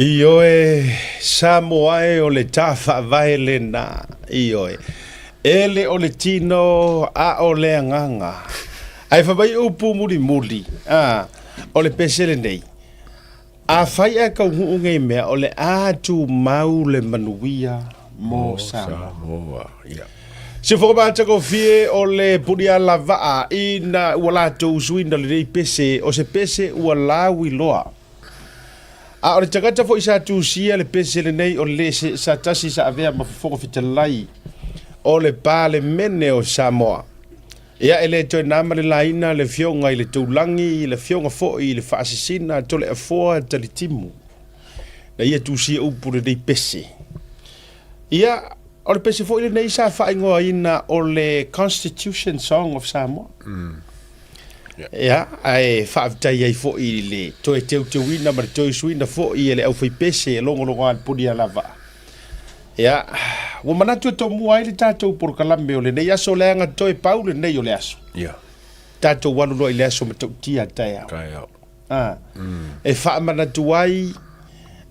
Ioe, Samoa e o le tā faavae lena, ioe. E le o le tino, a o le agaga. Ae fai mai upu mulimuli, a, o le pese lenei. Afai ae taunuu nei mea, o le a tumau le manuia mo Samoa. Samoa, ia. Sifoga matagofie o le punialavaa ina ua latou usuina lenei pese, o se pese ua lauiloa. A o le tagata foi sa tusia le pese lenei o le se sa tasi sa avea ma Fofoga Fetalai o le Palemene o Samoa. Ia, e le toe na ma le laina le Afioga i le Taulagi, le Afioga foi i le Faasisina Toleafoa Talitimu, na ia tusia upu lenei pese. Ia, o le pese foi lenei sa faaigoaina o le Constitution Song of Samoa. Ia, ae faafetai ai foi i le toe teuteuina ma le toe suiina foi e le aufaipese e logologo a le Punialavaa. Ia, ua manatu e tomua ai le tatou polokalame o lenei aso leaga toe pau lenei o le aso. Ia. Tatou alu loa i le aso matautia taeao. Taeao. Ah. E faamanatu ai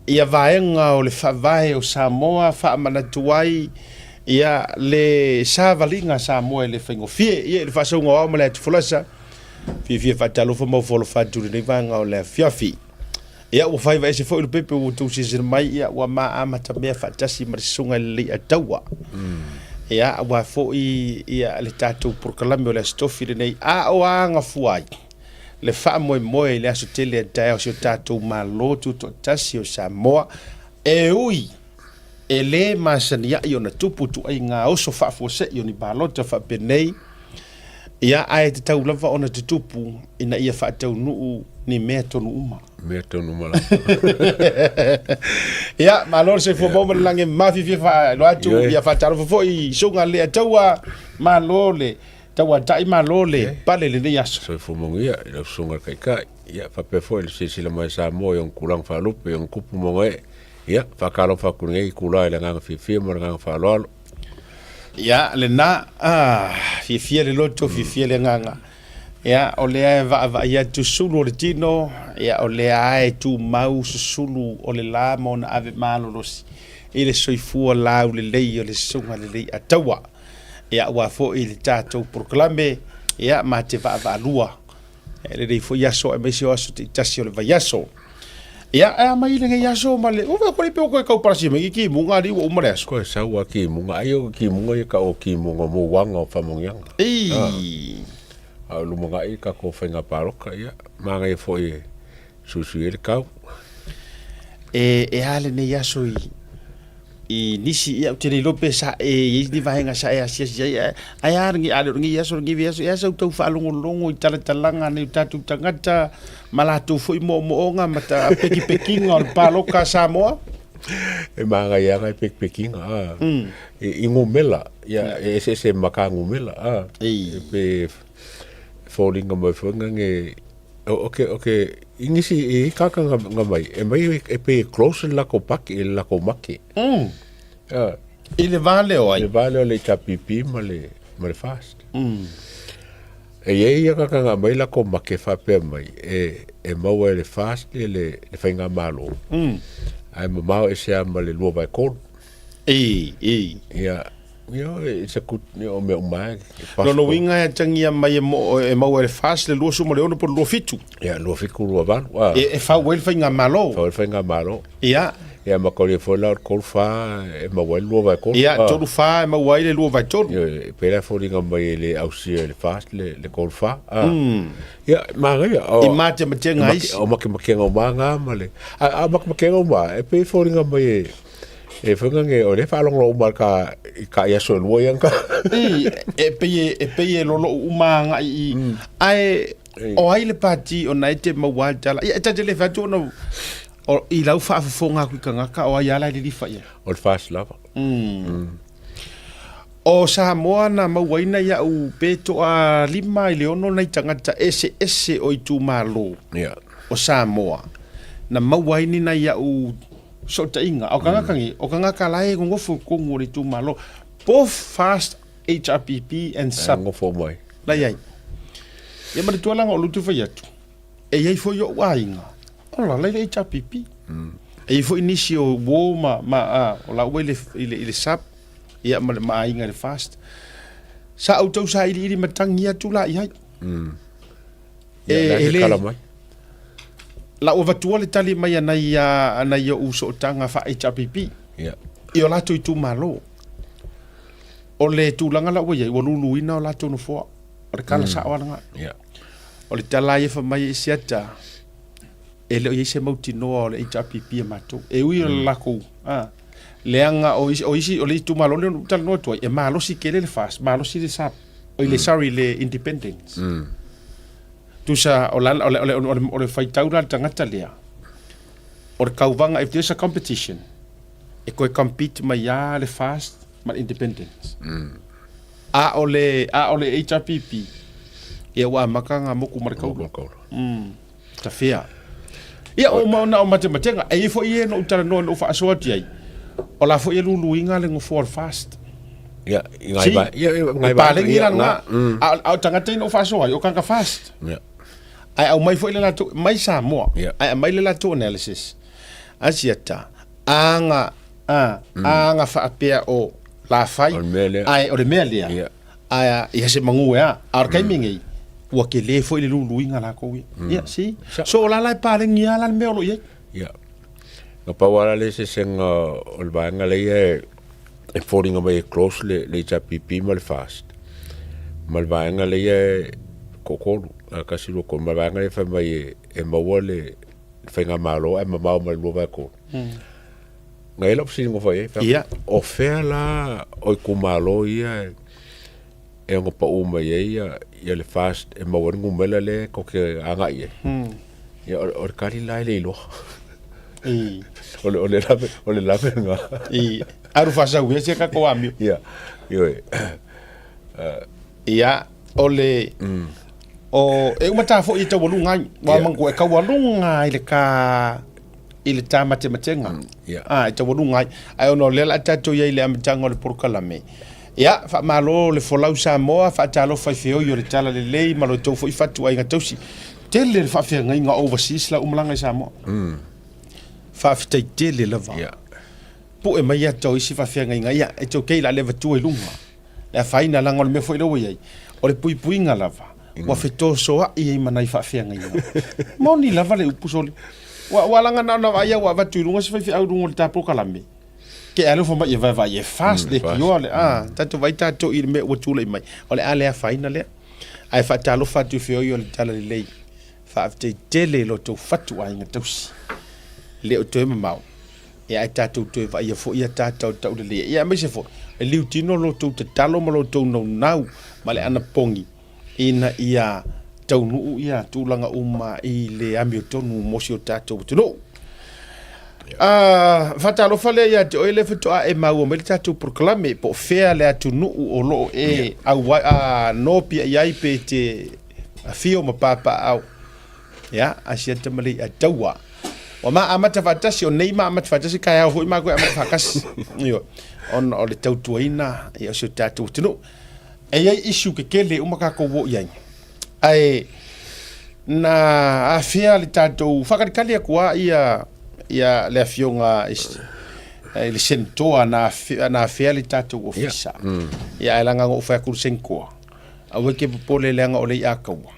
ia vaega o le faavae o Samoa, faamanatu ai ia le savaliga a Samoa e le faigofie. Ia, i le faasauga o ao ma le atufolasa, fiafia faatalofa ma ofo alofa atu i lenei vaega o le afiafi. Ia, ua faiva ese foi Lopepe ua outou silasila mai, ia, ua ma amatamea faatasi ma le Susuga i le Leiataua. Ia, aua foi ia le tatou polokalame o le Aso Tofi lenei, a o agafua ai le faamoemoe i le aso tele a taeao o si o tatou Malo Tutoatasi o Samoa, e ui e lē masaniaʻi ona tupu ituaiga oso faafuasei o ni palota faapenei, ia, ae tatau lava ona tutupu ina ia faataunuu ni mea tonu uma. Mea tonu uma lava. Ia, malo le soifua maua ma le lagi e mafiafia faailoa atu, ia faatalofa foi i Susuga Leiataua, malo le tauatai, malo le pale i lenei aso. Soifua manuia i lau Susuga i le Taitai, ia faapea foi le silasila mai a Samoa i ona tulaga faalupe, i ona tupu ma ona ee. Ia, faatalofa atu i lenei itula i le agaga fiafia ma le agaga faaaloalo. Ia, lena, ah, fiafia le loto, fiafia le agaga. Ia, o lea e vaavaai atu sulu o le tino, ia, o lea e tumau susulu o le la ma ona ave malolosi i le soifua laulelei o le Susuga Leiataua. Ia, aua foi le tatou polokalame, ia, ma te vaavaalua i lenei foi aso aemaise o aso taitasi o le vaiaso. Ia, e a mai lenei aso ma le, ua ko le pe o koe kau palasi mai ki munga ali ua uma le aso. Koe sau a ki munga, ai o ki munga ia ka o ki munga mo wanga o whamongianga. Ei. A o luma ngai ka ko whainga pāroka, ia, mā ngai foi e suisui e le kau. E a lenei aso i, i nisi, ia, ou te le iloa pe sa e i ai ni vaega sa e asiasi ai, ae, ae a lenei, a le o lenei aso, lenei vaiaso, e a sau tau faalogologo i talatalaga a nai o tatou tagata ma latou foi moomooga ma ta pekipekiga o le paloka a Samoa? E māngai lava e pekipekiga, a. I ngumela, ia, e eseese ma ka ngumela, a. Ei. E pe foliga mai foi ngange O ke, o ke, i nisi i kaka nga, nga mai, e mai e pe close le lako pake, le lako make. I le vā lea o ai? Le vā lea o le HRPP ma le, ma le FAST. E i ai ia kaka nga mai lako make faapea mai, e, e maua e le FAST le, le, le faigamalo. Ae mamao ese lava ma le 2/3. I, i. Ia, ia, it's a good, ia, o mea uma e possible. Lona uiga e atagia mai e, mo, e maua e le FAST le 26 po o le 27. Ia, 27, 28, a. E, e fau ai le faigamalo. Fau ai le faigamalo. Ia. Ia, ma kaulia foi la o le 34 e maua ai le 2/3. Ia, 34 e maua ai le 2/3. Ia, e pei la e foliga mai e le ausia e le FAST le, le 34, a. Ia, manaia. I matematega ai isi. O matematega uma ngā ma le, a, a matematega uma, e pei e foliga mai e, E whainga nge, o le whaalongo uma ka, i ka ia so lua ia ka. I, e pei e, e pei e lolo uma nga i, mm. Ae, o ai le pati o na e te maua tala. Ia, e tate le whatu ona, o, i lau whaafofonga aku i kangaka, o ai ala i le lifa ia. O le fast lava. O Samoa na mauaina ia'u pe toa 5 i le 6 nai tagata eseese o itumalo o Samoa na maua ai ni nai a'u sootaiga. A o kangaka nei, o kangaka la e gogofo i totonu o le itumalo, both FAST, HRPP and SUP. Gogofo mai. La i ai. Ia manatua laga o lou te fai atu, e i ai foi o'u aiga, ola la i le HRPP. E i ai foi nisi o uo ma, ma a, o la ua i le, i le, i le SUP, ia ma le ma aiga i le FAST. Sa outou sailiili matagi atu la i ai. Ia, E, la e ke le, kala mai. la ua vatua le tali mai a nai a, a nai ou sootaga faa-HRPP Ia. i o latou itumalo. O le tulaga la ua i ai, ua luluina o latou nofoa. O le tala sao lava lena. Ia. O le tala lava ia fai mai e siata, e le o i ai se mautinoa o le HRPP a matou. E ui o le lakou, a, leaga o isi, o isi, o le itumalo lea na ou talanoa atu ai, e malosi tele le FAST, malosi le SUP, oi le, sorry, le Independence. Tusa, o la, o le, o le, o le, o le faitau la a le tagata lea, o le tauvaga, if there's a competition, e toe compete mai lava le FAST ma le Independence. A o le, a o le HRPP, ia ua amata ona moku ma le kaula. Mm. Tafea. Ia, o ma ona o matematega, e i ai foi e na ou talanoa na ou faasoa atu i ai, o la foi e luluina le nofoa o le FAST. Ia, i ngai va, ia, ia, ngai va. Paleni la lena. A, a o tagata ia na ou faasoa ai, o tagata FAST. Ia. Ae aumai foi le latou, mai Samoa, Ia. ae aumai le latou analysis. A siata, aga, a, aga faapea o la fai, O le mea lea. ae o le mea lea, Ia. ae ia se magu e a. A o le taimi nei, ua tele foi le luluina latou ia. Ia, see? So o la la e paleni lava la le mea o lo o i ai. Ia. Na pau lava la le eseesega o le vaega lea e e foliga mai e close le, le HRPP ma le FAST. Ma le vaega lea e toatolu, 1, 2, 3, ma le vaega lea e fai mai e, e maua le faigamalo ae mamao ma le 2/3. Na i ai lau fesiliga fai ai, fai Ia. o fea la o itumalo ia e, e ono pau mai ai ia, ia le FAST e maua ai le numera lea tou te agai i ai. Ia, o, o le tali la e le iloa. I, O le, o le lave, o le lave lena. i, alu faasau ia sia tatou amio. Ia, ioe. Ia, o le, o, e uma ta foi e taualuga ai. Ua Ia. manatua e taualuga ai le ta, i le ta matematega. Ia. A, e taualuga ai. Ae ona o lea o le a tatou i ai i le amataga o le polokalame. Ia, faamalo le folau Samoa, faatalofa i feoi o le Talalelei ma lo outou foi fatuaiga tausi. Tele le faafeagaiga overseas la ua malaga i Samoa. Faafetai tele lava. Ia. Pue mai ata o isi faafeagaiga, ia, it's okay, o le a le avatua i luga. Le afaina, leaga o le mea foi lea ua i ai, o le puipuiga lava, ua fetosoai ai ma nai faafeagaiga. Moni lava le upu sole. Ua, ua laga na ona vaai ua avatu i luga se faifeau i luga o le ta polokalame. Ke alofa mai e vaevae e fast le kioa le a, tatou vaai tatou i le mea ua tulai mai. O le a le afaina lea. Ae faatalofa atu i feoi o le Talalelei. Faafetai tele i lo outou fatuaiga tausi. E le o toe mamao, ia ae tatou toe vaaia foi ia tatou tauleleia. Ia aemaise foi, e liutino lo outou tatalo ma lo outou naunau ma le anapogi ina ia taunuu ia tulaga uma i le amiotonu mo si o tatou atunuu. Uh, faatalofa lea ia te oe lea faatoa e maua mai le tatou polokalame po o fea le atunuu o lo o e auai, uh, nopia i ai pe te afio ma papaau. Ia, asia tamalii a taua. Ua ma amata faatasi, o nei ma amata faatasi, taeao foi matou e amata faatasi. Ioe. Ona o le tautuaina ia o si o tatou atunuu. E i ai issue tetele uma tatou o i ai. Ae na afea le tatou faatalitali atu lava ia ia le afioga i le Senetoa na afea, na afea le tatou ofisa. Ia ae leaga na ou fai atu i le Senetoa, aua e te popole leaga o le i'a taua.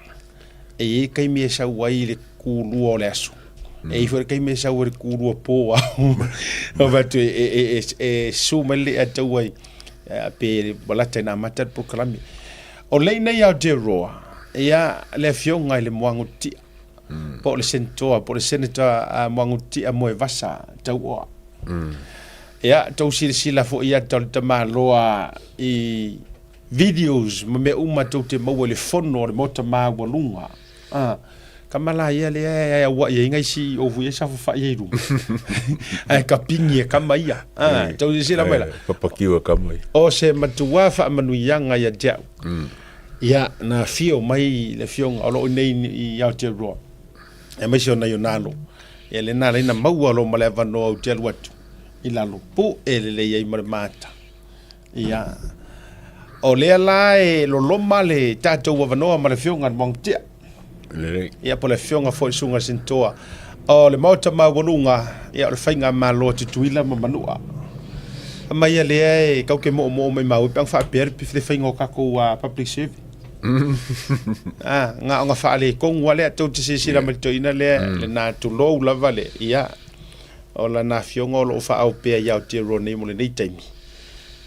E i ai taimi e sau ai i le kūlua o le aso. E i ai foi le taimi e sau ai i le kūlua pō ao. O fai atu e, e, e, e, e susu mai le i'a taua i, pe ua lata ina amata le polokalame. O lea nei Aotearoa, ia le afioga i le Muagututia, po o le Senetoa, po o le Senator uh, Muagututia Moevasa Tauoa. Ia, tou silasila foi ia tau le tamaloa i videos ma mea uma tou te maua i le fono o le Maota Maualuga. Ah, kama la ia lea e aua'i ai ngai CEO foi ia sa fafa'i ai i luma. Ae kapigi e kama ia. Ah, tou silasila mai la. Papakiu e kama ia. O se matua faamanuiaga ia te au. Ia, na afio mai le afioga o lo o i nei i Aotearoa, aemaise o nai o nalo. Ia lena lea na maua loa ma le avanoa ou te alu atu i lalo, pu'e lelei ai ma le mata. Ia, o lea la e loloma le tatou avanoa ma le Afioga i le Muagututia. Lelei. Ia, po o le Afioga foi i le Susuga i le Senetoa O le Maota maualuga, ia o le Faigamalo a Tutuila ma Manua. Aumai ia lea e kau ke moomoo maimau ai pe ana faapea le faiga o tatou public servant. Ah, na ona faaletonu lava lea, tou te silasila mai i le toeaina lea, lena tulou lava le, ia, o lana afioga o lo o faaao pea i Aotearoa nei mo lenei taimi.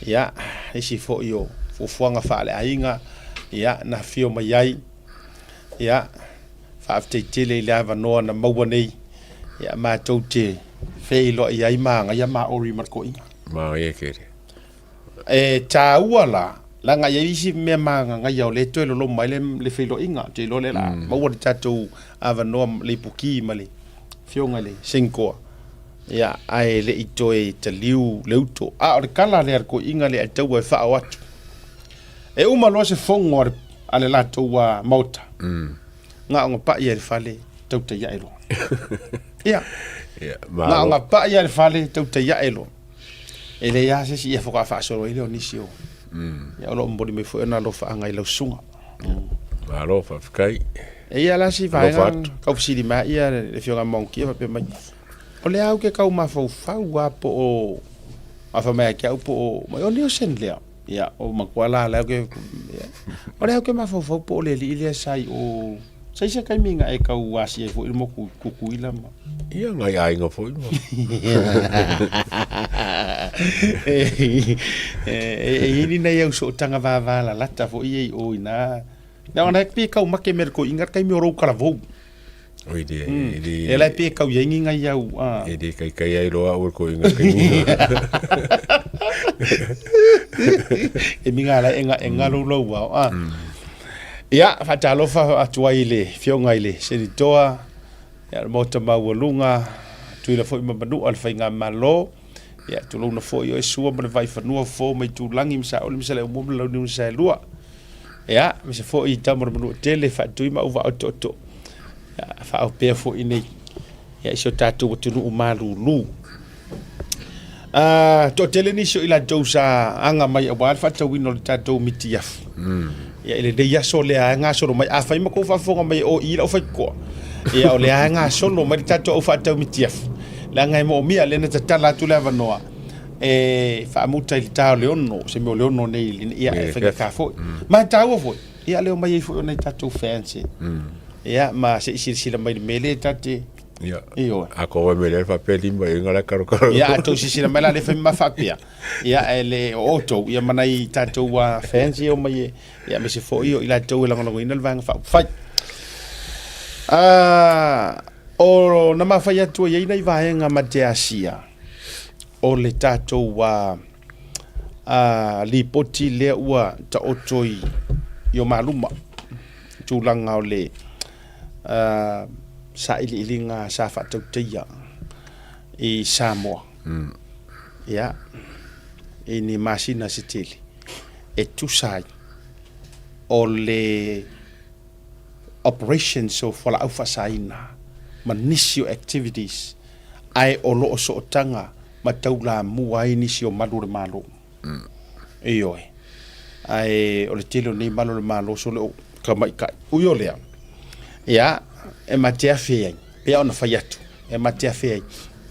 Ia, isi foi o fuafuaga faaleaiga, ia, na afio mai ai, ia, Faafetai tele i le avanoa na maua nei ia matou te feiloai ai manaia Maori ma le toeaina. Manaia tele. E taua la, leaga e i ai isi mea magagaia o lea e toe loloma ai le feiloaiga. Ou te iloa o lea o le a maua le tatou avanoa le ipuki ma le afioga i le Senitoa, ia, ae le i toe taliu le uto. A o le tala lea a le toeaina lea e taua e faaoo atu. E uma loa se fono a le latou maota, na ona pai lava i le fale tautai ae loa. Ia, na ona pai lava i le fale tautai ae loa. E leai lava se isi, ia faatoa faasolo ai lea o nisi o... Ia o lo o momoli mai foi ona alofaaga i lau susuga. Malo, faafetai. E i ai la si vaega tau fesili mai ia le afioga ia Maogia faapea mai, o lea ou te tau mafaufau lava po o a fai mai ia te au po o mai o Nielsen lea. Ia, o matua la lea ke o lea ke mafaufau po o le alii lea sa i o sa i se taimi na e tau asi ai foi le motu Tutuila ma Ia, nai aiga foi ma. E i ai ni nai au sootaga vavalalata foi ia i o ina. Leaga na pe tau make me le toeaina le taimi o lou talavou. Oi le, e le. E la pe tau i ai ni nai au. E le kaikai ai loa au e toeaina taimi. E minga la e nga e ngalou au. Ia, faatalofa atu ai i le Afioga i le Senitoa, ia le Maota Maualuga, Tutuila foi ma Manua le Faigamalo, ia tulouna foi oe Sua ma le Vaifanua, Fofo ma Itulagi ma Saole ma Saleaaumua ma le Launiu na Saelua. Ia, aemaise foi i tama o le Manuatele, Faatui ma Auvaa o Tootoo, ia faaopea foi nei ia i si o tatou atunuu malulu. Toatele nisi o i latou sa aga mai aua le faatauina o le tatou mitiafu. Ia i lenei aso lea e gasolo mai, afai ma tou faafofoga mai e OE lau faitotoa, ia o lea e gasolo mai le tatou au faatau mitiafu, leaga e moomia lea na tatala atu le avanoa e faamuta i le ta o le 6, se mea o le 6 nei, ia e faigata foi. Ma e taua foi, ia leo mai ai foi o nai tatou fans e. Ia ma se i silasila mai i le mea lea ta te Ia. Ioe. A ko me le faapea lima i ngala karo karo. Ia a tou silasila mai la le fai ma faapea. Ia e le o outou ia ma nai tatou fans ia o mai e ia aemaise foi o i latou e lagolagoina le Vaega Faaupufai. O na mafai atu ai nai vaega ma te asia o le tatou lipoti lea ua taoto i o maluma tulaga o le sailiiliga sa faatautaia i Samoa. Ia, i ni masina se tele e tusa ai o le operations o fualaau faasaina ma nisi o activities ae o lo o sootaga ma taulamua ai nisi o malu o le Malo. Ioe. Ae o le tele o nei malu o le Malo sole o tamaitai. Ui o lea, ia, e ma te afe ai, pei ona fai atu, e ma te afe ai,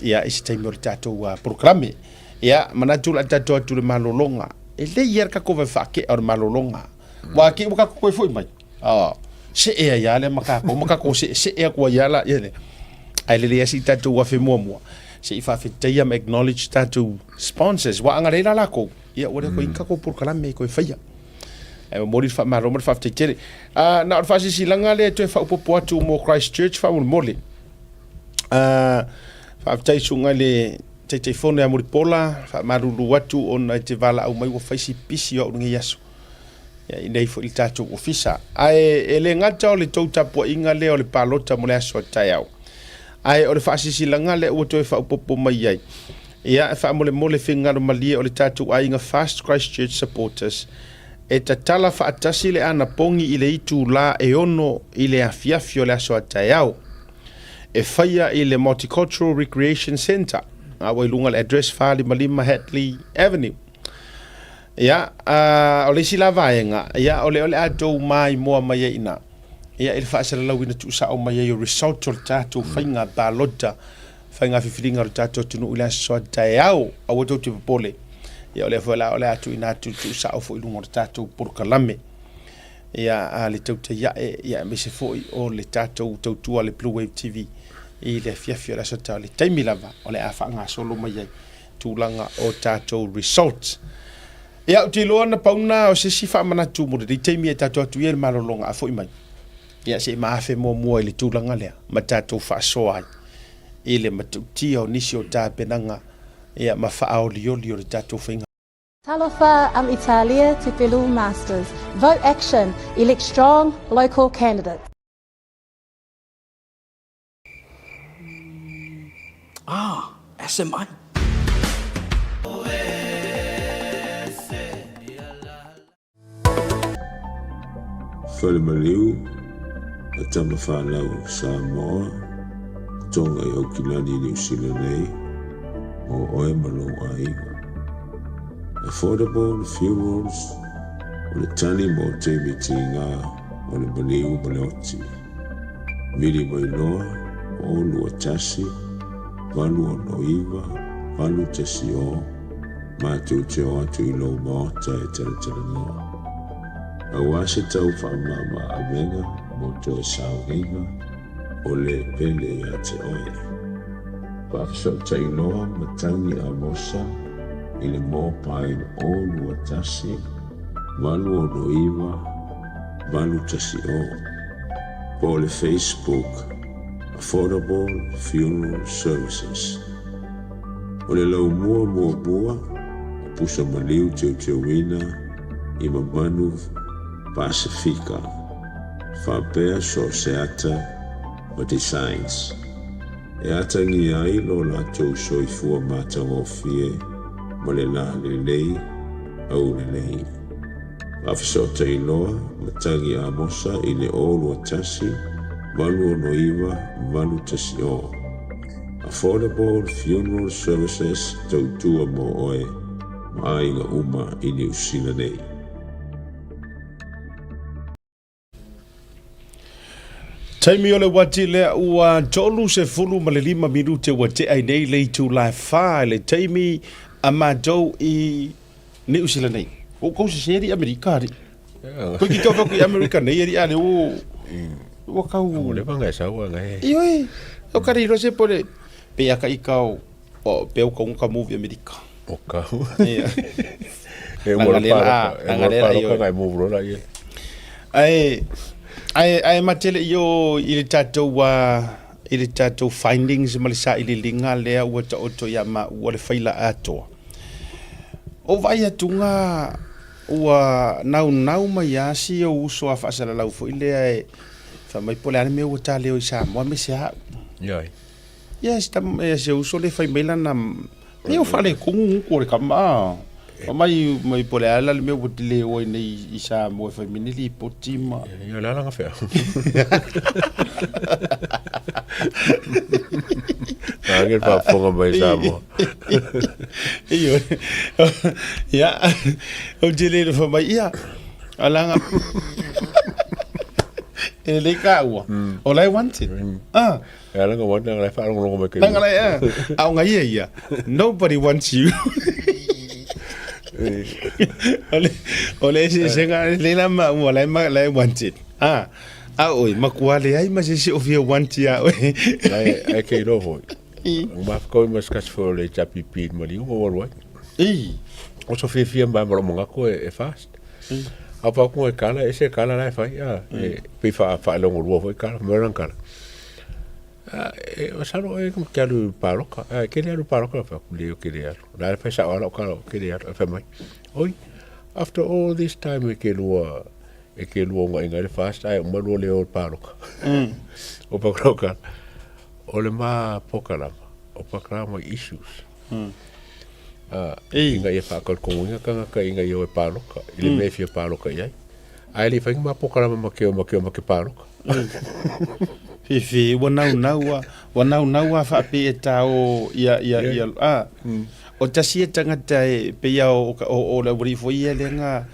ia, i se taimi o le tatou polokalame. Ia, manatu o le a tatou atu i le malologa. E lelei lava le tatou vae faatea o le malologa. Aua te i ua tatou toe foi mai, see ai lava lea ma tatou, ma tatou seesee atu ai lava laia lea. Ae lelei lava se i tatou afe muamua, se i faafetaia ma acknowledge tatou sponsors. Aua a na leai la latou, ia ua le toe i ai ni tatou polokalame e toe faia. Ae momoli le faamalo ma le faafetai tele. Na o le faasilasilaga lea e toe faaopoopo atu mo Christchurch faamolemole. Faafetai i susuga i le Taitaifono ia Mulipola, faamalulu atu ona e te valaau mai ua fai si pisi o au i lenei aso. Ia, i nei foi i le tatou ofisa. Ae e le gata o le tou tapuaiga lea o le palota mo le aso a taeao, ae o le faasilasilaga lea ua toe faaopoopo mai ai, ia, e faamolemole finagalo malie o le tatou aiga Fast Christchurch Supporters e tatala faatasi le anapogi i le itulā e 6 i le afiafi o le aso a taeao e faia i le Multicultural Recreation Centre, a ua i luga o le address 455 Hatley Avenue. Ia, o le isi la vaega, ia, o lea o le a tou maimoa mai ai i ina. Ia, i le faasalalauina tuusao mai ai o results o le tatou faiga palota, faiga filifiliga o le tatou atunuu i le aso a taeao. Aua tou te popole. Ia, o lea foi la o le a tuuina atu tuusao foi i luga o le tatou polokalame. Ia, a le tautai ae, ia, aemaise foi o le tatou tautua a le Blue Wave TV i le afiafi o le aso taeao, le taimi lava o le a faagasolo mai ai tulaga o tatou results. Ia, ou te iloa na pau na o se isi faamanatu mo lenei taimi e tatou atu ia i le malologa a foi mai. Ia, se i maafe muamua i le tulaga lea ma tatou faasoa ai i le matautia o nisi o tapenaga ia ma faaolioli o le tatou faiga. Talofa, I'm Italia Tepelu Masters. Vote action, elect strong local candidates. Ah, SMI. Falemaliu a tama fanau Samoa, Tonga i Aukilani i Niu Sila nei, mo oe ma lou aiga. Affordable Funerals o le tali mo taimi tiga o le maliu ma le oti. Vili mai loa, 0 2 1 8 6 9 8 1 0, matou te o atu i lou maota e talatalanoa. Aua se tau faamama avega mo toe sauniga o le pele ia te oe. Faafesootai loa matagi Amosa i le mobile 0 2 1 8 6 9 810 po o le Facebook Affordable Funeral Services. O le laumua muamua o pusa maliu teuteuina i mamanu Pasefika faapea so o se ata ma designs e atagia ai lo latou soifua matagofie ma le la lelei aulelei. Faafesootai loa matagi Amosa i le 021 869 810. Affordable Funeral Services tautua mo oe ma aiga uma i Niu Sila nei. Taimi o le uati lea ua 35 minute ua tea ai nei le itula e 4 i le taimi a matou i Niu Sila nei. O kou sese ri Amerika ari. Koe ki tau whaku i Amerika nei ari ale o ua kau. O le wanga e sau anga e. Ioi, o kare iro se pore. Pe aka i kau O pe o ka ka movie Amerika. O ka. Ia. E mo la pa. E mo pa ka ngai move lola ia. Ai ai ai matele io i le tatou i le tatou findings ma le sailiiliga lea ua taoto ia maua le faila atoa. O vaai atu nga ua naunau mai lava si ou uso a faasalalau foi lea e fai mai po o le a le mea ua ta leo i Samoa aemaise au. Ia. Ia si tama, ia si uso le fai mai lana, pei o faaletonu gutu o le tama a. Fai mai mai po o le a la le mea ua te le o ai nei i Samoa e fai mai ni lipoti ma. Ia o le a lana fea. Nā ke faafofoga mai i Samoa. Ioe. Ia, ou te le fai mai, ia, alaga. E lelei kāua. O la e wanted. Ah. E ala nga wana ngai whaalongolongo mai Nanga lai a. A o ngai ia ia. Nobody wants you. Ole ole se se nga le la ma ua lai ma lai wanted. Ah. A oi makua le ai ma se se o fia want ia oi. Ai ai ke ro hoi. Ma ko ma skas fo le chapi pi ma li o waru ai. I. O so fia fia ma ma mo ko e fast. A pa ko e kala e se kala lai fai a e pi fa fa longo rua foi kala mo ran kala. E masalo e ke alu paloka, e ke le alu paloka fa ku le ke le alu. La fa sa ala ka ke le alu fa mai. Oi, after all this time e ke lua e ke lua ngai ngai le fast ai uma lua le o paloka. O pa kroka. O le ma pokalama, o pa krama issues. Inga ia whaakakongoinga kangaka inga ia o e paloka, i le mea e fia paloka i ai. Ae le i whainga ma pokalama ma ke o ma ke o ma ke paloka. Fifi, ua naunau a, ua naunau a whaape e tā o ia, ia, ia, a. O tasi e tangata e pe ia o, o, o le wari fo ia le nga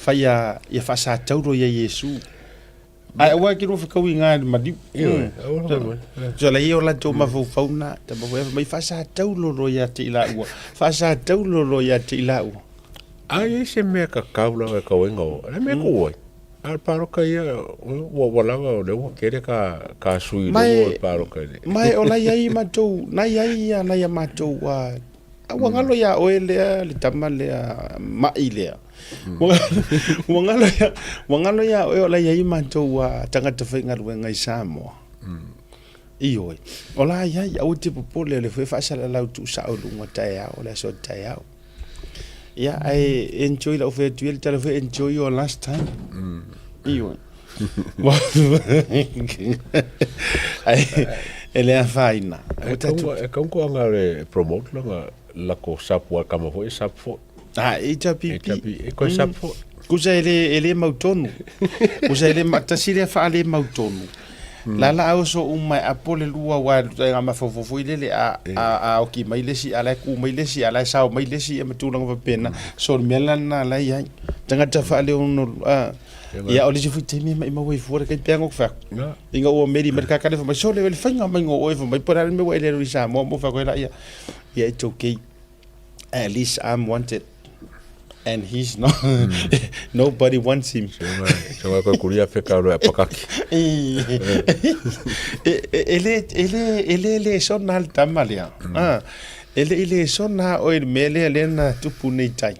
whai a, ia whaasātauro ia Iesu. Ae aua e te lua fekauiga i le maliu. Ioe, aua le fai mai. So la ia o latou mafaufau na, tama foi mai faasataulolo ia te i laua, faasataulolo ia te i laua. A i ai se mea kakau lava e kau ai gaoa, o le mea tuu ai. A o le paloka ia, ua ua lava o lea ua tele ka ka sui i luga o le paloka i le. Ma o la i ai matou, na i ai ia nai a matou a ua galo ia oe lea le tama lea ma'i lea. Ua galo ia, ua galo ia oe o la i ai matou tagata faigaluega i Samoa. Ioe, o la i ai, aua te popole, o lea foi e faasalalau tuusao i luga taeao, o le aso taeao. Ia, ae enjoy lau fai atu ia le tala foi, enjoy your last time. Ioe. Ae, e le afaina. E kau, e kau ko anga le promote langa lako sap wa kama foi sap foi. Ah, HPP. HPP, e koe sap foi. Kusa e le, e le mautonu. Kusa e le, tasi lea wha le mautonu. La la au so uma e apo le lua wa e ngā mafaufau foi lele a, a, a oki mai le si, a lai ku mai le si, a lai sao mai le si, e matulanga wapena. So le mea lana la iai. Tangata wha le ono, a, ia o le si fui taimi mai maua i fua le kai peanga o whaku. Inga ua meri mai le kakale wha mai, so le le whainga mai ngō oe wha mai, pora le mea ua ele rui sa moa mo wha koe la ia. Ia, it's okay. At least I'm wanted and he's not. Nobody wants him. Songa koe kuri a wheka roa pakaki. E le, e le, e le le sona le tama lea. Ah, e le i le sona o le mea lea lea na tupu nei tai.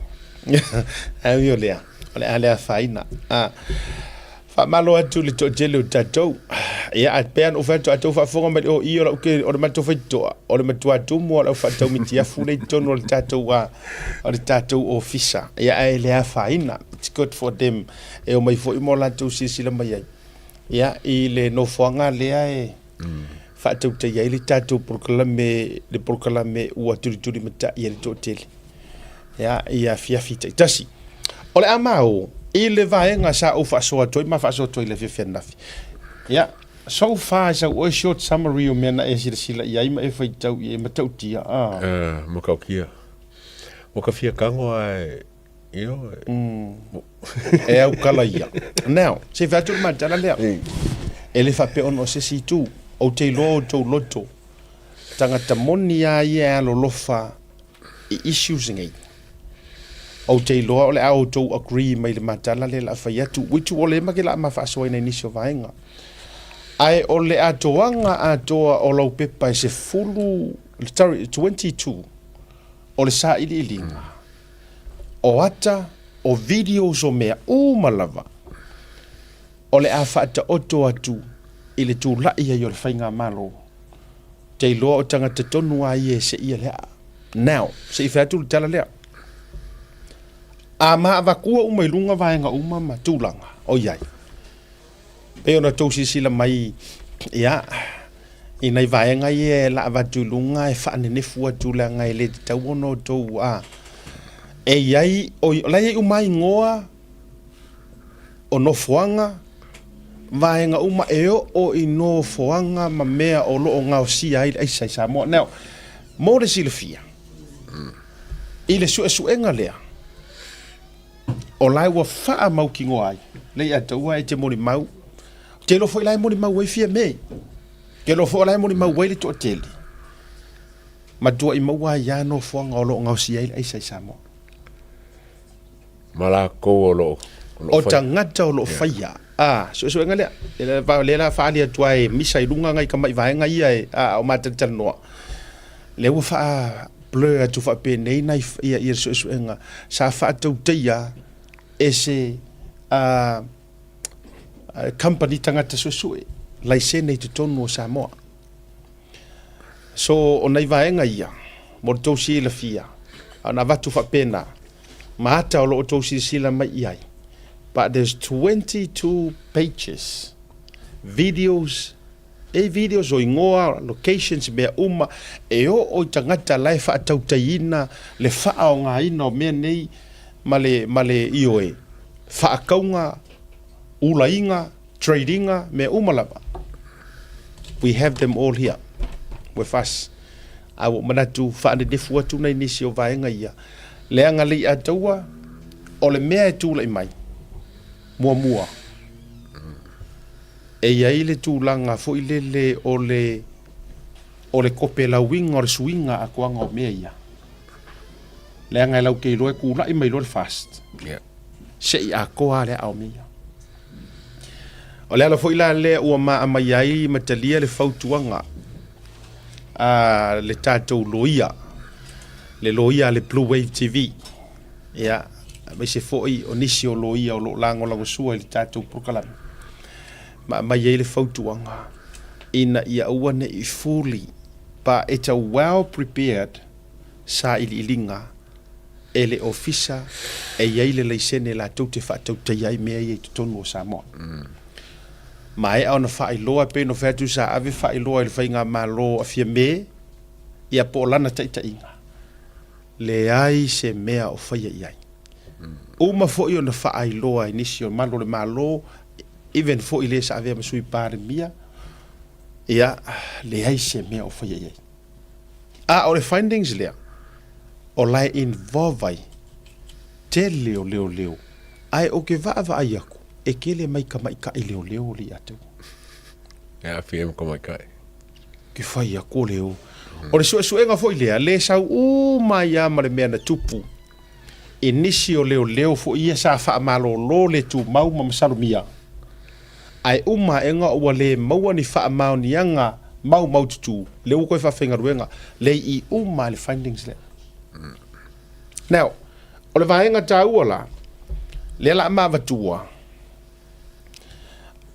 Ai o lea. O le a le afaina. Ah. Faamalo atu i le toatele o tatou. Ia, a pei lava ona ou fai atu, a outou faafofoga mai i le OE o lau ke, o le matou faitotoa, o le matua tumu o lau faataumitiafu lea i totonu o le tatou, a, o le tatou ofisa. Ia, ae le afaina. It's good for them e omai foi mo latou silasila mai ai. Ia, i le nofoaga lea e faatautaia ai le tatou polokalame, le polokalame ua tulitulimatai e le toatele. Ia, i afiafi taitasi. O le a mau i le vaega sa ou faasoa atu ai ma faasoa atu ai i le afiafi ananafi. Ia, so far sau oe short summary o mea na e silasila i ai ma e faitau i ai matautia. Ah. Uh, matautia. Mo ka fia tango a you know. E aukala ia. Now, se i fai atu le matala lea. E le faapea ona o se isi itu. Ou te iloa outou loto. Tagata moni a ia e alolofa i issues nei. Ou te iloa o le a outou agree mai le matala lea la fai atu, which ua leva ke la ma faasoaina i nisi o vaega. Ae o le atoaga atoa o lau pepa e sefulu, sorry, 22 o le sailiiliga, o ata, o videos o mea uma lava, o le a faataoto atu i le tulai ai o le faigamalo. Te iloa o tagata tonu a ia e seia le aa. Now, se i fai atu le tala lea. A ma avakua uma i luga vaega uma ma tulaga o i ai. Pei ona tou silasila mai, ia, i nai vaega ia e la avatu i luga e faanenefu atu leaga e le tatau ona outou a. E i ai, o, la e i ai uma igoa o nofoaga, vaega uma e oo i nofoaga ma mea o lo o gaosia ai le aisa i Samoa. Now, mo le silafia, i le suesuega lea, o la ua faamautinoa ai, le ia taua e te molimau, te iloa foi la e molimau ai Fiame, te iloa foi o la e molimau ai le toatele, matuai maua ai lava nofoaga o lo o gaosia ai le aisa i Samoa. Ma lakou o lo o O tagata o lo o faia a suesuega lea. O lea la faaali atu ai misa i luga ngai tamai vaega ia e a o matalatalanoa. Lea ua faa blur atu faapenei nai ia ia suesuega sa faatautaia e se a company tagata suesue laisene i totonu o Samoa. So o nai vaega ia mo le tou silafia a ona avatu faapena ma ata o lo o tou silasila mai i ai but there's 22 pages videos e videos o igoa locations mea uma e oo i tagata la e faatautaiina le faaaogaina o mea nei ma le ma le ioe faakauga ulaiga tradinga mea uma lava. We have them all here with us. A ua manatu faanenefu atu nai nisi o vaega ia. Leaga le i'a taua, o le mea e tulai mai, muamua. E i ai le tulaga foi lele o le o le kopelauiga o le suiga atoaga o mea ia. Leaga e lau te iloa e tulai mai loa le FAST. Yeah. Se i atoa lava le aa o mea ia. O le ala foi la lea ua ma aumai ai ma talia le fautuaga a le tatou loia, le loia a le Blue Wave TV. Ia, aemaise foi o nisi o loia o lo o lagolagosua i le tatou polokalame, ma aumai ai le fautuaga ina ia aua ne i fully, but it's a well prepared sailiiliga e le Ofisa e i ai le laisene latou te faatautaia ai mea ia i totonu o Samoa. Maea ona faailoa, e pei ona fai atu sa ave faailoa i le Faigamalo a Fiame, ia po o lana taitaiga, leai se mea o faia i ai. Uma foi ona faailoa i nisi o malu o le Malo, even foi le sa avea ma Sui Palemia, ia, leai se mea o faia i ai. A o le findings lea, o la e involve ai tele o leoleo, ae ou te vaavaai atu, e tele mai tamaitai leoleo o le ia te au. E aafia ai ma tamaitai. Ke whai atu o leo. O le suesuega foi lea, le sau uma ai lava ma le mea na tupu i nisi o leoleo foi ia sa faamalolo le tumau ma masalomia, ae uma aega ua le maua ni faamaoniaga maumaututu, lea ua toe faafaigaluega, le i uma le findings lea. Now, o le vaega taua la, lea la a ma avatua,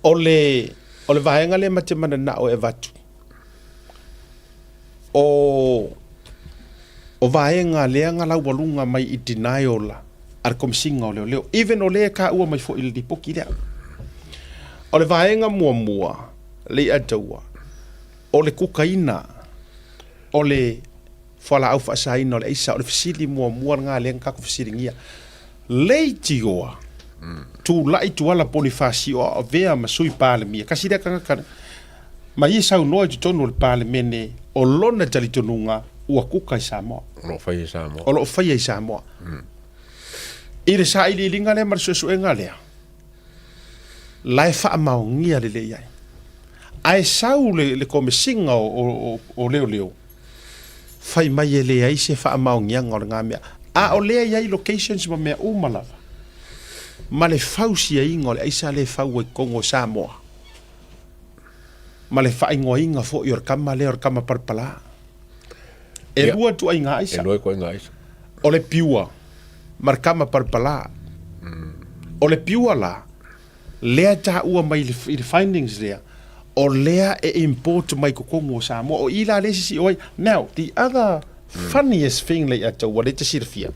o le, o le vaega lea ma te mananao e avatu, o, o vaega lea na laualuga mai i denial a le Komesina o Leoleo, even o lea e taua mai foi i le lipoti lea. O le vaega muamua, Leiataua, o le kukaina o le fualaau faasaina o le aisa, o le fesili muamua lena lea na tatou fesiligia. Leitioa, tulai Tuala Ponifasio a avea ma Sui Palemia, kasi lea tagata ma ia saunoa i totonu o le Palemene o lona talitonuga ua kuka i Samoa. O lo o faia i Samoa. O lo o faia i Samoa. I le sailiiliga lea ma le suesuega lea, la e faamaonia lelei ai. Ae sau le, le Komesina o, o, o, o Leoleo, fai mai e leai se faamaoniaga o lena mea. A o lea e i ai locations ma mea uma lava, ma le fausiaina o le aisa lea e fau ai totonu o Samoa, ma le faaigoaina foi o le tama lea o le tama palapala. E Ia. lua ituaiga aisa. E lua ituaiga aisa. O le piua ma le tama palapala. O le piua la, lea e taua mai i le findings lea, o lea e import mai totonu o Samoa. O i la lea e sisio ai. Now, the other funniest thing lea ia te au, ua le te silafia,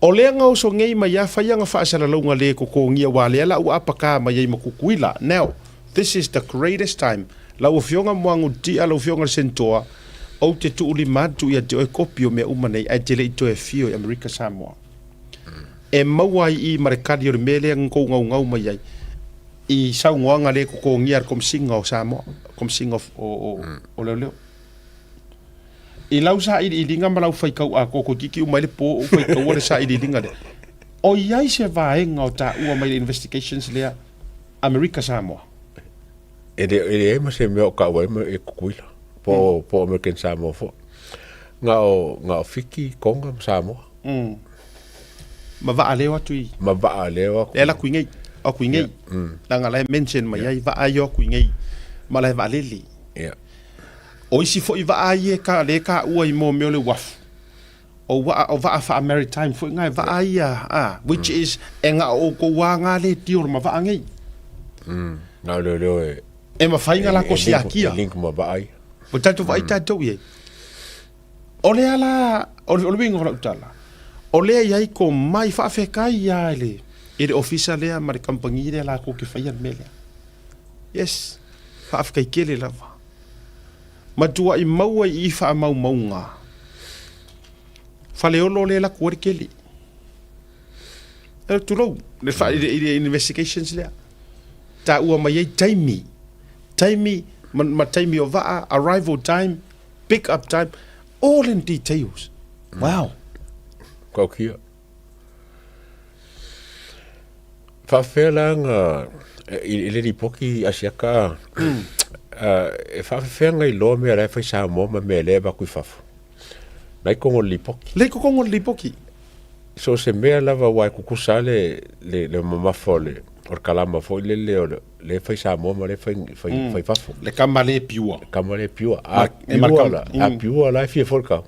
o lea na oso nei mai a fai ana faasalalauga le totogia, aua lea la ua apaka mai ai ma Tutuila. Now, this is the greatest time. Lau Afioga Muagututia, lau Afioga i le Senetoa, ou te tuulima atu ia te oe kopi o mea uma nei, ae te le i toe afio i Amerika Samoa. E maua ai i ma le kali o le mea lea na tou naunau mai ai i saunoaga le totogia a le Komesina o Samoa, Komesina o, o, o Leoleo. I lau sailiiliga ma lau faitau atoa toeitiiti uma ai le po ou faitaua le sailiiliga lea, o i ai se vaega o taua mai le investigations lea Amerika Samoa? E le, e leai ma se mea o taua ai ma e Tutuila po o, po o American Samoa foi. Na o, na o Fiti, Tonga ma Samoa. Ma vaa lea o atu i. Ma vaa lea o atu. E ala atu i nei, atu i nei. Leaga la e mention mai ai vaa ia o atu i nei ma la e vaalele. Yeah. O isi foi vaa ia e ka, lea e taua i mo mea o le uafu, o waa, o vaa faa-maritime foi na, e vaa ia, a, which is, e na o outou lava na le deal ma vaa nei. Na o leoleo e... E mafai ona latou siakia. E link ma vaa ia. Ua tatou vaai tatou i ai. O lea la, o le, o le uiga o lau tala, o lea e i ai komai faafetai lava i le, i le ofisa lea ma le kamupani lea latou te faia le mea lea. Yes, faafetai tele lava. Matuai maua i i faamaumauga. Faleolo lea e alu atu ai le keli. E tulou, le fa, i le investigations lea. Taua mai ai taimi, taimi ma, ma taimi o vaa, arrival time, pick up time, all in details. Wow. Kau kia. Faafefea la na i le lipoti Asiata e faafefea na iloa mea la e fai Samoa ma mea lea e avatu i fafo? Na i totonu o le lipoti. Lea i totonu o le lipoti. So o se mea lava aua e tutusa lava le, le, le mamafa o le, o le kalama foi lele o le, lea e fai Samoa ma lea e fai, fai, mm. fai fafo. Le kama le piua. Le kama le piua. A piua la, a piua la e fia foi le kau.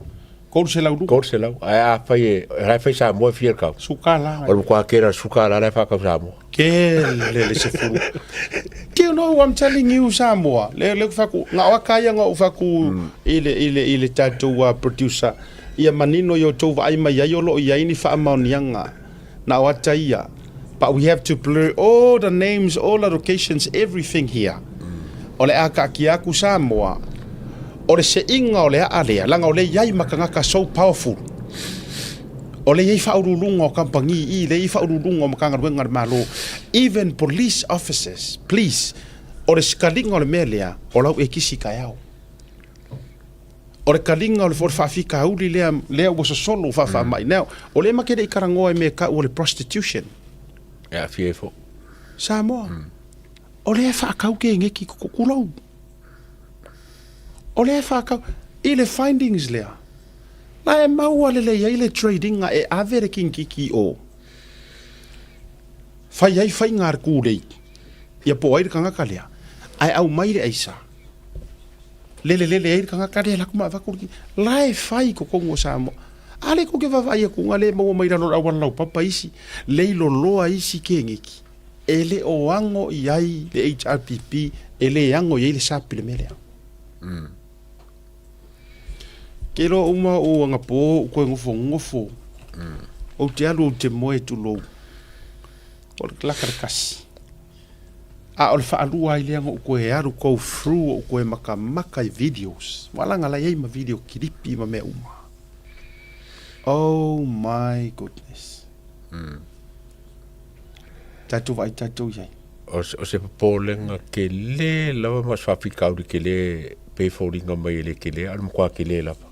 302. 300. Ae a fai e, la e fai Samoa e fia le kau. Suka la. O le matua kela le suka la la e whakau Samoa. Kele le sefulu. Do you know, I'm telling you Samoa. Le le whaku, ngā oa kaya ngā whaku mm. i le, i le, i le tātou uh, producer. Ia manino i o tau vaai mai ai o loo i ai ni faamaoniaga na o ata ia but we have to blur all the names, all the locations, everything here. O le a kaakia aku Samoa, o le seiga o le aa lea, laga o lea i ai ma tagata so powerful. O lea i ai faauluuluga o kamupani i, lea i ai faauluuluga o Matagaluega a le Malo, even police officers, please, o le sikaliga o le mea lea, o lau e kisi taeao. O le kaliga o le faafitauli lea, lea ua sosolo faafaamai. Now, o lea ma te le i talanoa i mea e tau o le prostitution. E aafia ai foi. Samoa. O lea e faatau keneki tulou. O lea e faatau i le findings lea. La e maua lelei ai le trading e ave le kinekiki i o. Fai ai faiga a le kūlei. Ia po o ai le tagata lea. Ae aumai le aisa. Lele lele ai le tagata lea laku ma avatu le la e fai i totonu o Samoa. A lea tou te vaavaai atu na le maua mai lalo o le auala laupapa isi, lei loloa isi keneki e le o ago i ai le HRPP, e le ago i ai le SAP i le mea lea. Ke iloa uma o anapo ou toe nofonofo, ou te alu ou te moe tulou, o le laka le tasi. A o le faalua ai lea na ou toe alu go through ou toe matamata i videos. Ua laga la i ai ma video kilipi ma mea uma. Oh my goodness. Tatou vaai tatou i ai. O se popolega tele lava ma se faafitauli tele pei foliga mai e le tele, a o le matua tele lava.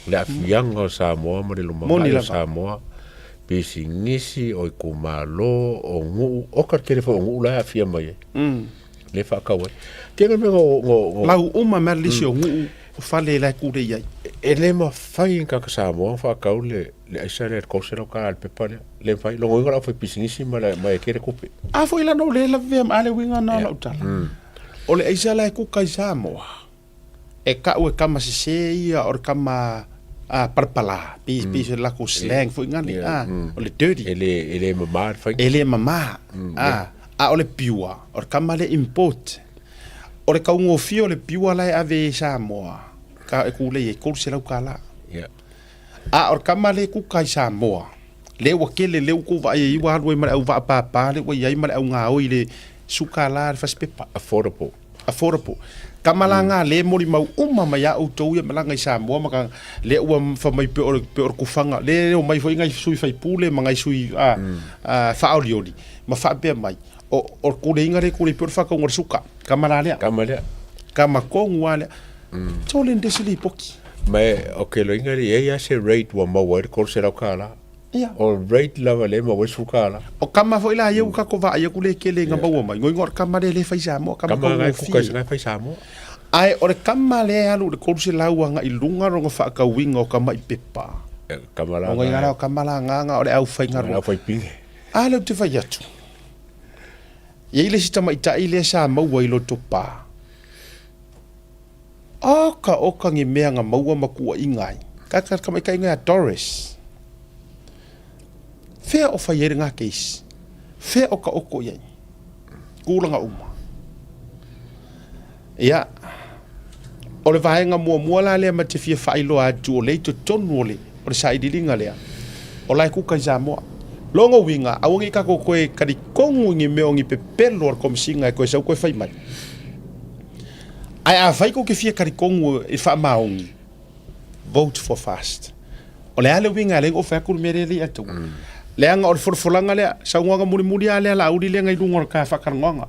Le aafiaga o Samoa ma le lumanai o Samoa, pisinisi, o itumalo, o nuu, oka le tele foi o nuu la e aafia mai ai. Lea e faatau ai. Tele mea no Lau uma mai le lisi o nuu o fale la e kule i ai. E le mafai e ni tagata Samoa ona faatau le le aisa lea i le $300 le pepa lea. Le mafai. Lona uiga o le aufaipisinisi ma le ma e tele tupe. A foi la na ou le lavea ma a le uiga na o lau tala. O le aisa la e kuka i Samoa. E kau e kama sese ia o le kama a palapala pei pei se lako slang foi ngani a o le dirty. E le e le mama le faiga. E le mama a a o le pure o le kama le import. O le kaugofie o le pure la e ave i Samoa ka e kulei e $300. Yeah. A o le kama le kuka i Samoa le ua kele le ua kou vaai ai ua alu ai ma le au vaapapa le ua i ai ma le au gaoi le suka la le fasipepa. Affordable. Affordable. Kama la nga le molimau uma mai a outou ia malaga i Samoa ma ka le ua fa mai pe o le pe o le kufanga le le o mai foi ngai sui faipule ma ngai sui a a faaolioli ma faapea mai o o le kuleiga le kulei pe o le faakauga o le suka kama la lea. Kama lea. Kama kongu a lea. Tole ndesi lipoki. Ma o ke loiga le i ai a se rate ua maua ai le $300. Ia. O rate lava lea e maua ai le $10. O kama foi la ia ua kako vaai aku le kele nga maua mai. Ngoingo o le kama lea le fai Samoa, kama Kama ngai kaugofie. kuka ngai fai Samoa. Ae o le kama lea e alu i le $300 agai i luga lona faakauiga o kama i pepa. E, kama la O ngai la o kama la nganga o le aufaigaluega. Au fai pinge. A lea ou te fai atu. E i ai le isi tamaitai lea sa maua i Lotopa. Oka oka ngi mea nga maua ma kuaiga ai. Ka ka tamaitaiga ia Doris. Fea o fai ai le nga case? Fea o ka oko i ai? Kulaga uma. Ia, o le vaega muamua la lea ma te fia faailoa atu o lea i totonu o le, o le sailiiliga lea, o la e kuka i Samoa. Logo uiga, aua nei tatou toe talitonu i ni mea o ni pepelo a le Komesina e toe sau toe fai mai. Ae afai tou te fia talitonu i le faamaoni, vote for fast. O le a le uiga e ala ai ona ou fai atu le mea lea e le i ataua? Leaga o le folafolaga lea, saunoaga mulimuli lava lea a Laauli lea na i luga o le ta faatalanoaga.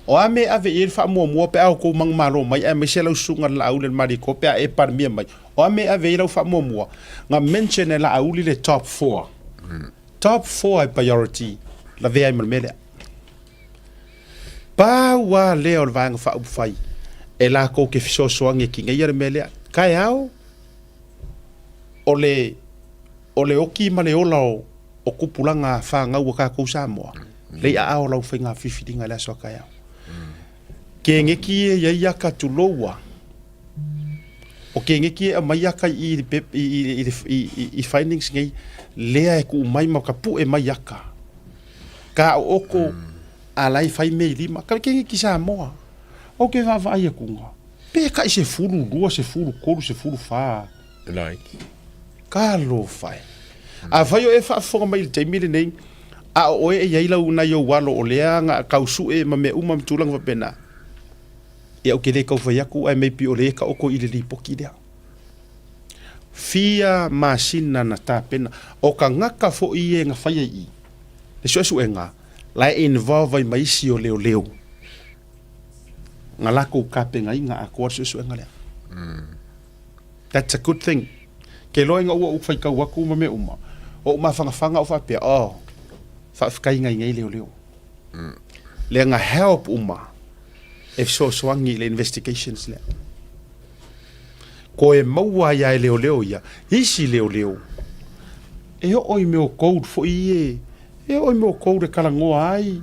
O a mea e ave i ai le faamuamua pe a outou manumalo mai aemaise lau susuga i le Laauli a le Malietoa pe a e Palemia mai, o a mea e ave i ai lau faamuamua? Na mention e Laauli le top four. Top four e priority. lavea ai ma le mea lea. Pau lava lea o le Vaega Faaupufai e lakou ke fesoasoani e kineia le mea lea. Taeao o le o le oki ma le ola o o tupulaga fanau a tatou Samoa, lea i aao lau faiga filifiliga i le aso a taeao. Keneki e i ai aka tulou a. O keneki e aumai aka i i i i i i i findings nei, lea e tuu mai ma tapue mai aka. Ka ooko a la e fai mea i lima. Ka keneki Samoa. Ou ke vaavaai atu ga, pe kai 12, 13, 14. Laiti. Talofa e. Afai o e faafofoga mai i le taimi lenei, a o oe e i ai lau nai ou alo o lea na tau sue ma mea uma ma tulaga faapena, ia ou te le tau fai atu ae maybe o lea e taoto i le lipoti lea. Fia masina na tapena. O tagata foi ia na faia i i le suesuega, la e involve ai ma isi o leoleo na latou tapenaina atoa le suesuega lea. That's a good thing. Ke loa ina ua ou faitau atu ma mea uma, o ou mafanafana ou faapea, oh, faafetai nai nei leoleo. Lea na help uma e fesoasoani i le investigations lea. Koe maua ai a e leoleo ia, isi leoleo, e oo i mea o code foi ie, E oo i mea o code e talanoa ai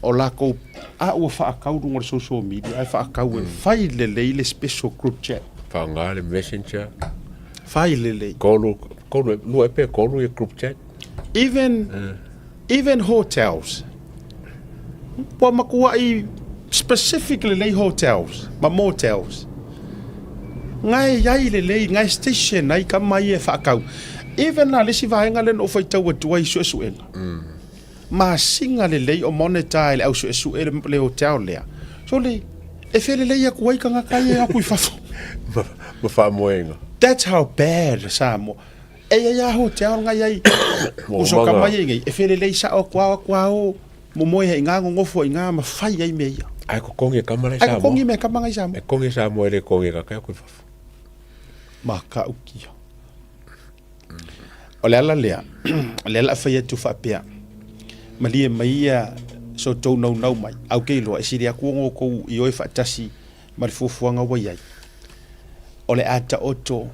o lakou a ua faatau luga o le social media ae faatau e fai lelei le special group chat. Faaaoga le messenger. Fai lelei. Tolu, tolu, lua ea pe tolu ia group chat. Even, even hotels. Ua matuai specific lelei hotels ma motels. Nga e iai lelei, nga e station ai tama ia e faatau. Even la le isi vaega lea na ou faitau atu ai i suesuega, masina lelei o monitor e le au suesue le hotel lea. So le, e felelei atu ai tagata ia e o atu i fafo. Ma faamoega. That's how bad Samoa. E iai a hotel nga iai uso tama ia i nei, e felelei sao atu a o atu a o momoe ai i nga, nonofo ai i nga ma fai ai mea ia. Ae kokogi e kama la i Samoa. Ae kokogi mea kama la i Samoa. E kogi Samoa e le kogi e kaka atu i fafo. Matautia. O le ala lea, o lea o le a fai atu faapea, malie mai ia so outou naunau mai, ae ou te iloa e sili atu ona outou ioe faatasi ma le fuafuaga ua i ai. O le a taoto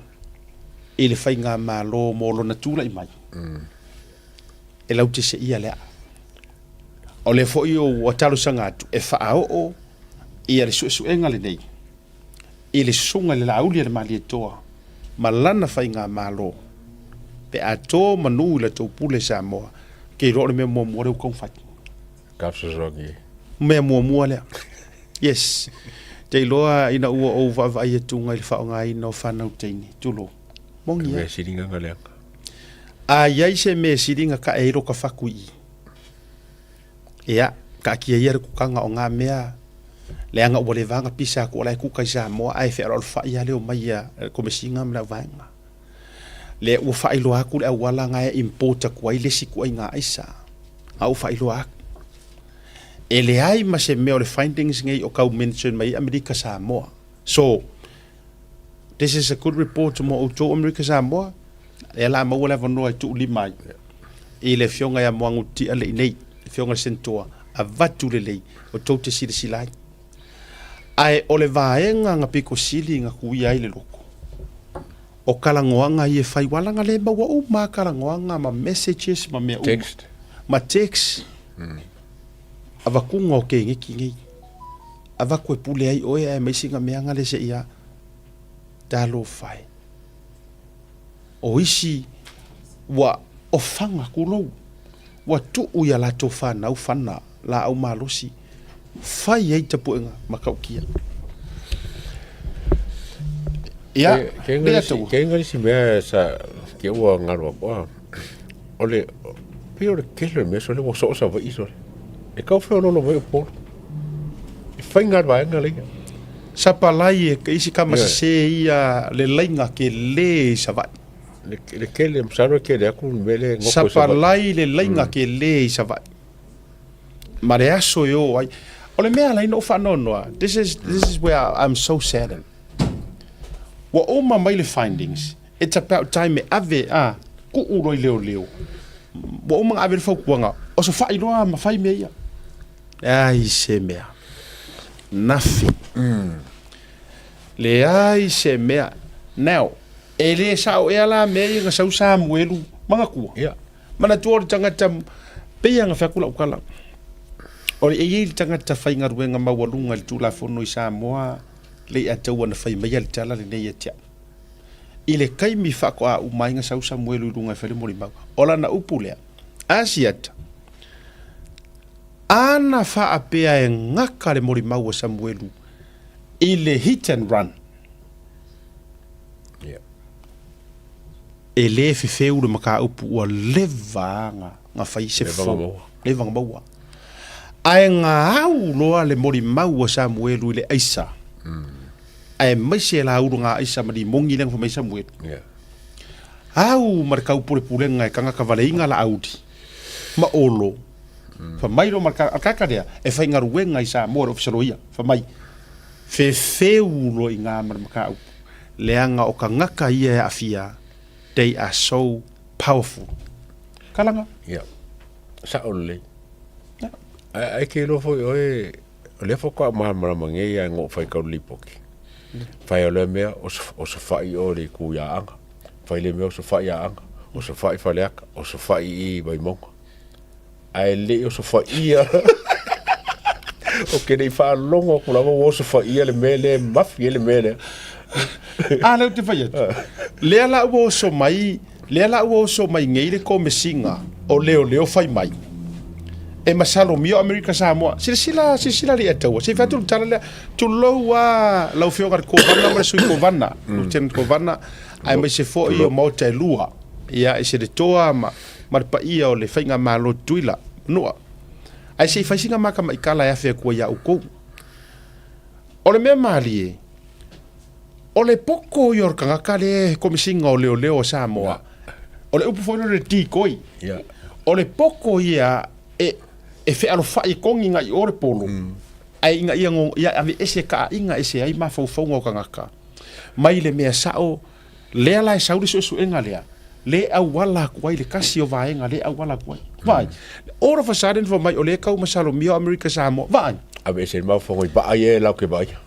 i le faigamalo mo lona tulai mai, e laute seia le aa. O lea foi ua talosaga atu e faaoo ia le suesuega lenei i le susuga i le Laauli a le Malietoa ma lana faigamalo pe a to manu i la tou pule Samoa, ke iloa o le mea muamua lea ua taumafai. Ka fesoasoani ai. Mea muamua lea. Yes. Te iloa ina ua ou vaavaai atu i le faaaogaina o fanau teine, tulou. Moni ai. Mea sili na leaga. A iai se mea sili na tae ai lota fatu i i. Ia, taatia ia le kukaga o na mea, leaga ua leva ona pisa atu o la e kuka i Samoa ae fealoalofai lava le omai a le Komesina ma le auvaega. Lea ua faailoa atu le auala na e import atu ai le isi ituaiga aisa, a ua faailoa atu. E leai ma se mea o le findings nei o tau mention mai ai Amerika Samoa. So, this is a good report mo outou Amerika Samoa, lea la maua le avanoa e tuulima ai i le afioga ia Moagutia le inei, le afioga i le Senetoa, avatu lelei o tou te silasila ai. Ae o le vaega na pito sili na tuia ai le loto, o talanoaga ia e fai, ua ala na le maua uma lava talanoaga ma messages ma mea uma. Text. Ma text. Avatuga o keneki nei. Avatu e pule ai oe ae aemaise na mea na le se ia talofa e. O isi ua ofaga tulou, ua tuu i a latou fanau fana laau malosi, fai ai tapuega matautia. Ia, lea taua. Ke inga isi mea sa ke ua ngalo aku a o le pei o le kele o le mea sole ua soo Savaii sole. E kau feololo mai Upolu. E faiga le vaega lea. Sapalai e isi kama sese ia le laiga kele i Savaii. Le kele, masalo e kele atu le mea lea e nofo i Savaii. Sapalai le laiga kele i Savaii. Ma le aso e o ai. O le mea ala ai na ou faanoanoa, this is, this is where I'm so saddened. Ua uma mai le findings, it's about time e ave a, tuu loa i leoleo. Ua uma ona ave le fautuaga, osofa'i loa ma fai mea ia. Leai se mea. Nothing. Leai se mea. Now, e le sao ea la mea ia na sau Samuelu, manatua. Ia. Manatua o le tagata, pei lava na fai atu lau tala, o le e i ai le tagata faigaluega maualuga i le Tulafono i Samoa, le i ataua na fai maia le tala lenei ia te au. I le taimi faatoa uma ai na sau Samuelu i luga e fai le molimau, o lana upu lea, Asiata, ana faapea e gata le molimau a Samuelu i le hit and run, e le fefeu le mataupu ua leva na na fai se fofo, leva na maua. Ae na au loa le molimau a Samuelu i le aisa, aemaise la ulu ngā aisa ma limogi lea na fai mai Samuelu. Au ma le taupulepulega e tagata valeiga la auli ma olo. Fai mai loa ma le tagata lea e faigaluega i Samoa i le Ofisa Loia, fai mai, Fefeu loa i gā ma le mataupu, leaga o tagata ia e aafia, they are so powerful. Kalaga. Ia, sao lelei. Ae e te iloa foi oe, o lea faatoa malamalama nei lava na ou fai tau le lipoti. Fai o lea mea, osofai oe i le itu i Aana. Fai lea mea osofai Aana, osofai Faleata, osofai i Vaimauga. Ae le i osofaia. Ou te le i faalogo atu lava ua osofaia le mea lea e mafi ai le mea lea. A lea ou te fai atu. Lea la ua oso mai, lea la ua oso mai nei le Komesina o Leoleo fai mai. E masalomia o Amerika Samoa. Silasila, silasila le ataua. Se i fai atu le tala lea. Tulou lava lau Afioga i le Kovana ma le Sui Kovana, Lieutenant Kovana, aemaise foi o Maota e lua. Ia, i Seletoa ma ma le paia o le Faigamalo Tutuila, Manua. Ae se i fai sina maka maikala e afe atu ai ia outou. O le mea malie, o le poto ia o le tagata lea e Komesina o Leoleo a Samoa, o le upu foi lea o le decoy. O le poto ia e, e fealofai e kogi agai i o le polo, ae ina ia, ia aveese taaiga ese ai mafaufauga o tagata mai le mea sao. Lea la e sau le suesuega lea, le auala atu ai le tasi o vaega le auala atu ai. Vaai, all of a sudden fai mai o lea e tau masalomia o Amerika Samoa. Vaai. Aveese le mafaufauga i vaa ia e latou te vaaia.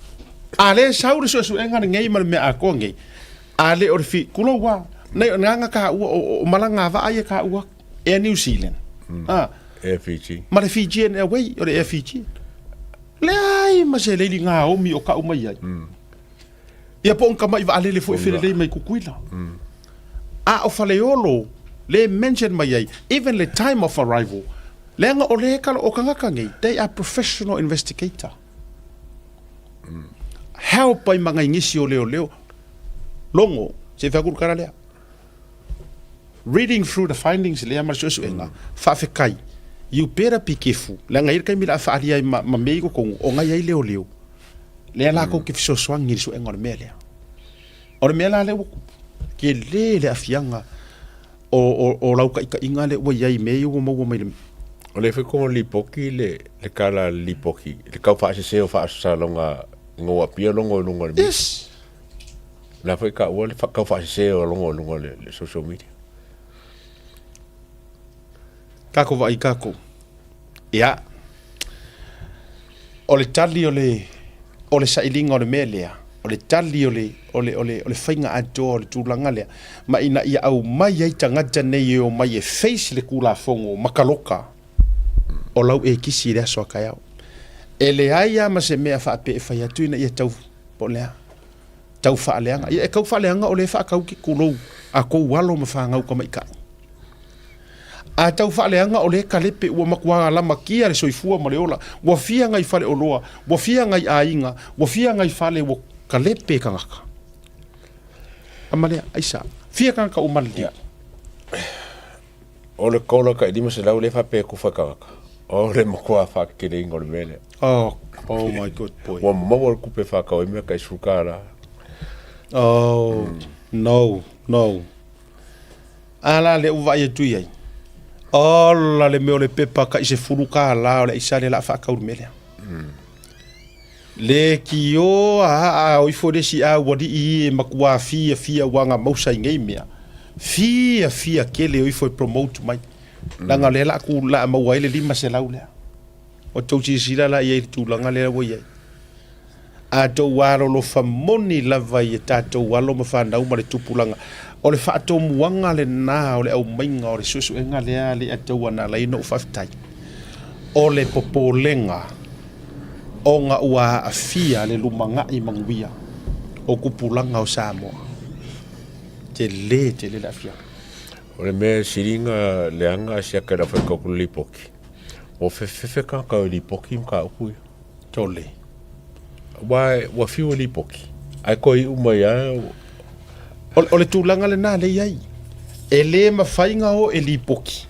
A lea e sau le suesuega lenei ma le mea atoa nei, a le o le fi, tulou lava, nei o nana taua, o malaga a vaa ia taua atu, Air New Zealand, a. Air Fiji. Ma le Fijian Airway, o le Air Fiji. Leai ma se leili gaomi o kau mai ai. Ia po o ni tama'i vaalele foi felelei mai Tutuila. A o Faleolo le mention mai ai even le time of arrival leaga o le kala o tagata nei they are professional investigator. Help ai ma nai nisi o leoleo logo se i fai atu le tala lea. Reading through the findings lea ma le suesuega, faafetai, you better be careful leaga e i ai le taimi o le a faaalia ai ma mea i totonu o nai ai leoleo. Lea latou te fesoasoani i le suega o le mea lea. O le mea la lea ua tupu, tele le aafiaga o, o, o lau taitaiga lea ua i ai i mea ia ua maua mai le... O lea foi koga lipoti le, le tala a le lipoti, le tau faasese o faasaloga ina ua apia logo i luga o le media. Yes. O lea foi taua le tau faasese o logo i luga o le, le social media. Tatou vaai tatou. Ia. O le tali o le, o le sailiga o le mea lea, o le tali o le, o le, o le, o le faiga atoa o le tulaga lea, ma ina ia aumai ai tagata nei e omai e face le Tulafono ma taloka o lau ekisi i le aso a taeao. E leai lava ma se mea faapea e fai atu ina ia tau, po o le a, tau faaleaga. Ia e tau faaleaga o lea e faatau ke tulou a kou alo ma fanau tamaitai. A tau faaleaga o lea kalepe ua matua lamatia le soifua ma le ola, ua fia nai faleoloa, ua fia nai aiga, ua fia nai fale ua kalepe tagata. Ama lea, aisa, fia tagata ua maliliu. O le kola tai 500 lea e faapea e tufa tagata, o le matua faakekeleina o le mea lea. Oh, oh my good boy. Ua maua le tupe e faatau ai mea tai $10. Oh, no, no. A la lea ua vaai atu i ai. Ola le mea o le pepa tai $10 o le aisa lea o le a faatau i le mea lea. Le kioa aa o ifo le isi aualii e matua fiafia ua na mausa i nei mea. Fiafia tele o ifo e promote mai. Leaga o lea la ku la maua ai le 500 lea. Ua tou silasila la i ai i le tulaga lea ua i ai. A tou alolofa moni lava i a tatou alo ma fanau ma le tupulaga, o le faatomuaga lena o le aumaiga o le suesuega lea a Leiataua na ala ai ona ou faafetai. O le popolega ona ua aafia le lumanai manuia o tupulaga o Samoa. Tele tele le aafiaga. O le mea e siliga leaga siaka i le aufaigaluega lipoti, ua fefefe tagata e lipoti mataupu ia. Tole. Aua ua fiu e lipoti, ae toe iu mai lava. O le tulaga lena lea e i ai. E le mafai ona o e lipoti,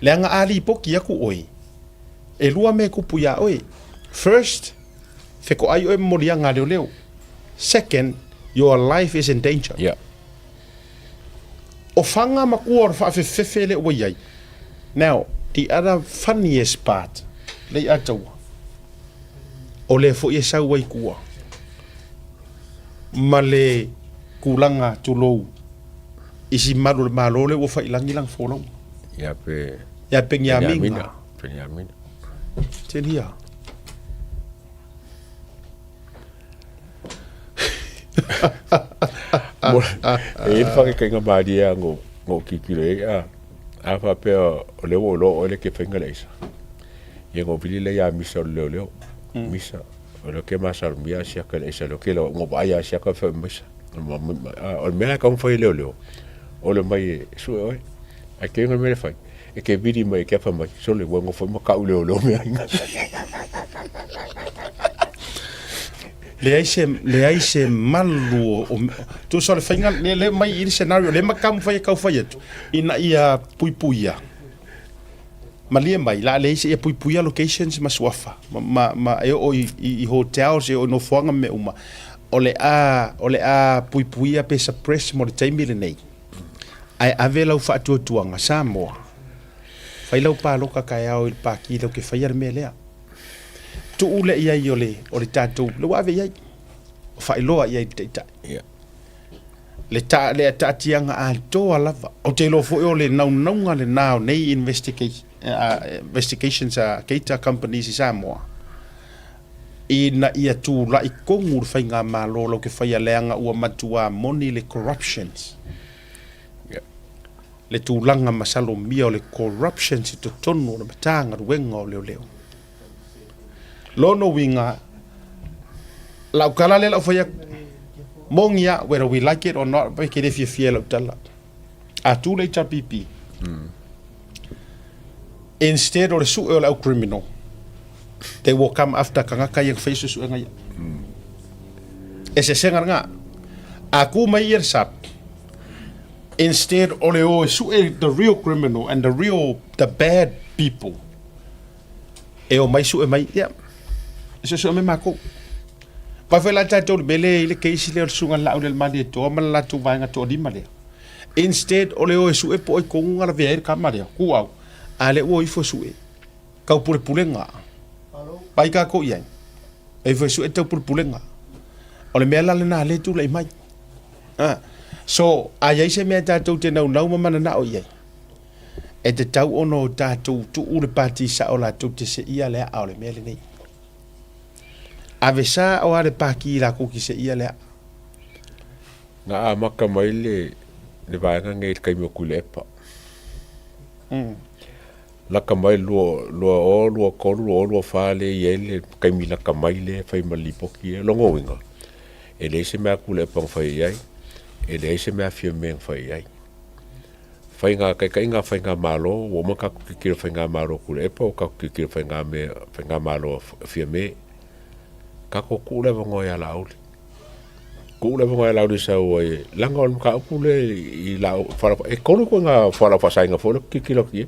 leaga a lipoti atu oe, e lua mea e tupu ia oe. First, fetoai oe ma moliaga a leoleo. Second, your life is in danger. Yeah. O fanga matua o le faafefefe lea ua i ai. Now, the other funniest part, Leiataua, o lea foi e sau ai tua ma le tulaga tulou i si malu o le Malo lea ua fai i lagi lana folauga. Ia pe Ia Peniamina. Peniamina. Telia. E i ai le faataitaiga malie lava na ou tilotilo i ai, a faapea o lea ua ou iloa o oe lea e te faia le aisa, ia ona ou vili lea ia Misa o le leoleo. Misa, o lea ou te masalomia a siaka i le aisa, o lea ou te iloa, na ou vaai lava e siaka fai mai aisa. O le mea la e tatau ona fai e leoleo, o le omai e sue oe. Ae tele le mea e fai, e te vili mai e te afa mai, sole ua nofo ai ma tau leoleo mea aiga. Leai se, leai se malu o, o tusa o le faiga, le, le mai i le scenario, le makamu fai e kau fai atu, ina ia puipuia. Malie mai, la leai se ia puipuia locations ma suafa, ma, ma, ma e oo i, i, i hotels, e oo i nofoaga ma mea uma. O le a, o le a puipuia pe suppress mo le taimi lenei. Ae ave lau faatuatuaga, Samoa, fai lau paloka taeao i le paki lau ke faia le mea lea. Tuu lea i ai o le, o le tatou, le ua ave i ai, o faailoa i ai le taitai. Yeah. Le, ta, le taatiaga atoa lava. Ou te iloa foi o le naunauga lena o nei investigations a Keita Companies i Samoa, ina ia tulai tonu le faigamalo lau ke faia leaga ua matua moni le corruptions. Le tulaga masalomia o le corruptions i totonu o le Matagaluega o Leoleo. Lona uiga, lau tala lea lau fai atu, moni a, whether we like it or not, pe ke le fiafia i lau tala. A tu le HRPP, instead o le sue o le au criminal, they will come after tagata ia na faia suesuega ia. Eseesega lena. A tu mai ia le SAP, instead o le o e sue the real criminal and the real, the bad people, e o mai sue mai, ia, e suesue mai makou. Vai foi la tatou le mea lea i le case lea o le susuga Laaulialemalietoa ma le latou vaega toalima lea. Instead o le o e sue po o ai tonu na lavea ai le tama lea, ku au, a lea ua o ifo e sue, taupulepulega. Vai tatou i ai, e ifo e sue taupulepulega. O le mea la lena lea e tulai mai. Ah, so, a i ai se mea tatou te naunau ma mananao i ai, e tatau ona o tatou tuu le pati sao latou te seia le aa o le mea lenei. Ave sa o a le paki latou te seia le aa. Na amata mai le, le vaega nei i le taimi o Tuilaepa. Lata mai le 2023, 2024 lea e i ai le taimi lata mai lea e fai ma le lipoti lea. O lona uiga, e leai se mea a Tuilaepa na fai i ai, e leai se mea a Fiame na fai i ai. Faiga, taitaiga a Faigamalo, ua uma ona tatou tilotilo i Faigamalo a Tuilaepa, ua tatou tilotilo i Faigamalo a Fiame. Tatou tuu le avanoa ia Laauli. Tuu le avanoa ia Laauli e sau ai, leaga o le mataupu lea i lau, e tolu ituaiga fualaau faasaina foi lea ou te tilotilo atu i ai.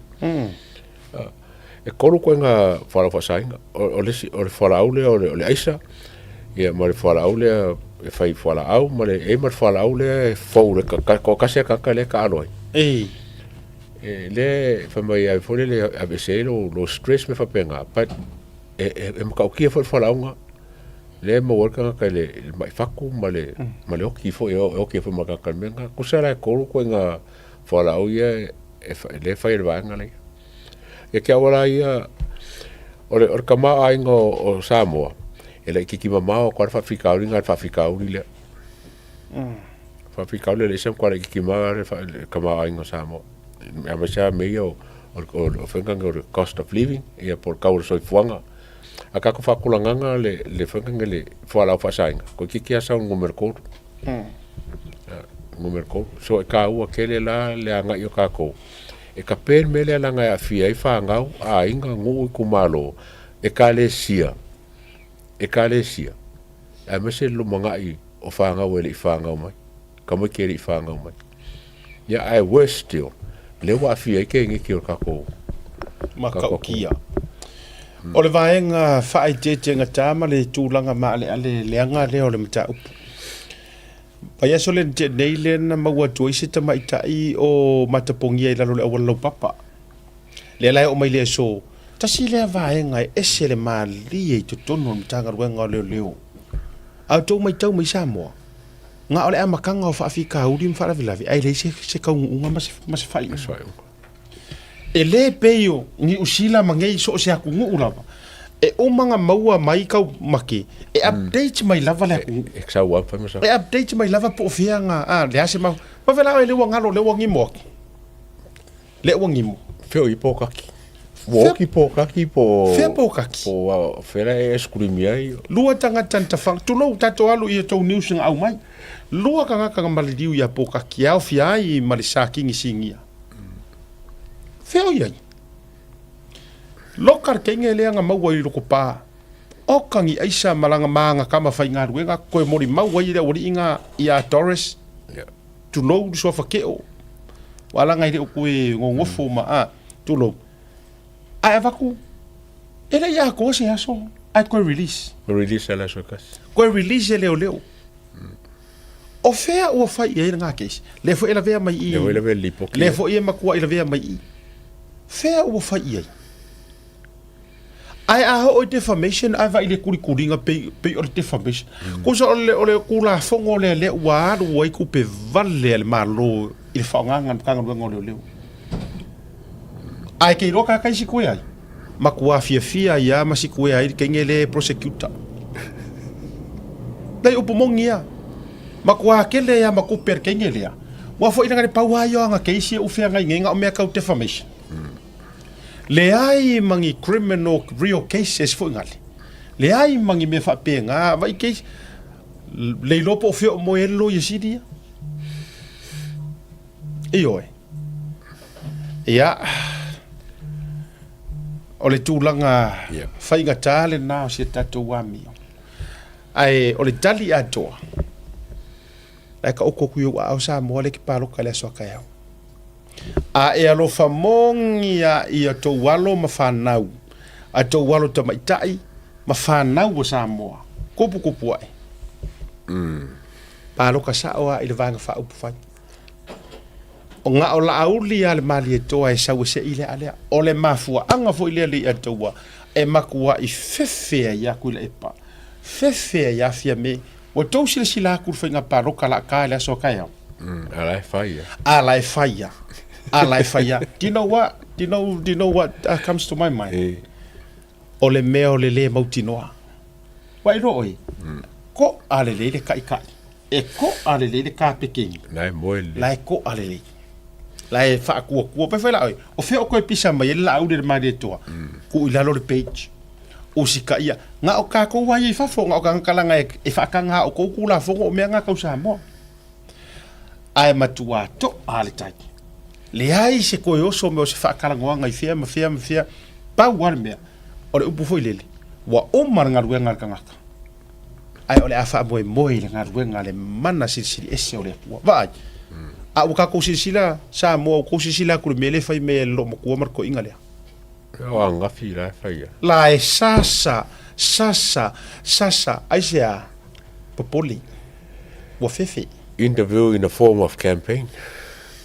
E tolu ituaiga fualaau faasaina. O le isi, o le fualaau lea o le aisa, ia ma le fualaau lea e fai fualaau, ma le, e i ai ma le fualaau lea e fou le toatasi lava le tagata lea e taalo ai. Ei. E, lea fai mai ave foi lele aveese ai lou stress mea faapena, but e matautia foi le fualaau lena. Lea e maua ai le tagata i le mai fatu ma le, ma le oti foi, e oti ai foi ma le tagata i le mea lena. Tusa la e tolu ituaiga fualaau ia e, lea e fai e le vaega lea. Ia ke au la ia, o le, o le tamaoaiga o, o Samoa, e laitiiti mamao atu lava le faafitauli na le faafitauli lea. Faafitauli e leai se matua laitiiti mamao le, le tamaoaiga o Samoa. Aemaise lava mea ia o, o, o, o faiga nei o le cost of living, ia po o le tau o le soifuaga. A tatou faatulagaga le, le faiga nei le fualaau faasaina, toeitiiti lava sau i le numera 3. Numera 3. So e taua tele la le agai o tatou e tape le mea lea leaga e aafia ai fanau, aiga, nuu, itumalo, ekalesia, ekalesia, aemaise le lumanai o fanau e le i fanau mai, tamaiti e le i fanau mai. Ia ae worse still, lea ua aafia ai keneti o le tatou Matautia. O le vaega faaeteetegata ma le tulaga maaleale leaga lea o le mataupu. Vaiaso lea na tea nei lea na maua atu ai se tamaitai o matapogia i lalo o le auala laupapa. Lea la e oo mai le aso, tasi lea vaega e ese le malie i totonu o le Matagaluega o Leoleo. A outou matau mai Samoa, na o le amataga o faafitauli ma faalavelave ae leai se, se taunuuga ma se, ma se faaiuga. E le pei o Niu Sila ma nei so o se atunuu lava, e uma ona maua mai kau make, e update mai lava le atunuu. E sau lava fai ma sau. E update mai lava po o fea na, a, le a se mau. Ma vela oe le ua galo, le ua gimo atu. Le ua gimo. Fea o i pōkaki. Ua oki pōkaki po... Fea pōkaki? Po o fea la e eskurimi ai. Lua tagata na tawhanga. Tulou, tatou alu i a tou news na aumai. Lua tagata na maliliu ia pōkaki. E aofia ai ma le Sā Kingi Sinia. Fea o i ai? Loka le keinga lea na maua i loko pā. Oka ni aisa ma lana maanga kama faigaluega koe molimau ai le aualii na ia Doris. Yeah. Tulou le suafa keo. Ua alaga i le o koe gogofo ma a. Tulou. Ae avatu, e le i atoa se aso, ae toe release. Release e le aso e tasi. Toe release e leoleo. O fea ua fai i ai lena case? Lea foi e lavea mai i. Lea foi e lavea i le lipoti. Lea foi e matuai lavea mai i. Fea ua fai i ai? Ae a oo i defamation ae vaai i le kulikuliga pei, pei o le defamation. Mm. Kusa o le, o le kulafono lea lea ua alu ai tupe vale a le Malo i le faaaogaga a le Matagaluega o Leoleo. Ae ke iloa ka kai sikue ai. Matua fiafia ai a ma sikue ai le kenge le prosecutor. Nei upu moni ia. Matua kele ai a ma tupe a le kenge lea. Ua foi langa le pau ai o anga keisi e uwhea ngai ngenga o mea kau defamation. Leai ma ni criminal real cases foi ngale. Leai ma ni mea faapena, vai case le iloa po o fea o moe ai le loia sili ia. Ioe. Ia, o le tulaga yeah. faigata lena o si a tatou amio. Ae o le tali atoa, la e ka oko ku i ou aao Samoa le ke paloka le aso a taeao. A e alofa moni a i a tou alo ma fanau, a tou alo tamaitai ma fanau a Samoa. Kupukupu ae. Paloka sao a i le vaega faaupufai. O na o Laauli a le Malietoa e sau e seʻi le aa lea. O le mafuaaga foi lea le Iataua e matuai fefe ai ia Tuilaepa, fefe ai ia Fiame. Ua tou silasila atu i le faiga paloka laakaa i le aso a taeao? A la e fai ia. A la e fai ia. A la e fai ia. Do you know what? Do you know, do you know what comes to my mind? E. O le mea o le lē mautinoa. Ua iloa oe, koʻa lelei le kaʻikaʻi. E koʻa lelei le kapekeni. La e moe lelei. La e koʻa lelei. La e faakuakua. Pai fai la oe, o fea o koe pisa mai ai le laauli a le Malietoa? Tuu i lalo le page. Usikaia. Na o tatou lava ia i fafo, na o tagata leaga e faataga a outou Tulafono o mea na tau Samoa. Ae matua toʻa le tai. Leai se toe oso me o se faatalanoaga i fea ma fea ma fea. Pau lava le mea, o le upu foi lele, ua uma le galuega a le tagata, ae o le a faamoemoe i le galuega a le mana silisili ese o le Atua. Vaai, a ua tatou silasila Samoa, ua tou silasila atu i le mea lea e fai mai e le loomatua ma le toeaina lea. O angafi la e fai ai. La e sasa, sasa, sasa, aisea? Popole. Ua fefe. Interview in a form of campaign.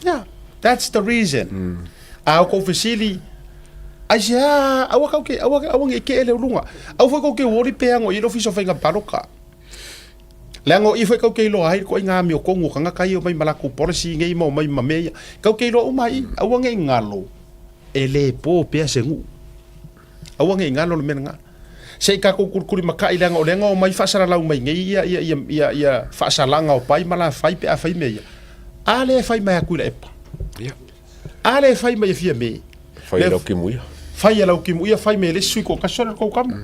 Yeah, that's the reason. A o kou fesili, aisea, aua kau ke, aua, aua nge ke ele ulunga. Au foi kou ke wori pe ango i le ofisa o faiga paloka. Leaga o i foi kau ke iloa ai le koʻiga amiotonu o kagaka ia o mai ma lakou policy nei ma o mai ma mea ia. Kau ke iloa uma ai, aua nge i galo. E le po pea se nuu. Aua ne i galo le mea lena. Se i tatou kulikulimata'i leaga o lea na omai faasalalau mai nei ia, ia, ia, ia, ia faasalaga o pai ma lafai pe a fai mea ia. A lea e fai mai a Tuilaepa. Ia. A lea e fai mai e Fiame. Fai e Laukimuia. Fai e Laukimuia, fai mai e le isi sui toatasi o le tou tama.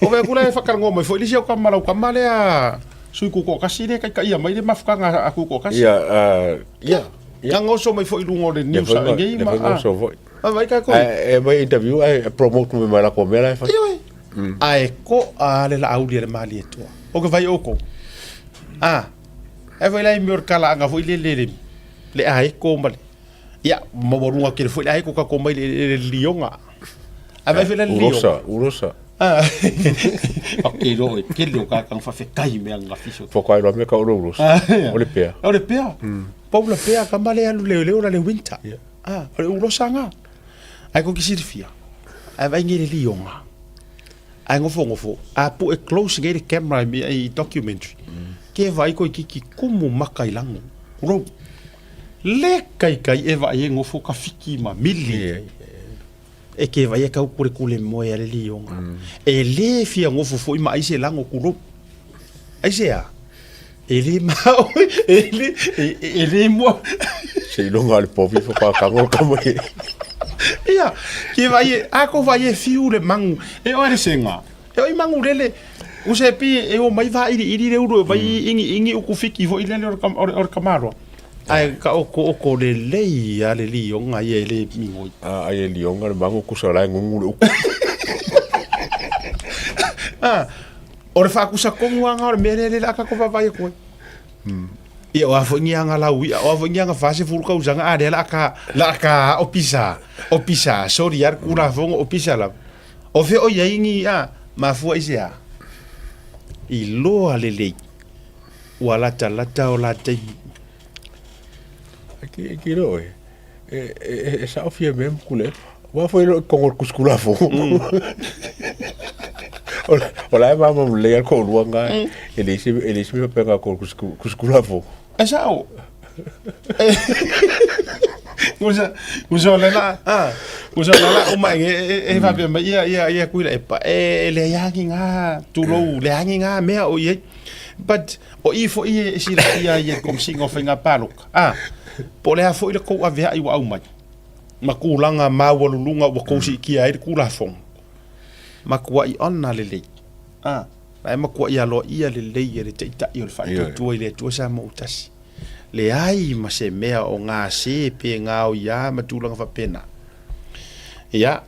O vea kula e whakarangō mai foi lisi au kama lau kama lea sui tutoatasi lea taitaia mai le mafutaga a tutoatasi. Ia, ia. Ia ngoso mai foi lunga o le news a nei ma. Le ngoso foi. A vai ka ko. E mai interview ai promote mai mai la ko mea la e fai. Ioe. Ae ko a le la auli le mali e toa. O ke vai o ko. A. E vai la i mea o le kalaaga foi le le le aeko ma le Ia, maualuga tele foi le aeko ka ko mai le, le, le lioga. A vai foi le lioga. Urosa, urosa. Ah. Ok, lo e kele o kakang whawhetai mea nga fiso. Whakae roa mea ka oro urosa. Ah, ia. O le pea. O le pea. Pau la pea ka male alu le leo la le winter. Yeah. Ah, o le urosa nga. Ai ko kisilifia. Ai vai nge le lioga. Ai ngofo ngofo. A pu e close nge le camera i, i documentary. Ke vai ko kiki kumu maka i lango. Rou. Le kaikai e vaai e ngofo ka fiki ma mili. E ke vai e kau kule kule moe a le lioga. E le fia ngofo foi ma ai se lango kulou. Ai se a? E le mao, e le, e, e le mua. Se iloga le povi fo ka kango ka mai. Ia, ke vai e, a ko vai e fiu le mangu. E oe le senga. E oi mangu lele, u se pi e o mai va iri iri le uru e vai ingi ingi uku fiki fo i lele o le, o le kamaro. Ai ka o ko o ko le lei a le lionga ia e le mingoi. A ai e lionga le mangu kusa la e ngungu le uku. Ah, o le whaakusa kongu anga o le mea lele la ka ko vavai e koe. Ia o a foi ni anga lau ia, o a foi ni anga fase furu kausanga a lea la ka, la ka o pisa, o pisa, sorry ar kura fongo o pisa la. O fea o iai ni a, mafua i se a. I loa lelei, ua lata lata o la taimi. Ki ki ro e. E e e sa o fia mem kule. Wa foi lo kongo kuskula fo. O la e mama le al ko luanga e le se e le se me pega ko kuskula fo. E sao. Ngusa, ngusa le la, ah, ngusa le la uma e e fa mai ia ia ia kuila e pa e le yangi nga tulou le yangi nga mea o ia. But o i fo i e silafia ia komsinga o faiga paloka. Ah, po o le a foi le kou avea'i ua aumai ma kulaga maualuluga ua kou siitia ai le Tulafono. Matua'i ona lelei. Ah, la e matua'i aloaia lelei e le Taitai o le Faatuatua i le Atua Samoa Tasi. Leai ma se mea o gase pe gaoiā ma tulaga faapena. Ia.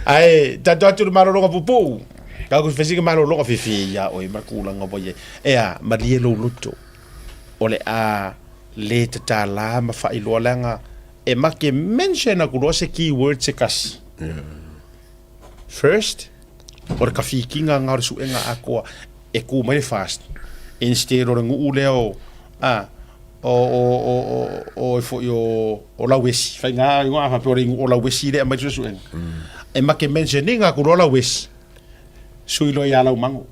Ae tatou atu i le malologa puupuu. Kau ku fesi ke malologa fifi ia oe ma tulaga ua i ai. Ea, malie lou loto o le a le tatala ma faailoa leaga e make mention aku loa se keyword se kasi. First, o le kafikiga nga o le suega atoa e ku mai le fast instead o le nuu lea o a o o o o o e foi o o lauesi faiga igoa faapea o le o lauesi lea aumai le suesuega e make mention ina aku loa lauesi sui loa ia Laumago.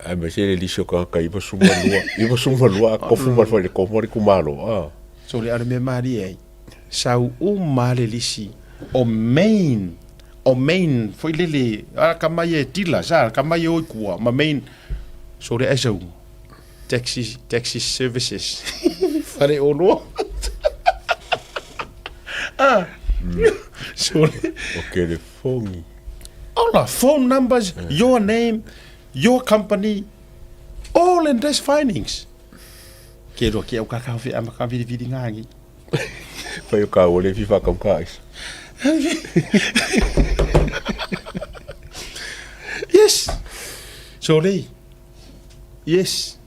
Aemaise le lisi o tagata 92, 92 a tofu ma le failetomo le itumalo, a. So le a le mea malie ai, sau uma le lisi o main, o main foi lele, a ka mai e tila sa, ka mai e o i kua, ma main, so le ai sau, taxi, taxi services, fale oloa. Ah, so le. O kelefogi. Ola, phone numbers, your name, your company, all in this findings. Ke roa ke au ka ka whea ma ka viri viri ngāngi. Whai o kā ua le whiwha kau kā aisa. Yes. So lei. Yes.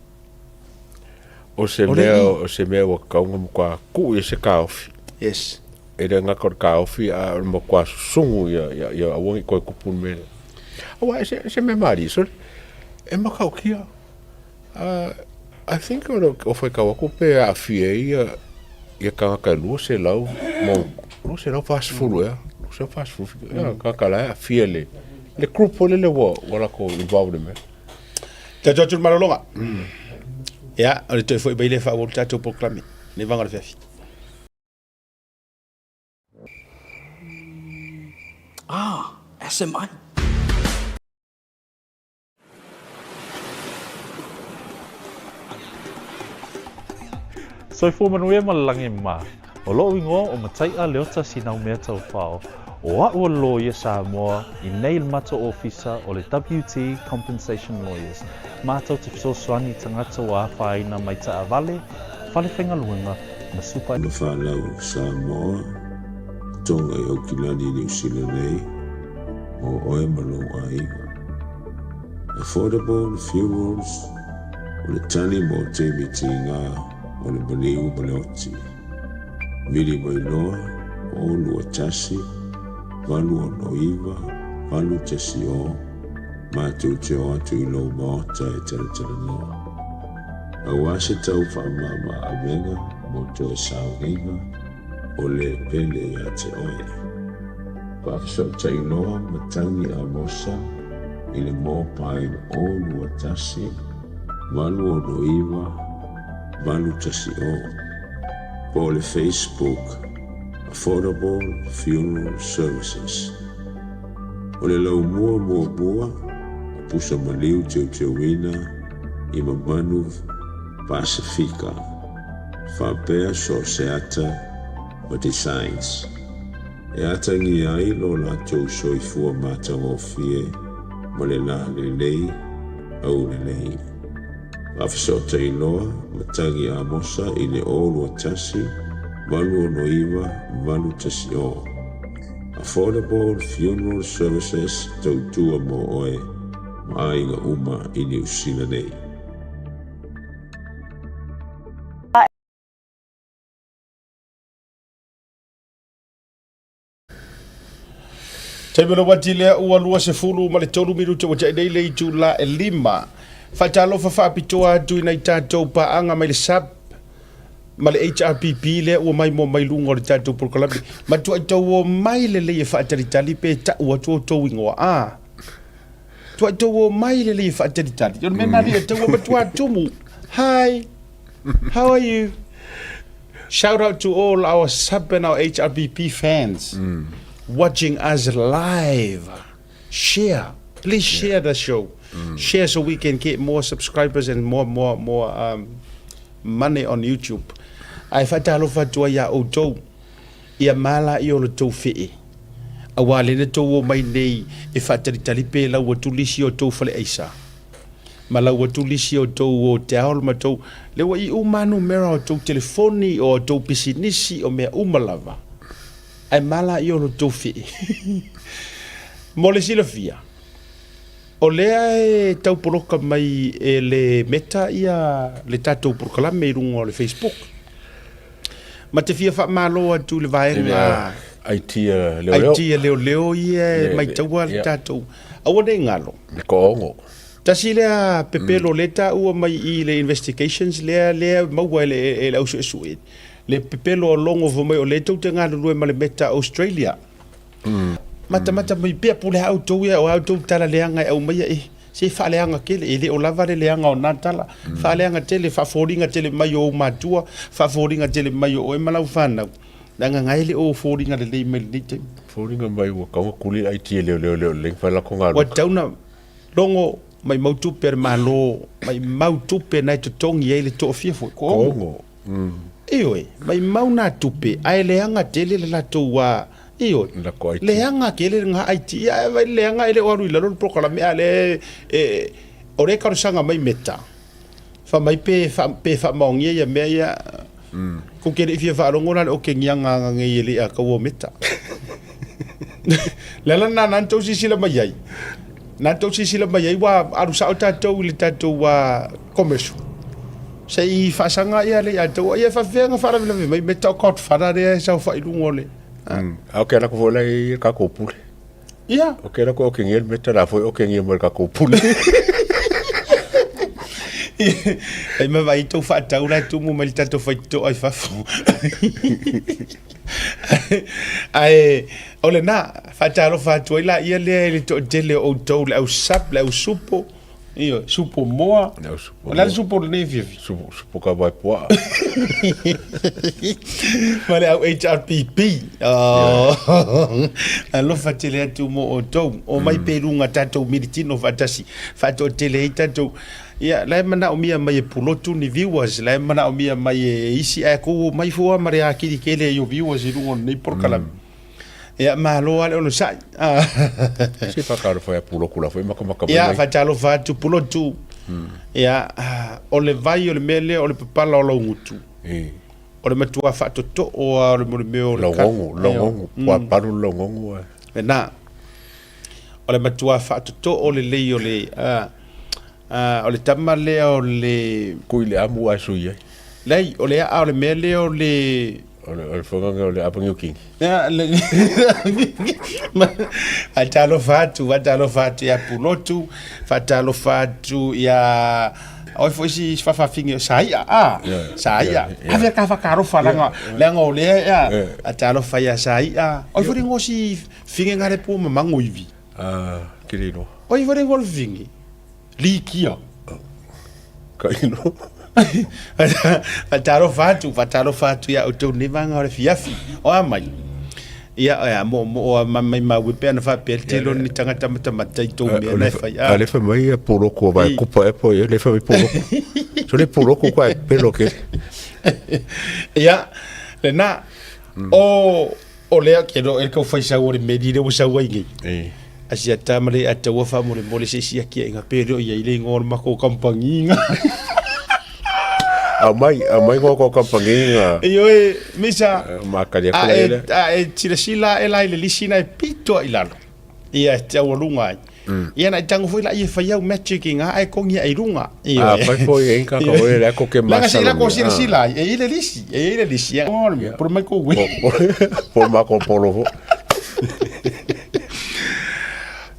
O se mea, o se mea ua kaunga mo kua kuu ia se kaofi. Yes. E le ngaka o le kaofi a o le mo kua susungu ia, ia, ia aua ngi koe kupu le mea. Aua e se, se mea marie, sorry. E makau kia. I think o le o whaikau aku pe aafia ai ia, ia kangaka e 200 mo, 240 ea, 240 ea, kangaka la e aafia le, le group foi lele ua, ua latou involved i le mea. Tatou atu i le malologa. Ia, o le toe foi mai lea e faaauau le tatou polokalame i lenei vaega o le afiafi. Ah, SMI. Soifua manuia ma le lagi mā. O loʻu igoa o Mataiʻa Leota Sinaumea Taufao, o aʻu o le loia Samoa i nei le matou ofisa o le WT Compensation Lawyers, matou te fesoasoani i tagata ua afaina mai taavale, fale faigaluega ma supa. Ma fanau Samoa, Tonga i Aukilani i Niu Sila nei, mo oe ma lou aiga. Affordable Funerals, o le tali mo taimi tiga o le maliu ma le oti. Vili mai loa, 0 2 1 6 9 8 1 0, matou te o atu i lou maota e talatalanoa. Aua se tau faamama avega mo toe sauniga o le pele ia te oe. Faafesootai loa Matagi Amosa i le mobile 0 2 1 8 6 9 8 1 0 po o le Facebook Affordable Funeral Services. O le laumua muamua o pusa maliu teuteuina i Mamanu Pasefika faapea so o se ata ma designs e atagia ai lo latou soifua matagofie ma le lalelei aulelei. Faafesootai loa Matagi Amosa i le 0 2 1 8 6 9 8 1 0. Affordable Funeral Services tautua mo oe ma aiga uma i Niu Sila nei. Taimi o le uati lea ua 23 minute ua ta'i nei le itulā e lima. Faatalofa faapitoa atu i nai tatou paaga mai le SAB ma le HRPP lea ua maimoa mai luga o le tatou polokalame. Matuai tou omai lelei e faatalitali pe ta'u atu outou igoa. A. Tuai tou omai lelei e faatalitali. O le mea lena alii e taua matua tumu. Hi. How are you? Shout out to all our sub and our HRBP fans watching us live. Share. Please share the show. Share so we can get more subscribers and more more more um, money on YouTube. Ae faatalofa atu ai iā outou ia mala i o le tou fee. Auā lea na tou omai nei e faatalitali pe lau atu lisi o tou faleaisa ma lau atu lisi o tou hotel ma tou lea ua iu ma numera o tou telefoni o tou pisinisi o mea uma lava ae mala i o lo tou fee. Mo le silafia, o lea e tau poloka mai e le Meta ia le tatou polokalame i luga o le Facebook. Ma te fia faamalo atu i le vaega IT a leoleo. IT a leoleo ia e maitaua le tatou. Aua ne i galo. Le toaono. Tasi lea pepelo lea taua mai i le investigations lea lea maua e le e le au suesue. Le pepelo o logo fai mai o lea tou te galulue ma le Meta Australia. Matamata mai pea pule a outou ia o a outou tala leaga e aumaia e se faaleaga tele e le o lava le leaga o na tala. Faaleaga tele, faafoliga tele mai o ou matua, faafoliga tele mai o oe ma lau fanau. Leaga na e le o foliga lelei mai lenei taimi. Foliga mai ua tatau ona tuli le IT e leoleo leo lelei na fai lako galuega. Ua tatau ona logo maimau tupe a le Malo, maimau tupe na e totogi ai le toafia foi, ko ono. Ioe, maimau na tupe ae leaga tele le latou a, ioe, leaga tele le na IT, ae vaai le leaga e le o alu i lalo le polokalame a lea e, o lea e talosaga mai Meta, fai mai pe, pe faamaonia ia mea ia, Kou te le i fia faalogo la le okegiaga aga nei e le i ataua o Meta. Le ala lena na tou silasila mai ai, na tou silasila mai ai ua alu sao tatou i le tatou commercial. Se i faasaga ia le i ataua, ia e faafefea ona faalavelave mai Meta o Godfather lea e saofai i luga o le... A o ke ala foi la i le tatou pule. Ia. O ke ala ko okegia le Meta la foi okegia mo le tatou pule. Ai ma vai tou faatau la e tumu mai le tatou faitotoa i fafo. Ae o lena, faatalofa atu ai laia lea i le toatele o outou le au sub, le au supo. Ioe, supo moa. Le au supo O le a le moa. supo o lenei afiafi? Supo, supo ka vai puaa. Ma le au HRPP. Oh. Alofa tele atu mo outou. O mai pe luga tatou militino faatasi. Faatoatele ai tatou. Ia, la e manaomia mai e Pulotu ni viewers, la e manaomia mai e isi, ae kou mai fua ma le akili kele i o viewers i luga o lenei polokalame. Ia, malo lava le onosai. Se whakaaro whai a Puloku la foi makamaka mai Ia, nei. faatalofa atu Pulotu. Ia, o le vai o le mea lea o le papala o lou gutu. E. O le matua faatotoo lava o le mo le mea o le Laugogo, laugogo, pua palu le laugogo ae. Lena. O le matua faatotoo lelei o le, o le tama lea o le. Kui le amu ae sui ai. Leai, o le aa o le mea lea o le. O le, o le whanganga o le apangi o kingi. Faatalofa atu, faatalofa atu ia Pulotu, faatalofa atu ia oi foi si fafafine o Saia, a Saia. Ave ka whakarofa langa, leanga o lea ia, faatalofa ia Saia. Oi foi ngo si finge ngare pu ma mango ivi. Ah, kiri no. Oi foi ngo finge. Likia. Ka ino. Faatalofa atu, faatalofa atu ia outou nei vaega o le fiafi. O a mai? Ia, ia, mo, mo, o ma mai mau e pea na faapea le tele o ni tagata matamata i tou mea na e fai. A le fai mai ia puloko o vai kupa e po ia le fai mai puloko. So le puloko kwa e pelo ke. Ia, lena, o, O lea ke no e kau fai sau o le meli le ua sau ai nei. E. A sia tama le ataua faamolemole se isi aki aiga pe le o iai le ingoa o le mako kampangi nga. Au mai, au mai ngoa ko kampangi nga. Ioe, Misa, Makali aku a la e, ele. a e silasila e la i le lisi na e pito i lalo. Ia e te aualuga ai. Ia na i tango foi la ia fai au magic i ngā ae kongi ai runga. A fai foi e inka ka oe le ko ke Langa se masalo. la ko silasila ai, e i le lisi, e i le lisi. Ia, por mai ko ue. Po ma ko polo fo.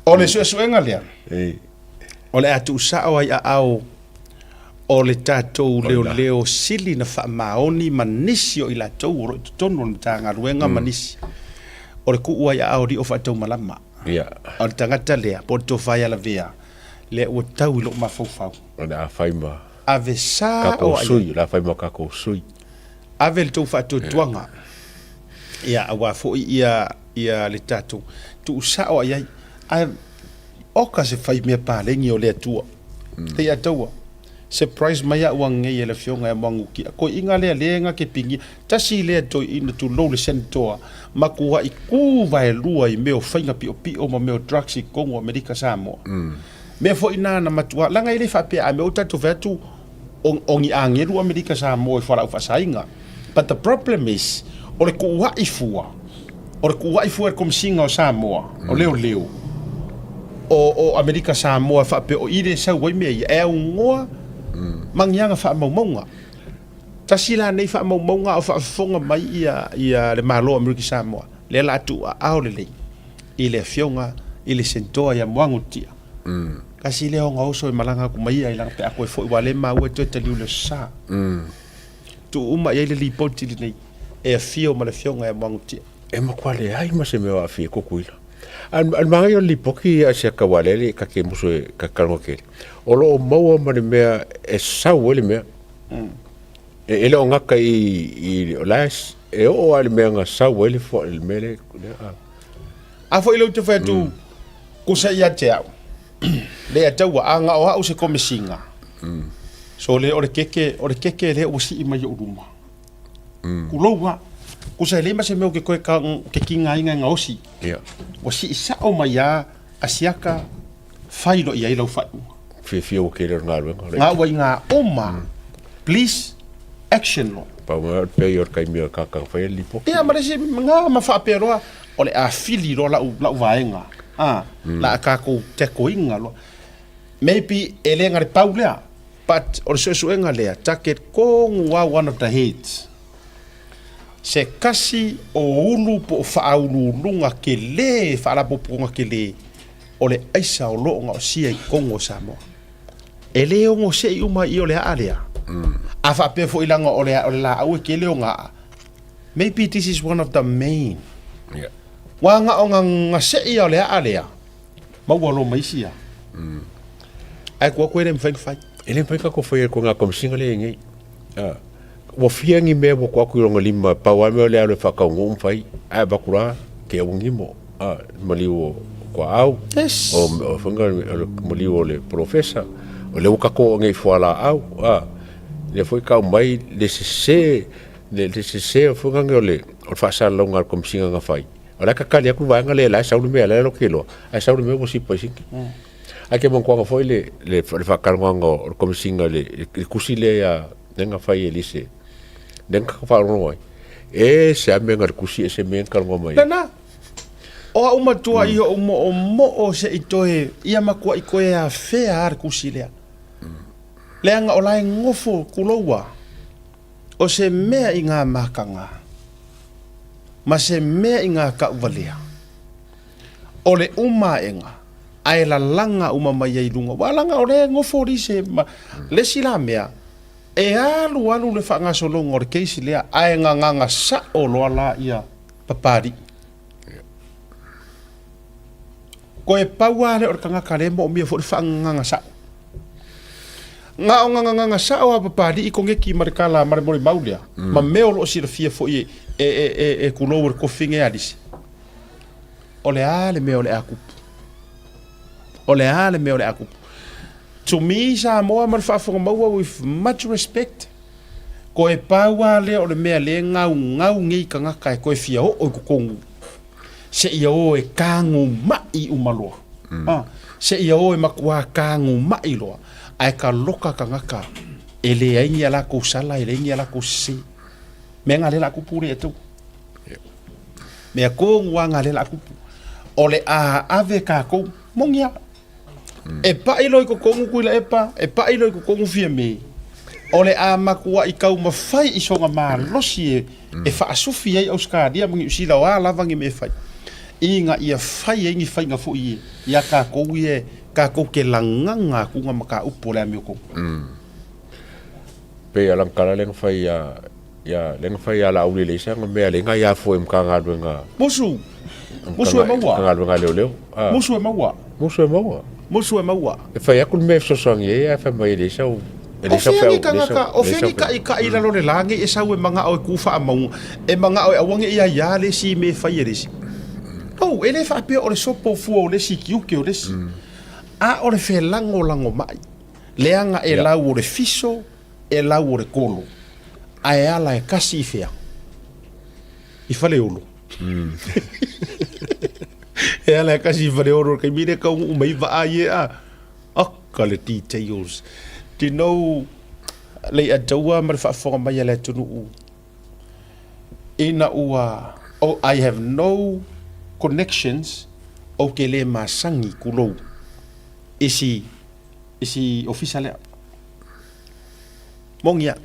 O le suesuega lea. E. O le a tuusao ai aao o le tatou leoleo sili na faamaoni ma nisi o i latou o lo o i totonu o le Matagaluega ma nisi o le kuu ai aao lio faataumalama. O le tagata lea po o le tofa ia lavea lea ua tau i lou mafaufau. O le a fai ma Ave sao kakou ai. sui, o le a fai ma kakou sui. Ave le tou faatuatuaga ia aua foi ia ia le tatou tuusao ai ai. Ae oka se fai mea paleni o le Atua. Te ia taua. Surprise mai au angei e le afioga ia Moagukia. Koiiga lea lea nga ke pingia. Tasi lea toeina tulou le Senatoa ma kua'i ku vaelua i mea o faiga piopio ma mea o drugs i totonu o Amerika Samoa. Mea foi na na matua laga e le faapea a mea o tatou fai atu o, o ni agelu Amerika Samoa i fualaau faasaina. But the problem is o le kua'i fua, o le kua'i fua e le Komesina o Samoa, o leoleo, o, o Amerika Samoa faapea o i le sau ai mea ia, e aunoa ma ni aga faamaumauga. Tasi la nei faamaumauga a o faafofoga mai ia, ia le Malo o Amerika Samoa, lea la tuuaao lelei i le afioga i le Sentoa ia Moagutia. Kasi lea ona oso e malaga atu mai ia i lana pe a koe foi ua le maua e toe taliu le aso sa. Tuu uma i ai le lipoti lenei e afio ma le afioga ia Moagutia. E matua leai ma se mea o aafia i Tutuila. A o le magaia o le lipoti a si ata ua lele ta te musu e ta te talanoa tele, o lo o maua ma le mea e sau ai le mea. E le o gata i o la e oo lava i le mea na sau ai le le mea lea a. A foi lea ou te fai atu, kusa ia te au, le ataua, a na o au se komesina, so le o le keke, o le keke lea ua sii mai i ou luma. Kulou a, kusa e leai ma se mea o ke koe ka, ke kigaina e gaosi. Ua sii sao mai a, a siaka, fai loa i ai lau faaiuga. Fiafia ua kele o le galuega. Nga ua i nga oma, please, action loa. Pau mai o le pei o le taimi o le kakau fai le lipoti. Ia ma le isi nga ma faapea loa, o le a fili loa lau, lau vaega, a, la a kakou tackle ina loa. Maybe e le na le pau lea, but o le suesuega lea, take kogu a one of the heads. Se kasi o ulu po o faauluuluga kele, faalapopotoga kele, o le aisa o loo gaosia i totonu o Samoa. E le ono se'i uma i o le aa lea. A faapea foi laga o le, o le laau e kele ona aa. Maybe this is one of the main. Yeah. Ua na o na, na se'i o le aa lea, maua loa ma isi aa. Ae ku aku e le mafai ona fai. E le mafai ona tatou faia ko ngā komisiga lea e i nei. A, ua fia ni mea ua tuu atu i lona lima, pau lava le mea o le alu e faataunuu ma fai, ae avatu la te au nimo, a, le maliu o Tuaau, Yes. o, o, foi o le maliu o le polofesa, o lea ua tatou oo nei i fualaau, a, lea foi tau mai le sese, le, le sese o foi o le, o le faasalalauga a le komisiga na fai. O la e tatali atu le vaega lea, la e sau le mea, la e lote loa, ae sau le mea ua sipa i sini. Ae ke manatua foi le, le, le faatalanoaga o le komisiga i le, le tusi lea ia, lea na fai e Lise, lea na tatou faalogologo ai. E ese lava mea na le tusi, ese mea na talanoa mai ai. Lena, o au matua i o'u mo'omo'o se'i toe ia matua'i toe afea a le tusi lea. Leaga o la e gofo kuloua o se mea i ngā makaga ma se mea i ngā ka'uvalea. O le uma aʻega, ae lalaga uma mai ai i luga. Ua laga o lea e gofo lise ma le isi la mea, e alu alu le faagasologa o le case lea, ae gagaga sa'o loa la ia Papalii. Koe pau lava lea o le tagata lea e moomia foi le faagagaga sa'o. Na o gagagaga sa'o a Papalii koneki ma le tala ma le molimau lea, ma mea o lo o silafia foi e, e, e, e, e kulou o le kofi e a lise. O le a le mea o le a tupu? O le a le mea o le a tupu? To me, Samoa ma le faafofoga maua with much respect, koe pau lava lea o le mea lea e gaugau nei tagata e toe fia oo i totonu seia o e taguma'i uma loa. Ah, seia o e matuā taguma'i loa, ae ka loka tagata e leai ni a latou sala, e leai ni a latou sese. Mea na lea o le a tupu lea ia te au. Mea tonu lava na lea o le a tupu. O le a ave tatou, moni lava. E paʻi loa i totonu Tuilaepa, e paʻi loa i totonu Fiame, o le a matuaʻi taumafai i sona malosi e, e faasufi ai Ausetalia ma Niu Sila o a lava ni mea e fai, ina ia fai ai ni faiga foi e, iā tatou ia e tatou te lagaga atu na mataupu o le amiotonu. Pei a lana tala lea na fai ia, ia, lea na fai ia Laauli e leai sana mea, leai na aia fua i Matagaluega. Musu! Musu e maua. Matagaluega a Leoleo. Ah. Musu e maua. Musu e maua. Musu e maua. E fai atu le mea e fesoasoani ai, ae fai mai e leai sau, e leai sau feau, leai sau, o fea ni tagata, o fea ni kaʻikaʻi i lalo o le lā nei e sau e manao e kū faamauga, e manao e aua ne i aiā le isi mea e fai e le isi. No, e le faapea o le sopo fua o le isi tiute o le isi. A o le felagolagomai, leaga e lau o le fiso, e lau o le kolo, ae ala e kasi i fea? I Faleolo. E ala e kasi i Faleolo, le taimi lea e taunuu mai vaa ia a. Oka le details. Do you know, Leiataua ma le faafofoga mai a le atunuu, ina ua, oh, I have no connections, ou te le masani kulou i si, i si ofisa lea. Moni a.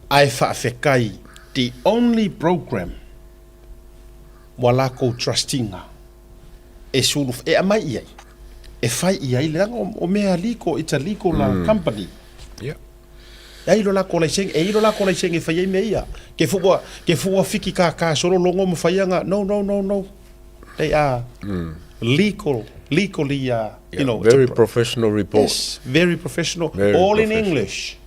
Ae faafetai the only program ua lakou trust ina e sulu e aumai i ai e fai i ai leaga o mea legal it's a legal company. Yeah. E ai lo lakou laisene e i lo lakou laisene e fai ai mea ia. Ke fua ke fua fiki kākā solo logo ma fai anga no no no no they are legal legally uh, you know very professional report. Yes, very professional Very all in professional. English.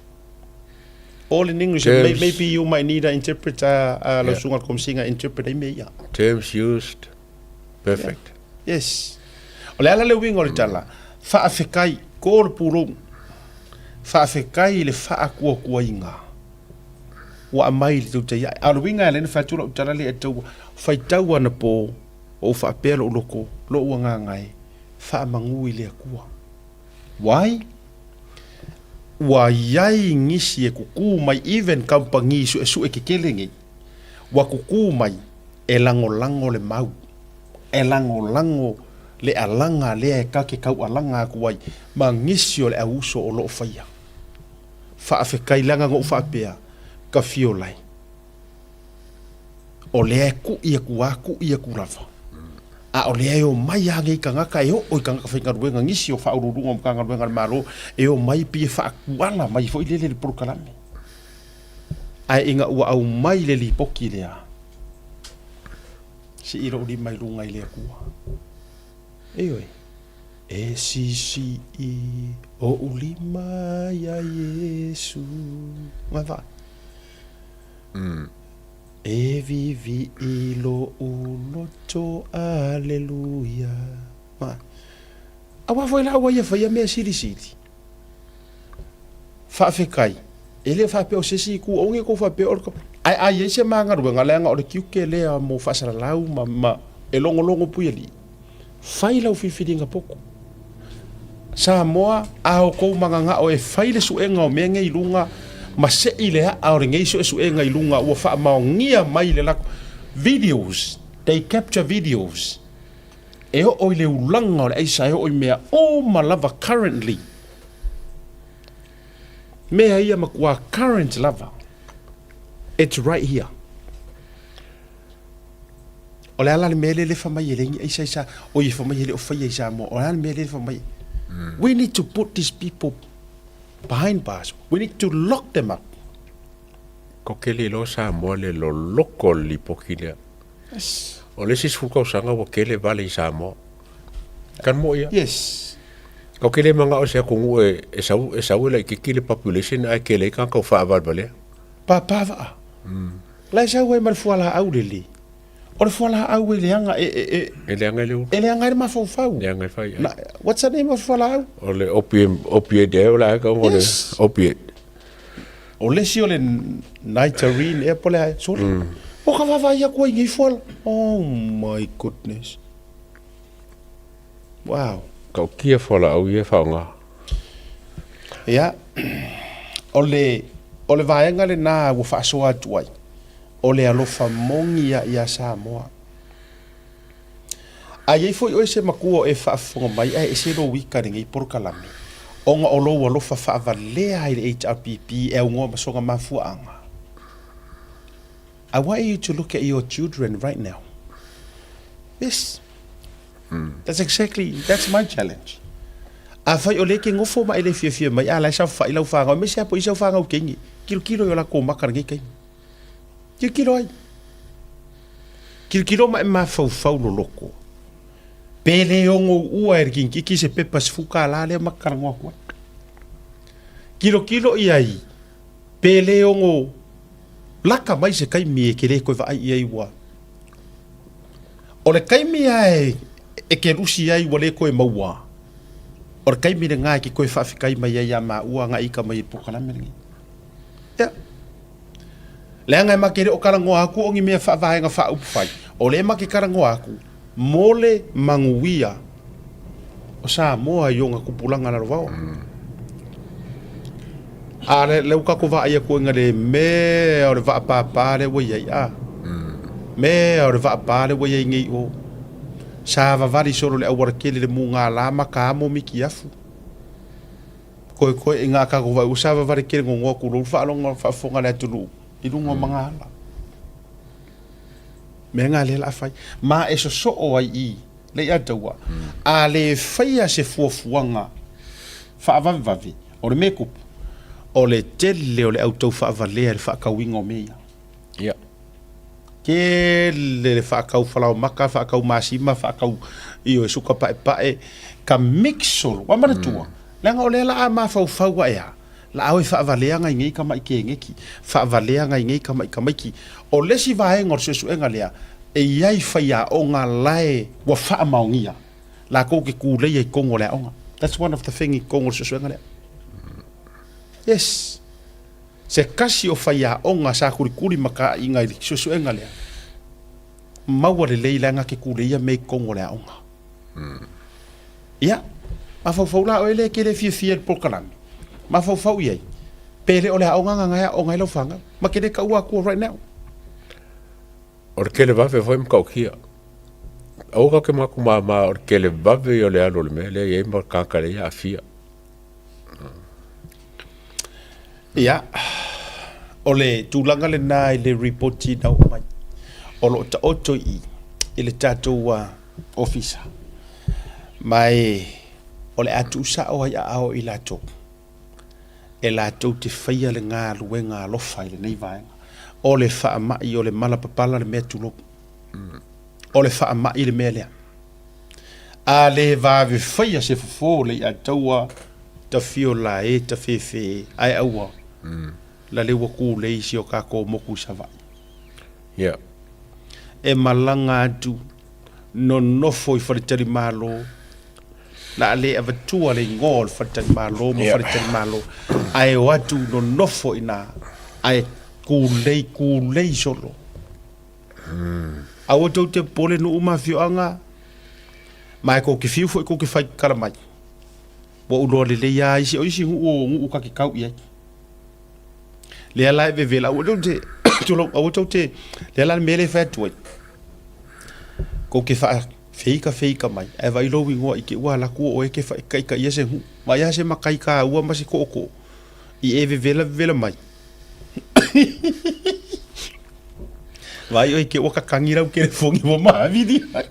All in English. Terms. May, maybe you might need an interpreter, lau Yeah. susuga i le Komisiga interpret ai mea ia. Terms used, perfect. Yes. O le ala le uiga o le tala, faafetai, ko le pulou, faafetai i le faakuakuaina ua aumai i le tautai ae. A o le uiga e ala ai ona fai atu lau tala lea e tau faitau anapo o ou faapea lou loko, lou agaga e faamanu i le Atua. Why? Ua iai nisi e kukū mai even kamupani suesue kekele nei, ua kukū mai e lagolago le mau, e lagolago le alaga lea e ka ke kaualaga aku ai ma nisi o le au uso o loo faia. Faafetai leaga na ou faapea, ka fio lai. O lea e kuʻi aku a kuʻi aku lava. A o lea e omai lava nei tagata e oo i tagata faigaluega, nisi o faauluuluga o Matagaluega a le Malo e omai pei e faakuala mai foi lele i le polokalame. Ae ina ua aumai le lipoti lea, sii lou lima i luga i le Atua. Ioe. E sisii oʻu lima iā Iesu. Gavaa. E vivii loʻu loto, Aleluia. Gavaa. Aua foi la ua ia faia mea silisili. Faafetai, e le faapea o se isi itu oge kou faapea o le ae a i ai se ma galuega leaga o le tiute lea mo faasalalau ma, ma e logologo pui alii. Fai lau filifiliga poto. Samoa, a outou managao e fai le suega o mea nei i luga ma sei le aa o lenei suesuega i luga ua faamaonia mai le latou videos, they capture videos e oo i le ulaga o le aisa e oo i mea uma lava currently. Mea ia matua current lava. It's right here. O le a la le mea lea e lefa mai e leai ni aisa i Sa, oi e fai mai e le o faia i Samoa. O le a le mea lea e lefa mai? We need to put these people behind bars. We need to lock them up. Ko kele loa Samoa le loloko o le lipoti lea. Yes. O le isi sefulu tausaga ua kele vale i Samoa. Kan mo ia. Yes. Kau ke le manao se atunuu e, e sau, e sau e laitiiti le population ae kele ai tagata o faavalevalea. Pāpā vaa. La e sau ai ma le fualaau lelei. O le fualaau e leaga e, e, e, E leaga i le ulu. e leaga ai le mafaufau. Leaga e fai ai. Na, what's the name of fualaau? O le opium, opiate ea o le a e o le Yes. opiate. O le isi o le nitarine ea po o le a ea. Sole. O ka vaavaai atu ai i nei fuala. Oh my goodness. Wow. Tautia fualaau ia e faaaoga. Ia, o le, o le vaega lena ua faasoa atu ai, o le alofa moni ia iā Samoa. A i ai foi oe se matua o e faafofoga mai ae ese lou ika i lenei polokalame, ona o lou alofa faavalea i le HRPP e aunoa ma sona mafuaaga, I want you to look at your children right now. Yes. That's exactly, that's my challenge. Afai o lea e te nofo ma e le fiafia mai, a la e saofai lau fanau, aemaise lava po o i sau fanau teine, tilotilo i o latou maka i lenei taimi. Tilotilo ai. Tilotilo ma e mafaufau loloto. Pe le ono uua e le kinititi se pepa $10 lea ma te talanoa atu ai. Tilotilo i ai, pe le ono laka mai se taimi e te le toe vaai i ai ua. O le taimi lava e kelusi ai ua le toe maua, o le taimi lena e te toe faafetai mai ai ia maua agai ika mai i le polokalame lenei. Ia. Leaga e ma te le o talanoa atu o ni mea faavaega faaupufai, o lea e ma te talanoa atu mo le manuia o Samoa i ona tupulaga lalovaoa. A lea ua tatou vaai atu ai le mea o le vaapāpā lea ua i ai, a mea o le vaapā lea ua i ai nei o. Sa vavali solo le aualatele le mugala ma ka amo mitiafu. Koekoe i ngā kako vai ua sa vavali kele ngongoa kulou faalogo faafofoga le atunuu i luga o magaala. Mea ngā lea la fai. Ma e sosoo ai i le ia taua. A le faia se fuafuaga faavavevave o le mea kupu, o le tele o le au tau faavalea i le faatauina o mea ia. Ia. Tele le faatau falaomaka, faatau masima, faatau ioe suka paepae, ka mix solo. Ua manatua, leaga o lea la a mafaufau ae a, la a o e faavalea ngai nei tama'i keneki, faavalea ngai nei tama'i tamaiti. O le isi vaega o le suesuega lea, e i ai faiaoga lae ua faamaonia latou te kuleia i totonu o le aoga. That's one of the thing i totonu o le suesuega lea. Yes. Se tasi o faiaoga sa kulikuli ma taaiga i le suesuega lea, maua lelei leaga ke kuleia mea i totonu o le aoga. Ia, mafaufau la oe lea e te le fiafia i le polokalame, mafaufau i ai, pe le o le aoga gagae e aoga ai lau fanau. Ma te le taua atua right now. O le televave foi matautia. Aua tatou te manatu mama o le televave ia o le alu o le mea lea e i ai ma tagata lea e aafia. Ia, o le tulaga lena i le ripoti na oo mai, o lo o taoto i i i le tatou ofisa, ma e o le a tuusao ai aao i latou e latou te faia le galuega alofa i lenei vaega. O le faamai, o le mala papala le mea tulou. O le faamai le mea lea. A le vave faia se fofo o le i'a taua tafio la e tafefe ae aua la le ua kulei si o kakou moku i Savaii. Yeah. E malaga atu nonofo i faletalimalo la a le avatua le igoa o le faletalimalo ma faletalimalo ae o atu nonofo ina ae kulei kulei solo. Aua tou te popole nuu ma afioaga, ma e kou te fiu foi kou te fai kala mai. Ua ou loa lelei a isi, o isi nuu o nuu ka te kau i ai. Lea la e vevela, aua tou te, tulou, aua tou te, lea la le mea lea e fai atu ai, kou te faa feika feika mai, ae vaai lou igoa i te ua alu atu o oe e te taitaia se nuu. Vaai a se matai taua ma se tootoo i e vevela vevela mai. Vai oi ke ua kakangi lau telefoni ua mahavili ai.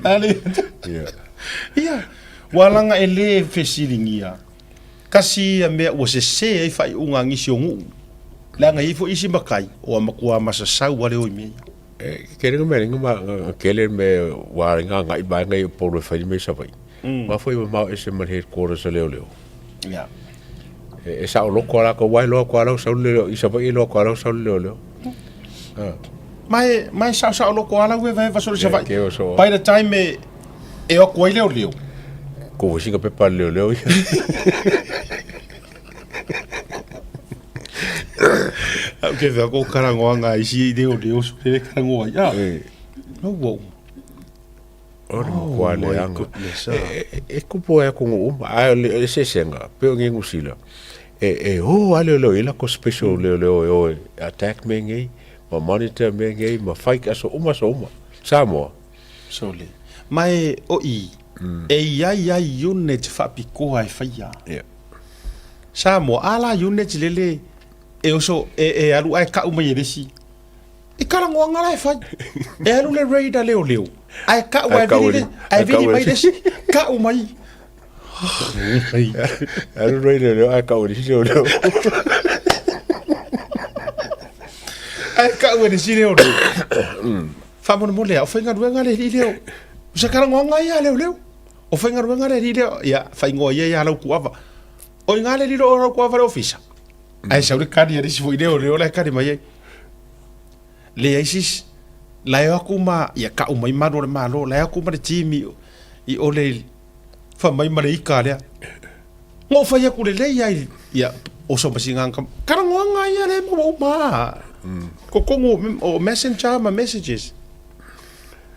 Ale. Yeah. Ia, ua langa e le fesiligia. Kasi ia mea ua sese ai faaiuga a nisi o nuu. Leaga e i ai foi isi matai o a matua masasau ale o i mea ia. E kele nga mea nga ma nga kele me wa nga ngai mai ngai polo e fai mai Savaii. Wa foi mamao ese ma le headquarters a leoleo. Ia. E saoloko a lakou wa e loa koa lau sau le i Savaii e loa koa lau sau le leoleo. Ma e ma e saosaoloko a lau evaeva solo i Savaii. Ke o so. By the time e e o atu ai leoleo. Ko foi singa pepa a le leoleo ia. Au ke vea ko karangoanga isi i leoleo so le karangoa ai. Ah. No wow. O le matua leaga. E kupu ai aku nuu uma, ae o le eseesega, pei o Niu Sila, e o lava leoleo i ai latou special leoleo e o e attack mea nei, ma monitor mea nei, ma fai aso uma aso uma. Samoa. Sole. Ma e o i, e i ai ai unit faapitoa e faia. Yeah. Samoa, a la unit lele e oso e alu ae kau mai e le isi. I karangoanga la e fai. E alu le raid a leoleo. Ae kau ae vili le, ae vili mai le isi, kau mai. Alu raid a leoleo ae kau e le isi leoleo. Ae kau e le isi leoleo. Faamolemole a, o faigaluega le alii lea. O se karangoanga ia a leoleo. O faigaluega le alii lea. Ia, faaigoa ia ia Laukuava. O i ina le alii o Laukuava le ofisa. Ae sau le kali a le isi foi leoleo la e kali mai ai. Leai sis, la e o atu ma, ia kau mai malu o le Malo, la e o atu ma le team i, i o le, fai mai ma le ika lea. Na ou fai atu lelei ai, ia, oso ma sina ka, karagoaga ia le maua uma. Totonu o messenger ma messages.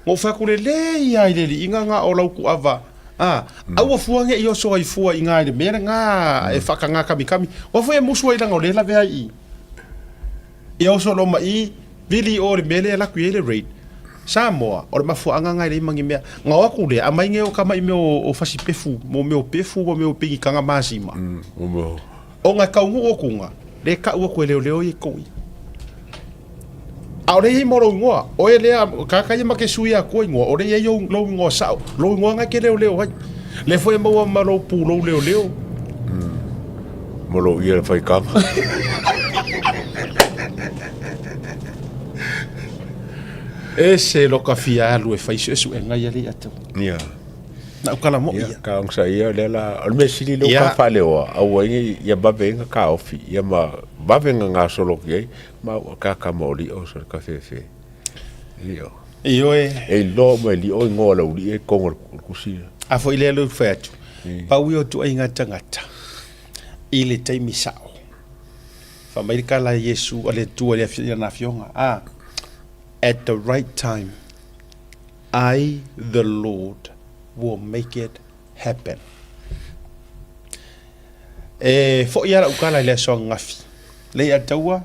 Na ou fai atu lelei ai le liiga na o lau tuava, a, aua fua ne i oso ai fua i ina i le mea lena e faataga kamikami. Aua foi e musu ai leaga o lea e lavea ai i i. Ia oso loa ma i, vili i o i le mea lea e alu atu i ai le raid. Samoa, o le mafuaaga na e leai ma ni mea. Na o atu lea, aumai nei o tama i mea o fasi pefu, mo mea o pefu ma mea o penitanga masima. Ona e taunuu atu na, lea e tau atu e leoleo ia i totonu i i. A o lea e i ai ma lou igoa, oe lea, tagata ia ma te sui atua igoa, o lea e i ai lou igoa sao, lou igoa na e te leoleo ai. Lea foi e maua ma lou pulou leoleo. Ma lou ia faitaga. Ese loka fia alu e fai suesuega ia le atau. Ia. Na u kala moi ia. Ka ongsa ia lea la, o le mea sili lea ua ka faaleoa, aua ai nei ia vave ai na taofi, ia ma vave na gasolo atu i ai, ma ua ka kama o lio so le ka fefe. Lio. Ioe. E iloa uma e lio igoa o le aualii e i totonu o le tusi. A foi lea lou fai atu, pau ia o tuaiga tagata i le taimi sao. Fai mai le tala a Iesu a le Atua i lana afioga, a, At the right time, I the Lord will make it happen. E foi lava lau tala i le aso ananafi, Leiataua,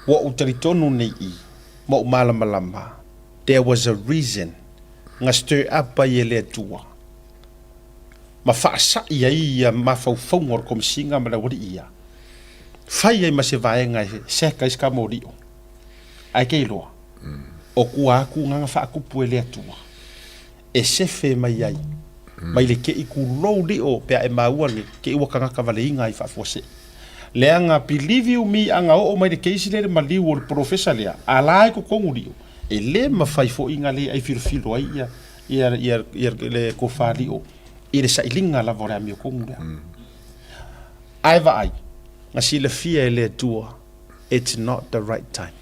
ua ou talitonu nei i, ma ou malamalama, there was a reason na stir up ai e le Atua ma faasai ai ia mafaufauga o le Komesina ma le aualii ia, fai ai ma se vaega e sack ai se kamolio. Ae ke iloa, o tua atu na na faatupu e le Atua e sefe mai ai mai le keʻi kulou lio pe a e maua le keʻi ua tagata valeina ai faafuasei. Leaga pilivi umi a na oo mai le keisi lea i le maliu o le polofesa lea a la ai totonu lio, e le mafai foi na le ai filofilo ai ia Ia, ia, ia le tofa lio i le sailiga lava o le amiotonu lea. Ae vaai, na silafia e le Atua, it's not the right time.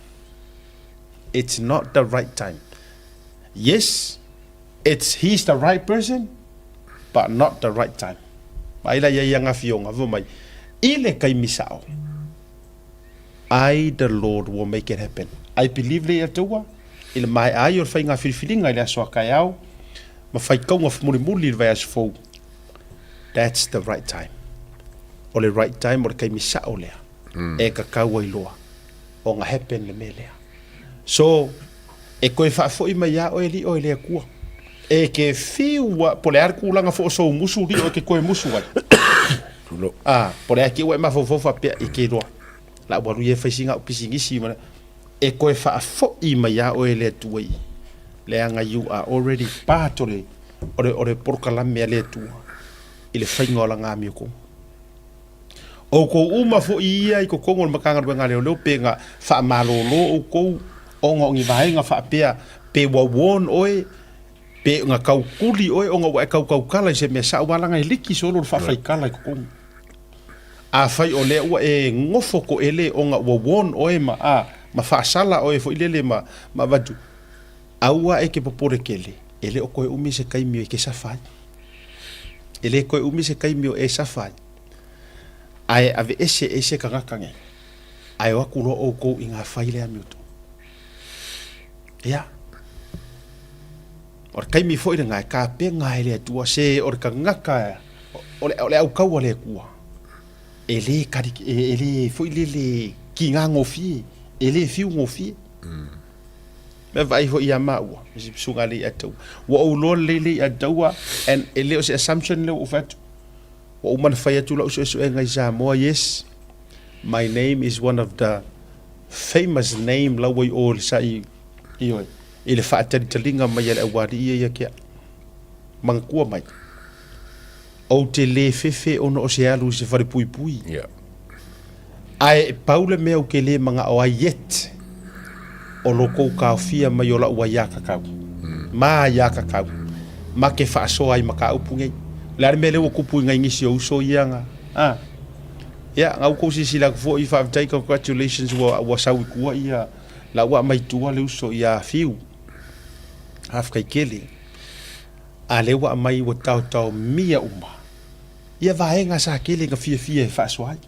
It's not the right time. Yes, it's he's the right person, but not the right time. Vaai la ia ia nga fioga, fai mai, i le taimi sao, I the Lord will make it happen. I believe le Atua, i le maea ai o le faiga filifiliga i le aso a kaeao, ma faitauga mulimuli i le vaiaso fou. That's the right time. O le right time o le taimi sao lea e tatau ai loa ona happen le mea lea. So, e toe faafoi mai ia oe lio e le Atua. E ke fiu a, po o le a le tulaga foi o sou musu lio e ke toe musu ai. Tulou. A, po o le a ke ua e mafaufau faapea e ke loa. La ua alu ia e fai sina au pisinisi ma e toe faafoi mai ia oe e le Atua i leaga you are already part o le o le o le polokalame a le Atua i le faiga o lana amiotonu. Outou uma foi ia i totonu o le Matagaluega a Leoleo pe na faamalolo outou ona o ni vaega faapea pe ua warn oe pe na taukuli oe ona ua e tautautala i se mea sao aua leaga e liki solo le faafaitala i totonu. Afai o lea ua e nofo toele ona ua warn oe ma a ma faasala oe foi lele ma ma avatu, aua e ke popole tele, e le o toe umi se taimi e ke safa ai. E le toe umi se taimi o e safa ai. Ae aveese e se tagata nei, ae o atu loa outou i ngā whai le amiotonu. Ia. O le taimi foi lena e tapena ai le Atua, se o le tagata o le, o le aukau a le Atua, e le kari, e, e le foi lele kiga gofie, e le fiu gofie. Mea vaai foi ia maua, ma si susuga le Ataua. Ua ou iloa lelei le Ataua, and e le o se assumption lea ua ou fai atu. Ua uma ona fai atu lau suesuega i Samoa, yes, my name is one of the famous name la ua i o i le sai, ioe, i le faatalitaliga mai a le aualii ia ia te au. Manatua mai, ou te le fefe ona o se alu i se falepuipui. Yeah. Ae pau le mea ou te le manao ai yet, o lo kou taofia mai o la'u aiākakau, ma aiākakau, ma ke faasoa ai ma ka upu nei. O le a le mea lea ua tupu i nai nisi o uso ia na, a? Ia, na outou silasila atu foi, faafetai, congratulations ua, ua sau i tua ia, la ua aumai i tua le uso ia Fiu. Faafetai tele. A lea ua aumai ua taotaomia uma ia vaega sa tele na fiafia e faasoa ai.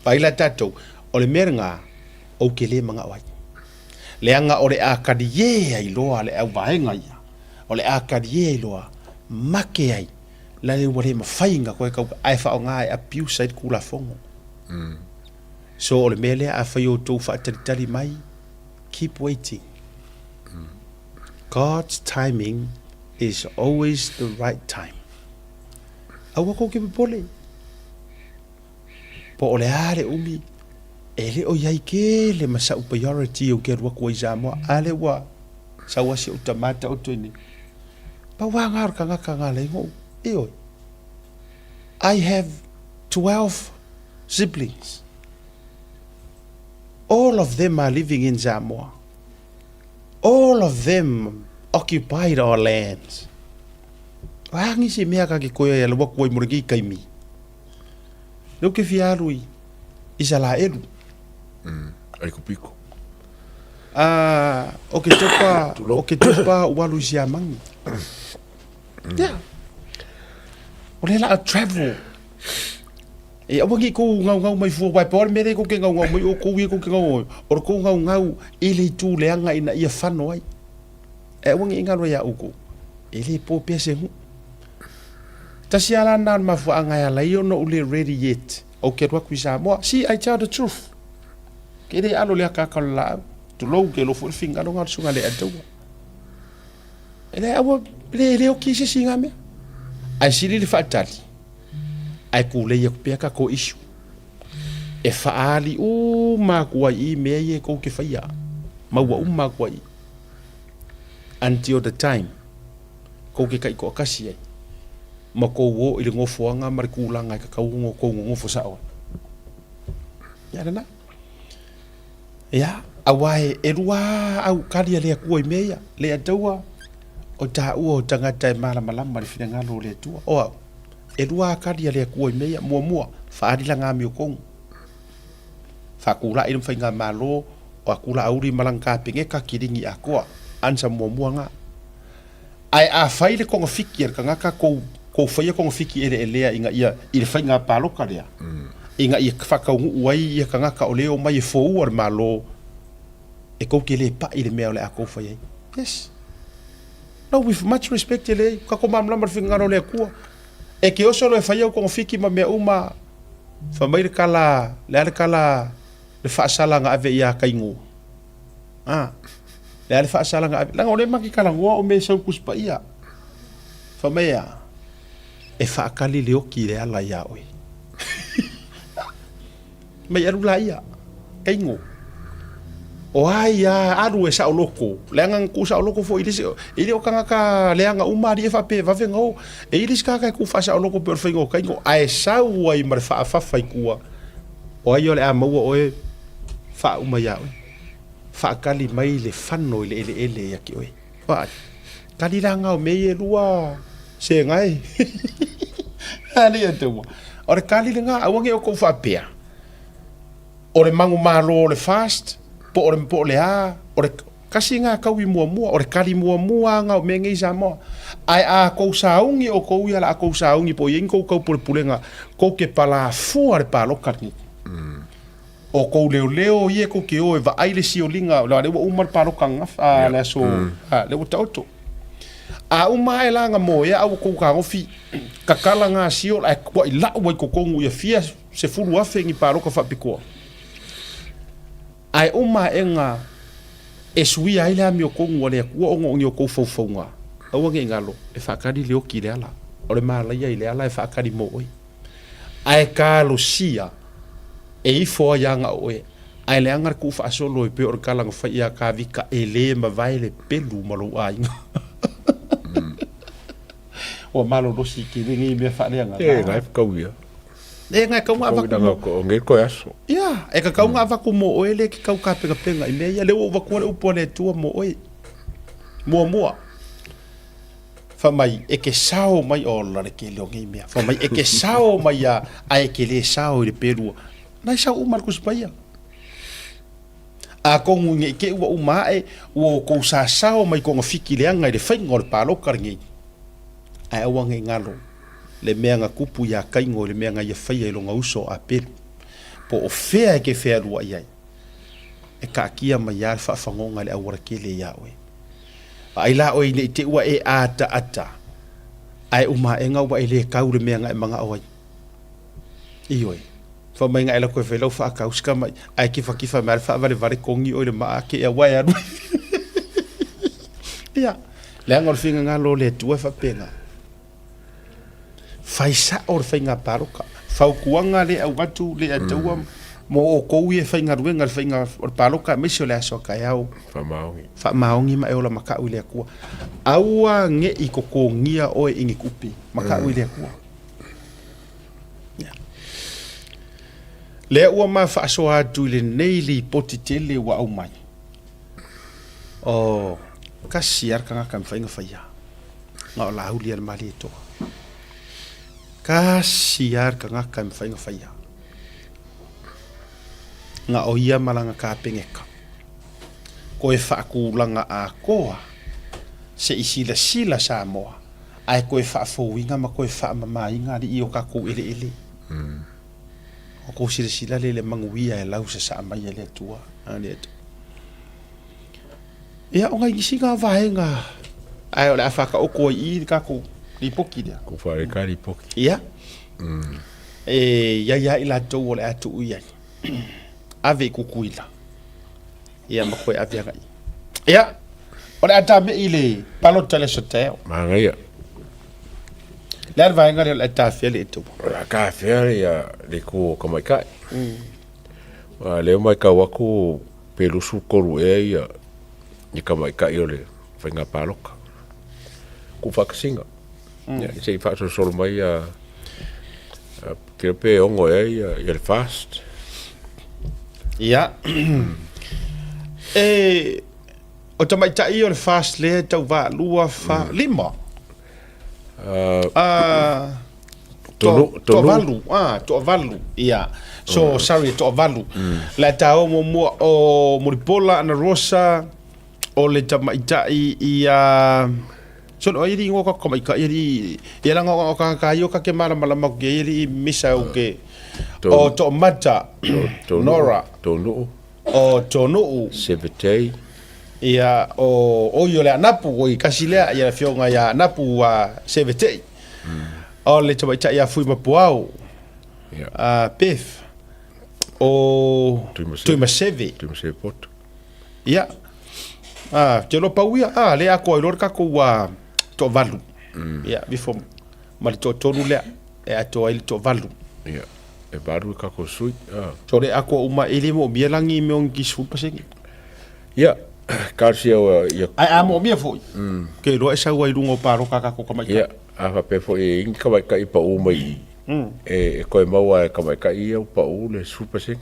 Vaai la tatou, o le mea lena ou te le manao ai. Leaga o le a talie ai loa le au vaega ia, o le a talie ai loa, make ai, la le ua le mafai ona toe tau, ae faaaoga e abuse ai le Tulafono. So o le mea lea afai outou faatalitali mai, keep waiting. God's timing is always the right time. Aua kou ke popole. Po o le a le umi, e le o iai kele ma sa'u priority ou te alu atu ai i Samoa, a lea ua sau a si ou tama taoto i nei. Pau a ngā o le tagata ngā lei ngou, ioe. I have 12 siblings. All of them are living in Samoa. All of them occupied our lands. O a nisi mea ka ke koe ai a le waku ai mo le ki kaimi. Leo ke fia alu i Isalaelu. Ai ku piko. A, o ke topa, o ke topa u alu i Siamangi. Yeah. O le la a travel. E aua nei kou ngaungau mai fua, wae po a le mea lea kou ke ngaungau mai, o kou ia kou ke ngaungau mai. O le kou ngaungau i le itu leaga ina ia fano ai. E aua nei galo iā oukou, e le po pea se nuu. Tasi lava la lena o le mafuaaga e ala ai ona ou le ready yet, ou ke alu atu i Samoa. See, I tell the truth. Ke le alo le akaaka o le laau. Tulou, ke iloa foi le finagalo na o le susuga i le Ataua. E leai, aua, le, le oki i se isi i ngā mea. Ae sili le faatali, ae kulei atu pea tatou issue. E faaali uma atu ai i mea ia e tou te faia. Maua uma atu ai i. Until the time, tou te taitoatasi ai, ma tou o i le nofoaga ma le tulaga e tatau ona outou nonofo sao ai. Ia lena. Ia, aua e, e lua lava au kali a le Atua i mea ia. Le Ataua, O taua o tagata e malamalama i le finagalo o le Atua. O au, e lua akali a le Atua i mea ia. Muamua, faaali lana amiotogu. Faatulai le faigamalo o Atulaauli ma lana Kapeneta kiligi atoa. Answer muamua na. Ae a fai le togafiti a le tagata tou tou faia togafiti eleelea ina ia i le faiga palota lea ina ia faataunuu ai ia tagata o lea e omai e foua le Malo e tou te le pai i le mea o le a tou fai ai. Yes. No, with much respect e leai, tatou malamalama i le finagalo o le Atua. E te oso loa e fai au togafiti ma mea uma, fai mai le tala, le a le tala, le faasala na ave ia Kaino. A, le a le faasala na ave, leaga o lea ma te talanoa o mea e sau i le Tusi Paia. Fai mai e a? E faatali le oti i le ala ia oe. Mai alu laia, Kaino. O ai a alu e saoloto, leaga na tuu saoloto foi i le isi, e le o tagata leaga uma alii e faapea e vave ona o. E i ai le isi tagata e tuu faasaoloto pei o le faiga o Kaino, ae sau ai ma le faafafa i tua, o ai o le a maua oe, faauma ia oe. Faatali mai le fano i le eleele ia te oe. Vaai, tali la na o mea ia e lua, sega e. Alii a te ua. O le tali lena, aua ne i outou faapea, o le manumalo o le FAST, po o le, po o le a, o le kasi lena taui muamua, o le tali muamua lena o mea nei i Samoa. Ae a tou sauni outou ia, o le a tou sauni po o i ai ni tou taupulepulega, tou te palafua le palota lenei. O kou leoleo ia kou te o e vaai le sioliga, o lea ua uma le paloka ananafi, a le aso, a lea ua taoto. A uma ae la na moea a ua kou kagofi kakala nga sio ae kuai lau ai totonu ia fia 10,000 ni paloka faapitoa. Ae uma aega e suia ai le amiotonu a le Atua ona o ni o kou faufauga, aua ne i galo, e faatali le oti i le ala, o le malaia i le ala e faatali mo oe. Ae talosia e ifo ai aga o oe, ae leaga le tuufaasolo e pei o le tala na fai ia Kavika, e le mavae le pelu ma lou aiga. Ua malolosi tele nei mea faaleagaga. E ngai kau ia. E ngai kau ngā vaku mo. O ngei koe aso. Ia, e ka kau ngā vaku mo oe le ke kau kāpengapenga i mea ia. Le ua uvakua le upu a le Atua mo oe. Muamua. Fai mai, e ke sao mai, ola le tele o nei mea. Fai mai, e ke sao mai ia, ae e ke lē sao i le pelua. Na e sao uma le Tusi Paia. Atonu ne i te i ua uma ae, ua outou sasao mai togafiti leaga i le faiga o le paloka lenei. Ae aua ne i galo le mea na tupu iā Kaino i le mea na ia faia i lona uso o Apelu. Po o fea e te fealuai ai, e taatia mai lava le faafagoga i le aualatele iā oe. Vaai la oe ne i te ua e ataata, ae uma aega ua e le kau le mea na e manao ai. Ioe. Fai mai na e lako e fai lau faakau sika mai, ae kifakifa mai le faavalevale kogi oe i le maa ake ea ua e alu. Ia, leaga o le finagalo o le Atua e faapena. Fai sao le faiga paloka. Fautuaga le auvatu le ataua mo outou ia e faigaluega i le faiga o le paloka aemaise o le aso a taeao. Faamaoni. Faamaoni ma e ola makau i le Atua. Aua ne i totogia oe i ni tupe, makau i le Atua. Ia. Lea ua ma faasoa atu i lenei lipoti tele ua aumai. Oh, kasi lava le tagata e mafai ona faia. Na o Laauli a le Malietoa. Tasi lava le tagata e mafai ona faia. Na o ia ma lana Kapeneta. Toe faatulaga atoa se i silasila Samoa ae toe faafouina ma toe faamamaina alii o tatou eleele. O kou silasila lea i le manuia e lausasaa mai e le Atua. Ia, o nai nisi na vaega, ae o le a faataoto ai i i le tatou lipoti lea. Ko whare lipoti. Ia. E i ai lava i latou o le a tuu i ai. Ave i Kukuila. Ia, ma koe ave agai. Ia, o le a tāmei i le palota le aso taeao. Manaia. Le a le vaega lea o le a tafea le etaua? O le a tafea ia le itu o tamaitai. A lea matau atu pe 23 ea ia i tamaitai o le faiga palota. Ku faakasiga. Ia, se i faasolosolo mai ia ke pe 6 ea ia, ia le FAST. Ia. E O tamaitai ia o le FAST lea e tau 8, 4, 5. Ah, Tonu, toa tonu. valu, ah, toa valu. Ia. So, sorry, toa valu. Le a tāua muamua o Mulipola Ana Rosa, o le tamaitai ia... So, o ia ingoa ka tamaitai ia ia langa o ka ka ia ka ke malamalama ke ia i misa o ke o to mata Nora Tonu. O Tonuu. Sevetei. Ia, o, oi o le Anapu, oi kasi lea, ia le afioga ia Anapu a Sevetei. O le tamaitai ia Fuimapuao. Ia. A Beth. O Tuimaseve. Tuimaseve. Tuimaseve Poto. Ia. A, te loa pau ia, a, lea atoa ai loa le tatou a, toavalu. Ia, vifo ma le toatolu lea e atoa ai le toavalu. Ia, e valu le tatou sui. A. So le atoa uma e le moomia lagi i mea o ni 10%. Ia, talosia ua ia. Ae a moomia foi, ke iloa e sau ai i luga o paloka a tatou tamaitai. Ia, a faapea foi e i ai ni tamaitai e pau mai i i, e toe maua lava e tamaitai ia ua pau le 10%.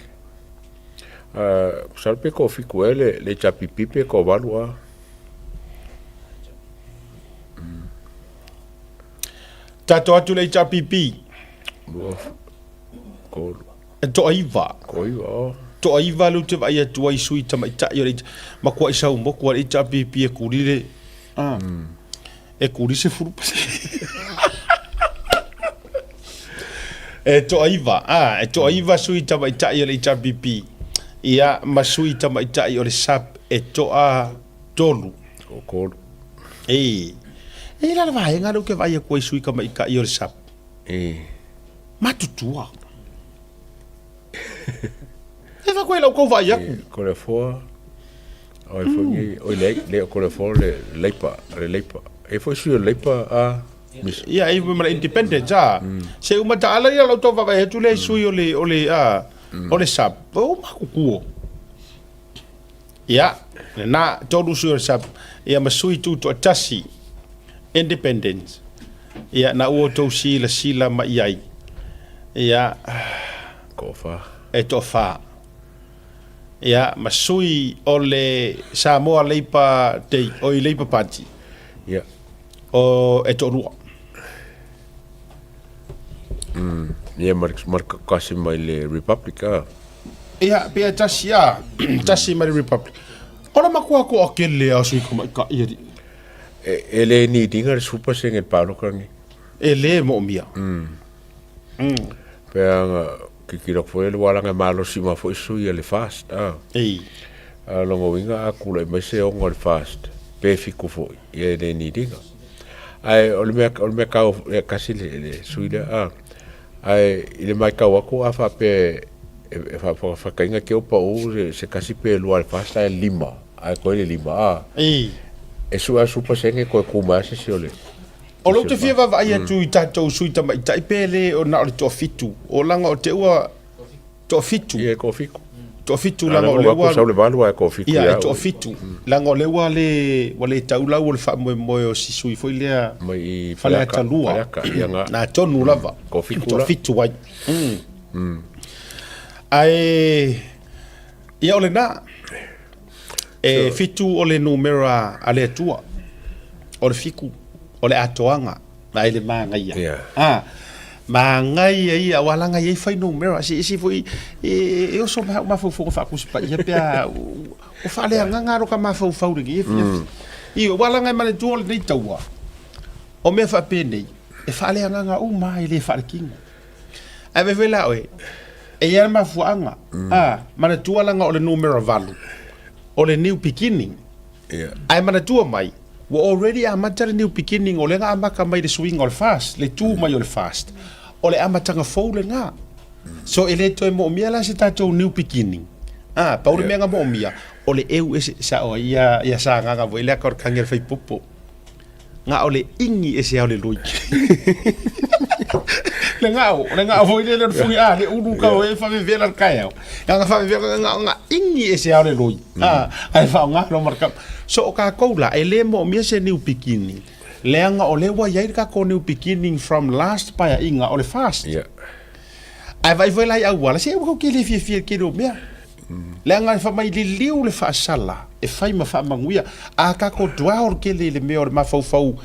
A, masalo pe toafitu ea le HRPP pe toavalu a. Tatou atu le HRPP. 2, 3. E toaiva. Toaiva, oh. Toaiva lea ou te vaai atu ai i sui tamaitai o le makuai sau motu a le HRPP e kuli le, ah, e kuli 10%. E toaiva, ah, e toaiva sui tamaitai o le HRPP. Ia, ma sui tamaitai o le SAP e toa tolu. Toatolu. E. E i la le vaega lea ou te vaai atu ai i sui tamaitai o le SAP. E. Matutua. E fai koe i lau tou vaai atu. E, Toleafoa, o ai foi nei, oi leai, leai o Toleafoa le Leipa, le Leipa. E foi sui o le Leipa a Miss. Ia, e ma le Independent, a. Se uma taala ia lau tou vaavaai atu lea i sui o le, o le, a, o le SAP, o matutua. Ia, lena, 3 sui o le SAP, ia ma sui tutoatasi, Independent. Ia, na ua outou silasila mai i ai. Ia, Toafa. E toafa. Ia, ma sui o le Samoa Labour Day, oi Labour Party. Ia. O, e toalua. Ia, ma le, ma le kasi mai le Republic, a. Ia, pe e tasi a, tasi mai le Republic. O le matua toatele a o sui tamaitai alii. E, e le need ina le 10% i le paloka lenei. E le moomia. Pe ana kikilo atu foi le walaga e malosi uma foi sui a le FAST, a. Ei. A lona uiga a tulai mai se 6 o le FAST, pe 7 foi, ia e le need ina. Ae o le mea, o le mea tau, e kasi le, le sui lea, a. Ae i le matau atu a faapea e, e faafakaiga te o pau se, se kasi pe lua le FAST ae lima, ae koe le lima, a. Ei. E sue a 10% koe ku mai a se isi o le. O lea ou te fia vaavaai atu i tatou sui tamaitai pe le o na o le toafitu. O laga o te ua toafitu. Ia e toafitu. Toafitu laga o lea ua. Sau le valu ae toafitu ia. Ia e toafitu. Laga o lea ua le ua le tau lau o le faamoemoe o si sui foi lea. Mai i Faleata 2. Faleata, ia na. Na tonu lava. Toafitu la. Toafitu ai. Ae ia o lena. E fitu o le numera a le Atua, o le fiku, o le atoaga, ae le magaia. Yeah. A, magaia ia, aua laga e i ai fuainumera, eseese foi, e, e oso mai au mafaufauga faakusi paia pe a, ua faaleagaga lava lo ka mafaufau i lenei afiafi. Ioe, aua laga e manatua o lenei taua, o mea faapenei, e faaleagaga uma lava e le faaletino. Ae vaai foi la oe, e i ai le mafuaaga, a, manatua laga o le numera 8, o le new beginning. Yeah. Ae manatua mai, ua already amata le new beginning, o lea na amata mai le suiga o le FAST, le tu mai o le FAST. O le amataga fou lena. So e le toe moomia la se tatou new beginning. A, pau le mea na moomia, o le eu ese, sao ai ia, ia Sagaga foi lea ka o le kagi a le faipopo. Gao le igi ese ao le lui. Le gao, le gao foi lele o le fui, a, le ulu kau e whavewela le kai ao. Nga whavewela nga nga igi ese ao le lui. A, ai whaonga lo marka. So o kākou la, e le moomia se new beginning. Leaga o lea ua iai le kākou new beginning from last paeaiga o le FAST. Yeah. Ae vaai foi la i auala, se ua kau ke le fiafia i le tele o mea. Leaga e fai mai liliu le faasala e fai ma faamanuia. A tatou dwell tele i le mea o le mafaufau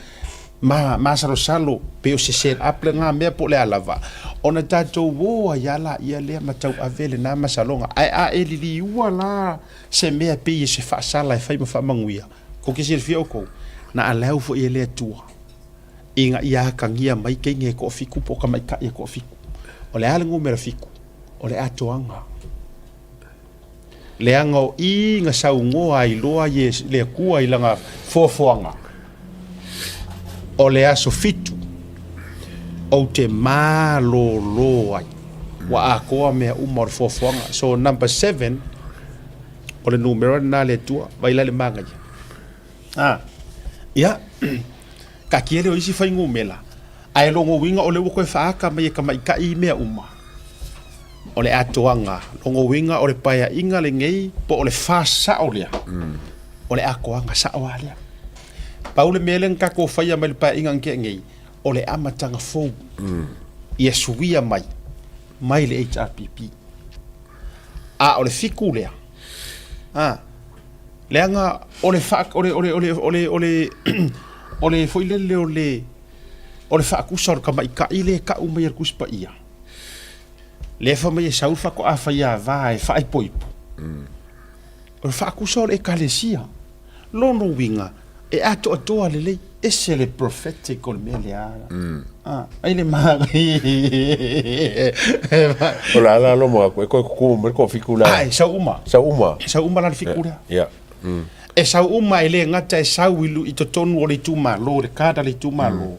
ma masalosalo pei o se set up lena mea po o le a lava, ona tatou o ai lava laia lea ma tauave lena masaloga. Ae a e liliua la se mea pei o se faasala e fai ma faamanuia, tou te silafia outou, na allow foi e le Atua ina ia atagia mai teine e toafitu po o tamaitai e toafitu. O le a le numera fitu? O le atoaga. Leaga o i na saunoa ai loa le Atua i lana foafoaga, o le aso fitu ou te malōlō ai. Ua atoa mea uma o le foafoaga. So number seven, o le numera lena a le Atua, vai la i le manaia. A, ia, taatia lea o isi fuainumera, ae lona uiga o lea ua toe faaata mai e tamaitai mea uma. O le atoaga, lona uiga o le paeaiga lenei po o le fa sao lea, o le atoaga sao lava lea. Pau le mea lea na tatou faia mai le paeaiga na tea nei, o le amataga fou ia suia mai mai le HRPP. A o le fitu lea, a, leaga o le faa, o le, o le, o le, o le, o le, o le foi lele o le, o le faatusa o le tamaitai lea e tau mai e le Tusi Paia, Lea fai mai e sau faatoa faiava e faaipoipo. O le faakusa o le Ekalesia. Lona uiga, e atoatoa lelei, ese le prophetic o le mea lea. Ah, ai le O le ala lo mo e koe kuku mai ko fiku la. Ai, sau uma. Sau uma. Sau uma la le fiku lea. Ia. E sau uma e le gata e sau i totonu o le itumalo, le kada le itumalo.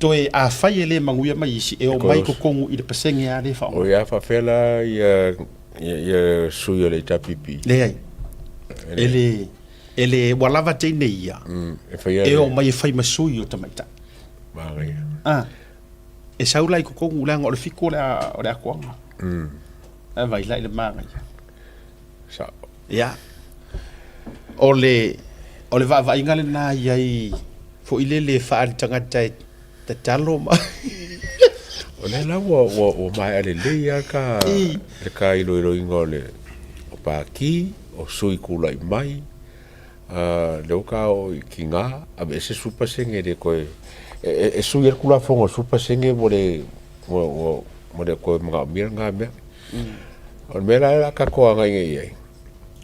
Toe afai e le manuia mai isi, e omai i totonu i le pasene lava lea e faaaoga. O ia faapefea la ia ia sui o le HRPP? Leai. E le, e le, ua lava teine ia, E faia e omai e fai ma sui o tamaitai. Manaia. Ah, e sau la i totonu leaga o le fitu o le, o le atoaga. Ae vai la i le manaia. Sao. Ia. O le, o le vaavaaiga lena i ai foi lele e faaali tagata e tatalo ma O lea la ua, ua, ua maea lelei lava ka, le ka iloiloina o le o Pākī, o sui tulai mai, uh, lea ua ka oo i ki ngā, aveese 10% e le toe, e, e, e sui ai le Tulafono 10% ua le, ua, ua, ua le toe manaomia lena mea. O le mea la e a tatou agai nei i ai,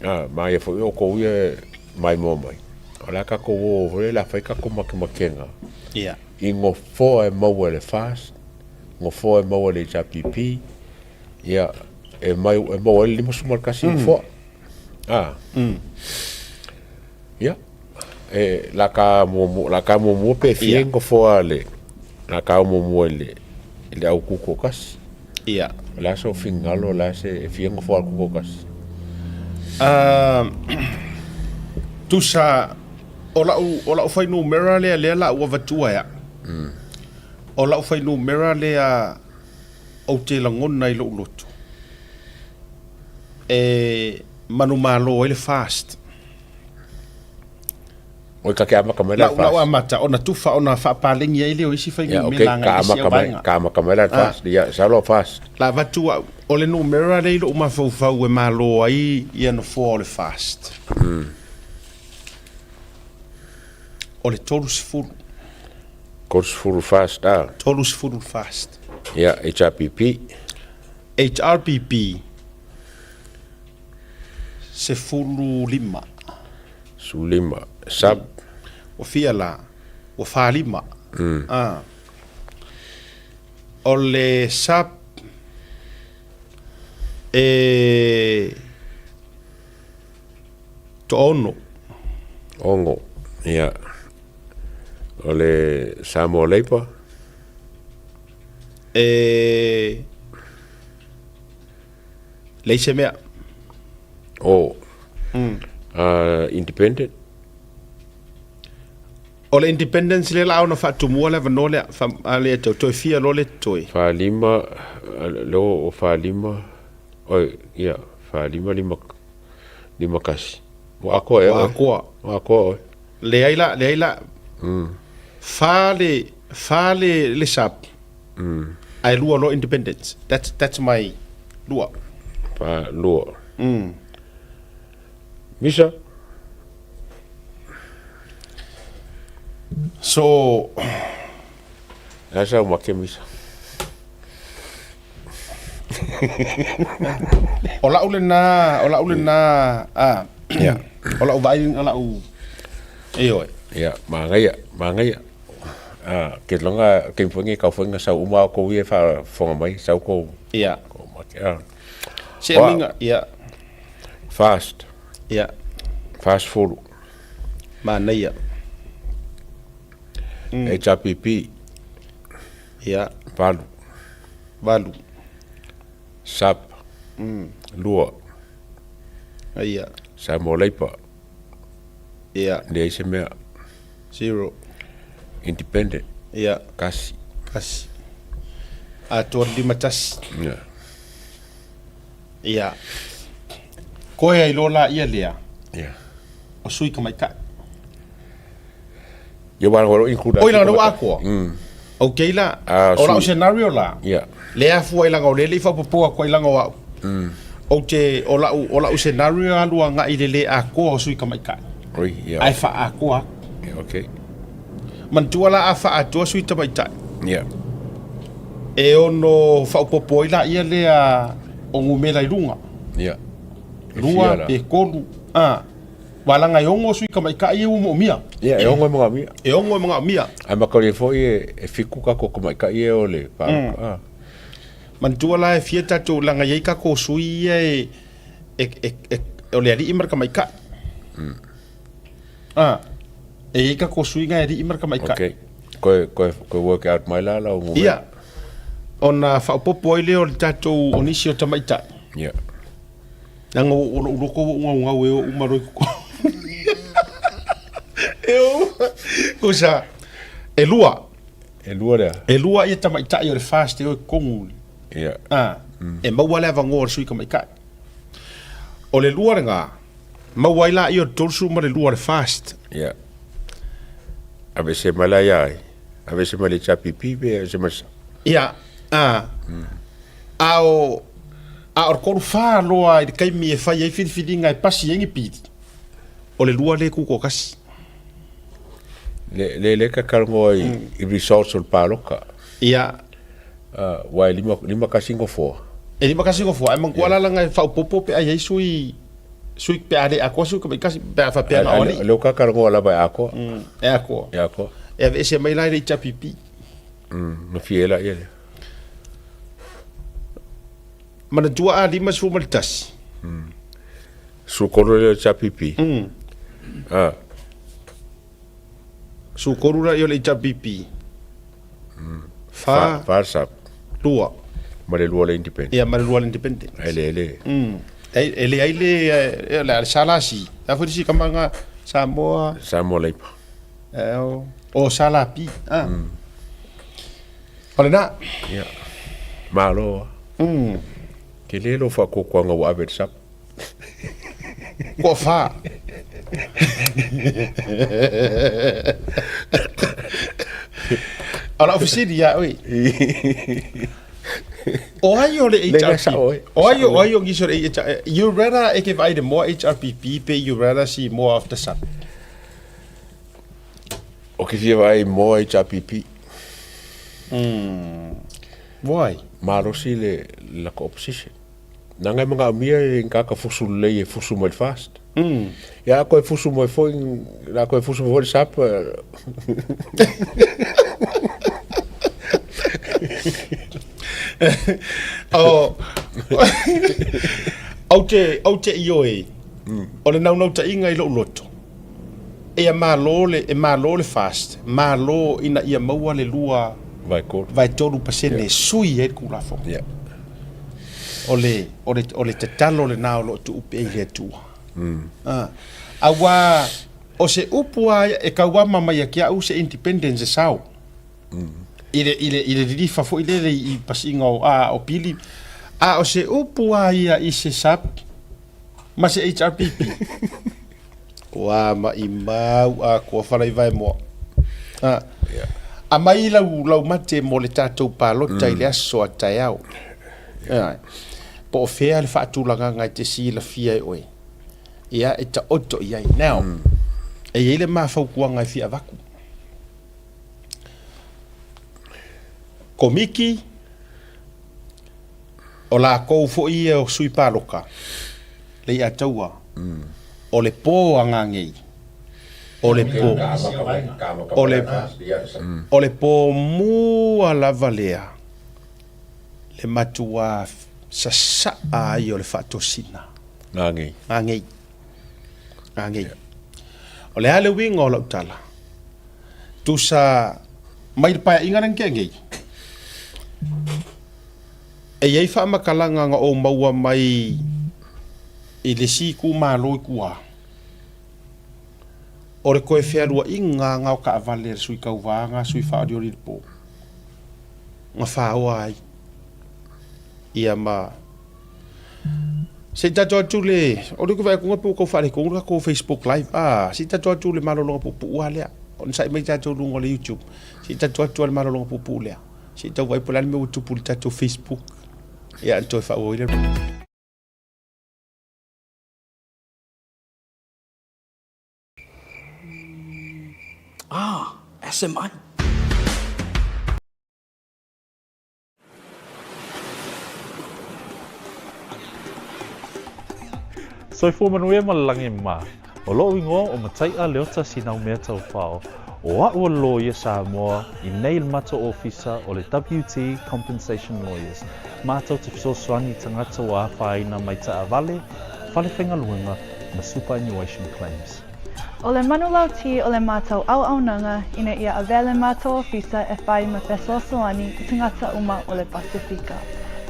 a, maia foi outou ia e maimoa mai, o le a tatou o foi lea o le a fai tatou makemakega i nofoa e maua e le FAST, nofoa e maua e le HRPP, ia, e maua ai le 51 nofoa. A. Ia, e, la ka muamua, la ka muamua pe fia nofoa a le, la ka muamua i le, i le au tutoatasi. Ia. O le a sou finagalo, o le a se, e fia nofoa a le tutoatasi? Tusa, o lau, o lau fuainumera lea, lea la ua avatua e au. O lau fuainumera lea ou te lagona i lou loto, e manumalo ai le FAST. Oi ka ke amata mai la Lau, lau amata, ona tufa, ona faapaleni ai lea o isi fuainumera agai i isi au vaega. Ka amata mai la le FAST, ia, sau loa FAST. La avatu au, o le numera lea i lou mafaufau e malo ai ia nofoa o le FAST. O le 30. 30 FAST, a? 30 FAST. Ia, HRPP. HRPP, 15. 15. Sub. Ua fia la? Ua 45. A. O le sub e toaono. Ono. Ia. O le Samoa Labour. E leai se mea. O. Independent. O le independence lea la ona faatumua le avanoa lea, fa, a le toe, toe fia loa le toe. Fa lima, lea o fa lima, oi, ia, fa lima, lima, lima kasi. Ua atoa ea oe? Ua atoa. Ua atoa oe. Leai la, leai la. Fa le, fa le, le sub. Ae lua loa independence. That's, that's my lua. Fa lua. Misa. So. Lea sa make Misa. O lau lena, o lau lena, a, o lau vaai, o lau, ioe. Ia, manaia, manaia. Ah, ke longa ke mfongi ka fonga sa uma ko ia fa fonga mai sa ko. Ia. Ko make. Ah. Se minga, ia. Fast. Ia. Fast forward. Manaia. HRPP. Ia. Valu. Valu. Sap. Lua. Ia. Samoa Labour. Ia. Leai se mea. Zero. Independent. Ia. Kasi. Kasi. Atoa le 51. Ia. Ia. Koe ai loa la ia lea. Ia. O sui tamaitai. Ia wa lo include. Oi la ua akoa. Okay la. Ah, O lau sui. scenario la. Ia. Lea afua i laga o lea le i faaopoopo atu ai laga o au. Ou te, o lau, o lau scenario alu agai i le le akoa o sui tamaitai. Oi, ia. Ae faaakoa atu. Ia, okay. Manatua la a faaatoa sui tamaitai. Ia. E ono faaopoopo ai laia lea o numera i luga. Ia. E Lua fia la. pe tolu. A. Walaga e ono sui tamaitai ia ua moomia. Ia, e ono e manaomia. E ono e manaomia. Ae makalia foi e, e fiku kako tamaitai ia o le palota. Ah. Manatua la e fia tatou laga i ai kako sui ia e, e, e, e, o le alii ma le tamaitai. A. E i ai kako sui na e alii ma le tamaitai. Okay. Koe, koe, koe work out mai la lau numera. Ia. Ona faaopoopo ai lea o le tatou o nisi o tamaitai. Ia. Leaga o lou loko ua ou gaugau e o uma loa i totonu. E o uma. Kusa, e lua. E lua lea. E lua ia tamaitai o le FAST e o i totonu. Ia. A, e maua le avanoa o le sui tamaitai. O le lua lena, maua ai laia o le 32 o le FAST. Ia. Aveese mai la ia ai. Aveese mai le HRPP pe aveese mai le Ia, a, a o, a o le 34 loa i le taimi e fai ai filifiliga e pasi ai ni pili, o le lua lea e tutoatasi. Le, le, le ka talanoa i, i results o le paloka. Ia. Uh, aua e lima, lima kasi nofoa. E lima kasi nofoa, ae manatua la leaga e faaopoopo pe a i ai sui, sui pe a le atoa sui tamaitasi, pe a faapea na o alii. Lea ua ka talanoa lava e atoa. E atoa. E atoa. E aveese mai la i le HRPP. Na fia ai laia lea. Manatua a 51. Sukolu lea o le HRPP. Ah. Sukolu la ia o le HRPP. Fa. Fa le sub. Lua. Ma le lua le independent. Ia, ma le lua le independent. Ai le le. E leai le, le SLC. Le a foi le isi tama lena Samoa. Samoa Labour. O SLP. Ah. O lena. Ia. Malo. Tele lou faatuatuaga ua ave i le sub. Kua wha. O lau fesili ia oe. O ai o le HRPP? O ai o ai o nisi o le HRPP? You rather e ke vaai le more HRPP pe you rather see more of the sub? O ke fia vaai more HRPP. Why? Malosi le lako opposition. Nanga e manaomia e ngaka fusu lelei e fusu mai le FAST. Ia a koe fusu mai foi, la koe fusu mai foi le SAP. O, ou te, ou te ioe, o le naunautaiga i lou loto, ia malo le, e malo le FAST, malo ina ia maua le lua vaetolu pasene e sui ai le Tulafono. O le, o le, o le tatalo lena o lo o tuupe ai le Atua. Ah, aua o se upu lava ia e tauama mai ia te au se independence e sao. I le, i le, i le lilifa foi lele i pasiga o, a, o pili. A o se upu lava ia i se SAP ma se HRPP. Ua maimau atoa Falaivaemoa. A, aumai lau, lau mate mo le tatou palota i le aso a taeao. Ioe. Po o fea le faatulagaga e te silafia e oe. Ia, e taoto i ai. Now, e i ai le mafautuaga e fia avatu. Komiti, o latou foi ia o sui paloka, Leiataua, o le po a Gagei, o le po, o le, o le po mua lava lea, le matuā sasaa ai o le faatosina. Gagei. Gagei. Gagei. O le a le uiga o lau tala? Tusa mai le paeaiga lea na tea nei, e i ai faamatalaga na ou maua mai i le isi itumalo i tua, o le toe fealuaiga na o taavale a le sui tauva na sui faaolioli i le po, na faoa ai ia ma Se i tatou atu le, o le vaai atu pe ua tau faaletonu le tatou Facebook live. Ah, se i tatou atu le malologa puupuu lava lea. Onosai mai tatou luga o le YouTube. Se i tatou atu le malologa puupuu lea. Se i tau vaai po o le a le mea ua tupu i le tatou Facebook. Ia, ona toe faaauau ai lea. Ah, SMI. Soifua manuia ma le lagi mā. O loʻu igoa o Mataiʻa Leota Sinaumea Taufao. O aʻu o le loia Samoa i nei le matou ofisa o le WT Compensation Lawyers. Matou te fesoasoani i tagata ua afaina mai taavale, fale faigaluega ma superannuation claims. O le manulauti o le matou auaunaga ina ia avea le matou ofisa e fai ma fesoasoani i tagata uma o le Pasefika.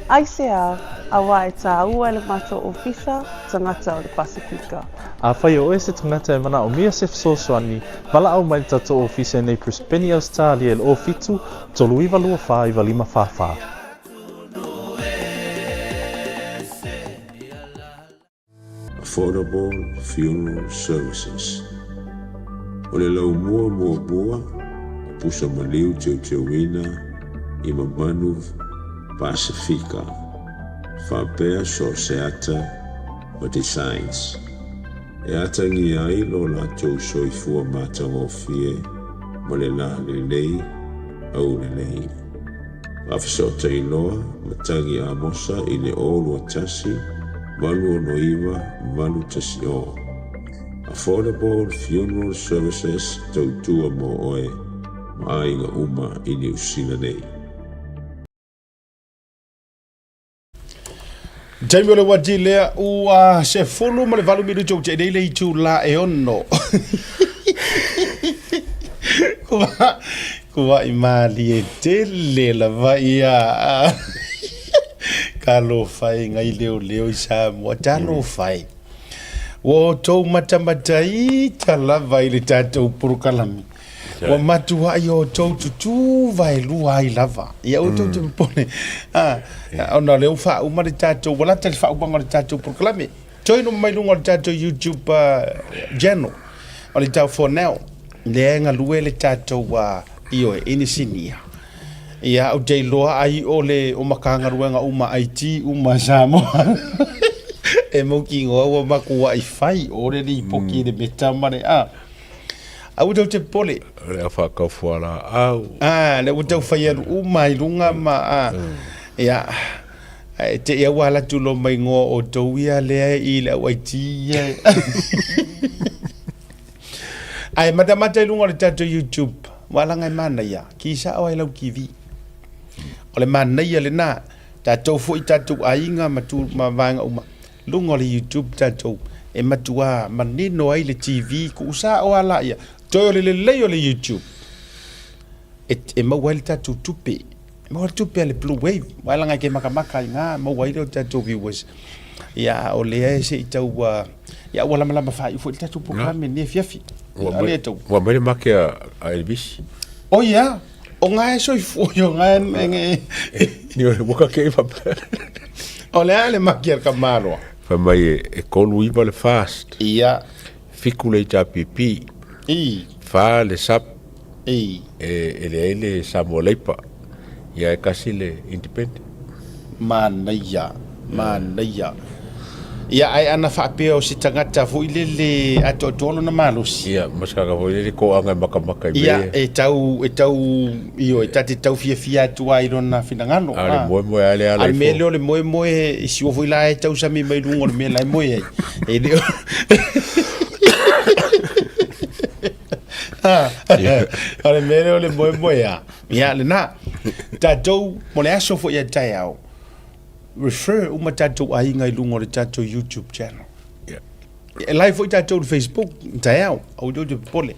Aisea, auā e tāua e le matou ofisa tagata o le Pasefika. Afai o oe se tagata e manaomia se fesoasoani, valaau mai le tatou ofisa i nei Brisbane, Ausetalia i le 07 39 24 95 44. Affordable Funeral Services. O le laumua muamua o pusa maliu teuteuina i mamanu Pasefika, faapea so o se ata ma designs e atagia ai lo latou soifua matagofie ma le lalelei aulelei. Faafesootai loa ma Tagi Amosa i le 0 21 869 810. Affordable Funeral Services tautua mo oe ma aiga uma i Niu Sila nei. Taimi o le uati lea ua 18 minute ua tea nei le itulā e ono. Kua, kuaʻi mālie tele lava ia. Talofa e ngai leoleo i Samoa, talofa e. Ua outou matamataita lava i le tatou polokalame. Ua matuai outou tutū vaelua ai lava. Ia outou te popole. Ah, ona o lea ua faauma le tatou, ua lata le faaumaga o le tatou polokalame. Join mai luga o le tatou YouTube channel o le Tau For Now. Lea e galue le tatou uh, ioe, inisinia. Ia, ou te iloa ai o le o Matagaluega uma IT uma a Samoa e mautinoa ua matuai fai o le lipoti i le meta ma le a. Aua tou te popole. O le au whakau fualaau. Ah, le ua tau fai alu uma i lunga ma a. Ia, e te ia ua ala atu loa mai ngoa o tou ia lea i le au IT ia. Ae matamata i luga o le tatou YouTube, ua alaga e manaia, ki sao ai lau TV. O le manaia lena, tatou foi tatou aiga ma, tu, ma vaega uma, luga o le YouTube tatou, e matua manino ai le TV, kuu sao a laia. Toe o le lelei o le YouTube, e, e maua ai le tatou tupe. E maua le tupe a le Blue Wave, ua alaga e ke makamaka i ngā, maua ai le o tatou viewers. Ia, o lea e se i tau, uh, ia ua lamalama faaiu foi le tatou polokalame nei afiafi. Ua A mai, lea tau. ua mai le make a, a Elvis. O ia, o ngā e soifua i o ngā e nge. Ni o le waka ke i whapea. O le a le make a le kamaloa. Whai mai e, e 39 le fast. Ia. Fiku le HRPP. I. Wha le SAP. I. E, e leai le Samoa Labour. Ia e kasi le Independent. Manaia, manaia. Ia, ae ana faapea o se tagata foi lele atoatoa lona malosi. Ia, ma se tagata foi lele toaga e makamaka i mea ia. Ia, e tau, e tau, ioe, ta te tau fiafia atu lava i lona finagalo. A o le moemoe lava lea ala ifo. A o le mea lea o le moemoe, e sua foi la e tausami mai luga o le mea la e moe ai. E le o... O le mea lea o le moemoe a. Ia, lena. Tatou, mo le aso foi a taeao, refer uma tatou aiga i luga o le tatou YouTube channel. Yeah. E live foi tatou i le Facebook taeao, aua tou te popole.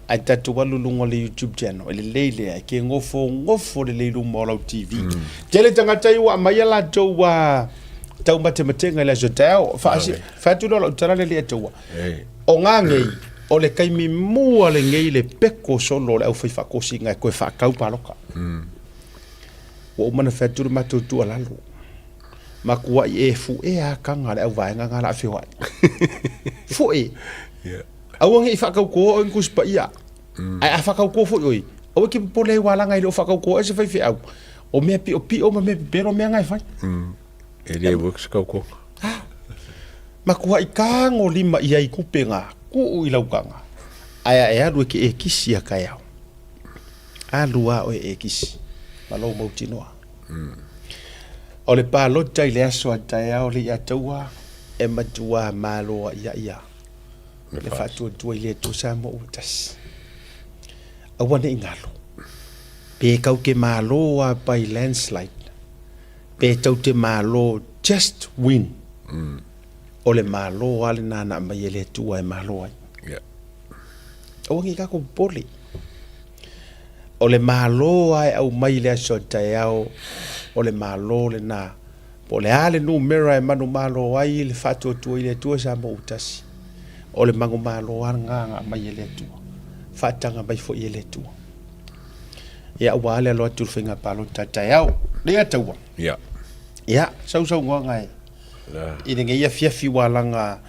Ae tatou alu i luga o le YouTube channel, e lelei lea, e ke gofogofo lelei i luma o lau TV. Tele tagata ia ua aumai a latou taumatematega i le aso taeao. Faasi, fai atu lea o lau tala lea lia taua. O ngā nei, o le taimi mua lenei le peko solo o le aufai faatosina e toe faatau paloka. Ua uma ona fai atu le matou tuualalo, matuai e fu'ea a taga a le auvaega na la feoai. Fu'e. Aua ne i faatautoa oe ni Tusi Paia. Ae a faatautoa foi oe, aua e te popole ai ua laga e le o faatautoa oe se faifeau. O mea piopio ma mea pepelo mea na e fai. E le work se tautoga. Matuai tago lima i ai tupe na, tuu i lau taga, ae a e alu e te e kisi a taeao. Alu a oe e kisi ma lou mautinoa. O le palota i le aso a taeao le ia taua e matua malo a ia ia le faatuatua i le Atua Samoa ua tasi. Aua ne i galo. Pe kau te malo a by landslide, pe tau te malo just win. O le malo a lena na aumai e le Atua e malo ai. Aua ne i tatou popole. O le Malo lava e aumai i le aso a taeao, o le Malo lena. Po o le a le numera e manumalo ai le faatuatua i le Atua Samoa ua tasi, o le manumalo lava lena na aumai e le Atua, faataga mai foi e le Atua. Ia aua le alo atu i le faiga palota a taeao. Lea taua. Ia. Ia, sausaunoaga e i lenei afiafi ua laga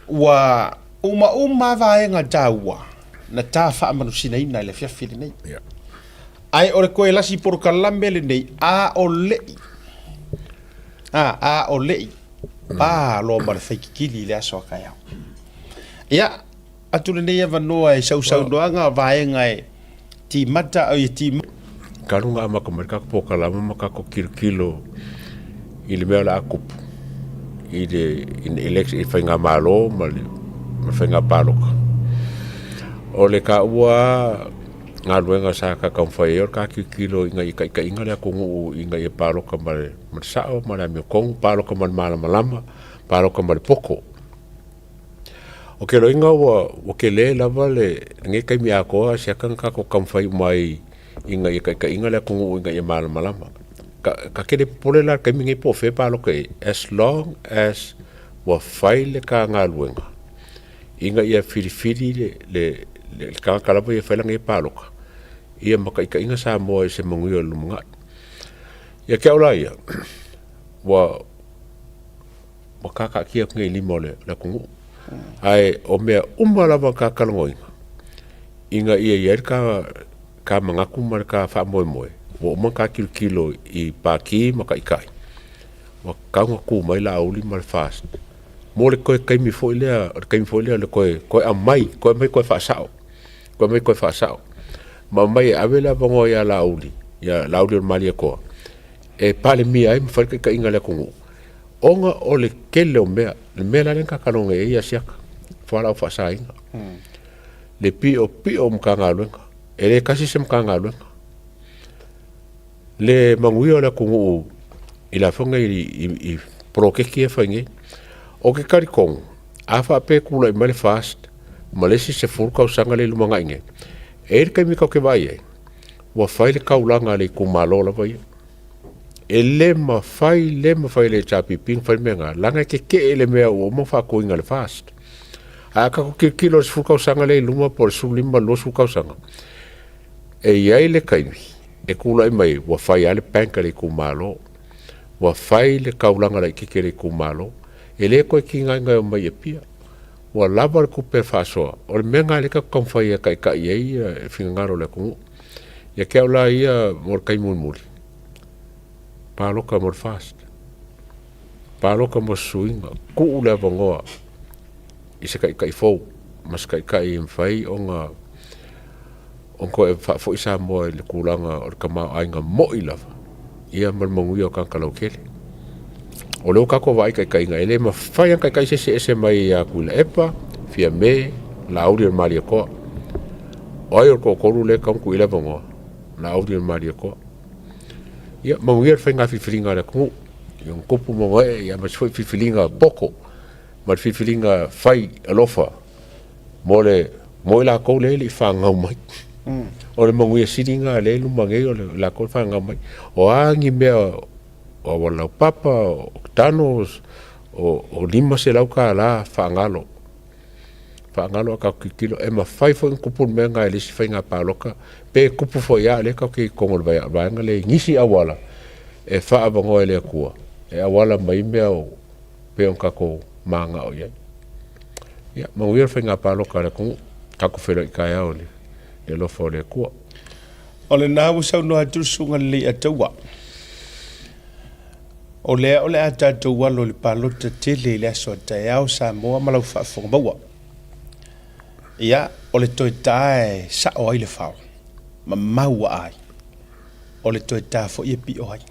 Ua umauma vaega taua na ta faamanusinaina i le afiafi lenei. Yeah. Ae o le koe lasi polokalame lenei, a o le'i, a, a o le'i, pa loa ma le faikikili i le aso a taeao. Ia, atu lenei avanoa e sausaunoaga vaega e timata, oi e timata. Talu na amata mai le tatou polokalame ma tatou tilotilo i le mea o le a tupu i le election i le faigamalo ma le faiga palota. O le taua galuega sa ta taumafai ai o le ta tilotilo ina ia taitaiina le atunuu ina ia palota ma le sao ma le amiotonu, palota ma le malamalama, palota ma le poto. O ke loiga ua ua tele lava le lenei taimi atoa siaka na tatou taumafai uma ai ina ia taitaiina le atunuu ina ia malamalama. Ka ka tele popole la i le taimi lenei po o fea palota i ai as long as ua fai le ta galuega ina ia filifili le le le tagata lava ia e fai lana ia palota ia ma taitaiina Samoa i se manuia o le lumanai. Ia te au la ia, ua ua kakaatia atu nei i lima o le atunuu. Ae o mea uma lava ka talanoaina, ina ia i ai le ka, ka manatu ma le ka faamoemoe, ua uma ona ka tilotilo i Pati ma Taitai, ua tatau ona tu mai Laauli ma le FAST mo le toe taimi foi lea, o le taimi foi lea o le toe, toe aumai, toe aumai toe faasao, toe aumai toe faasao, ma aumai e ave le avanoa ia Laauli, ia Laauli o le Malietoa, e Palemia ai ma fai le taitaiga a le atunuu. Ona o le tele o mea, le mea la lea na kakaloga ai ia siaka, fualaau faasaina, le piopio o Matagaluega, e le tasi se Matagaluega. Le manuia o le atunuu i le afoga i poloketi ia e fai nei. Ou te talitonu, a faapea e tulai mai le FAST ma le isi 10 tausaga lea e lumanai nei, e i ai le taimi tatou te vaai ai, ua fai le taulaga a le itumalo lava ia. E le mafai, le mafai e le HRPP ona fai le mea lena, leaga e tetee le mea ua uma ona faatuina e le FAST. Ae a tatou tilotilo i le 10 tausaga lea i luma po o le 15 i le 20 tausaga, e i ai le taimi e tulai mai ai ua fai lava le bank a le itumalo, ua fai le taulaga laitiiti a le itumalo, e le toe tigaina e omai i Apia. Ua lava le tupe e faasoa, o le mea lena lea tatou te taumafai e taitai ai le finagalo o le atunuu. Ia te au la ia mo le taimi mulimuli, palota mo le FAST. Paloka mo se suiga, tuu le avanoa i se taitai fou ma se taitai e mafai ona ona toe faafoi Samoa i le tulaga o le tamaoaiga moi lava ia ma le manuia o tagata lautele. O lea ua tatou vaai i taitaiga, e le mafai lava ona taitai se isi e ese mai ia Tuilaepa, Fiame, Laauli o le Malietoa. O ai o le toatolu lea e tatau ona tuu i ai le avanoa? Laauli o le Malietoa. Ia manuia le faiga filifiliga a le atunuu i ona tupu ma ona ee, aemaise foi filifiliga poto ma le filifiliga fai alofa mo le mo i latou lea e le i fanau mai. O le manuia sili lena lea e i luma nei o le latou e fanau mai. O a ni mea o auala laupapa, o tunnels, o $500 faagalo, faagalo a tatou tilotilo e mafai foi ona tupu le mea lena i le isi faiga palota pe tupu foi lava o lea tatou te i totonu o le vaega lea i nisi auala e faaavanoa e le Atua e auala mai mea o pei ona tatou mananao i ai. Ia, manuia le faiga palota a le atunuu, tatou feiloai taeao i le alofa o le Atua. O lena ua saunoa atu le Susuga i le Leiataua, o lea o le a tatou alo i le palota tele i le aso a taeao Samoa ma lau faafofoga maua. Ia, o le toe ta e sao ai le fao, ma maua ai, o le toe ta foi e pio ai.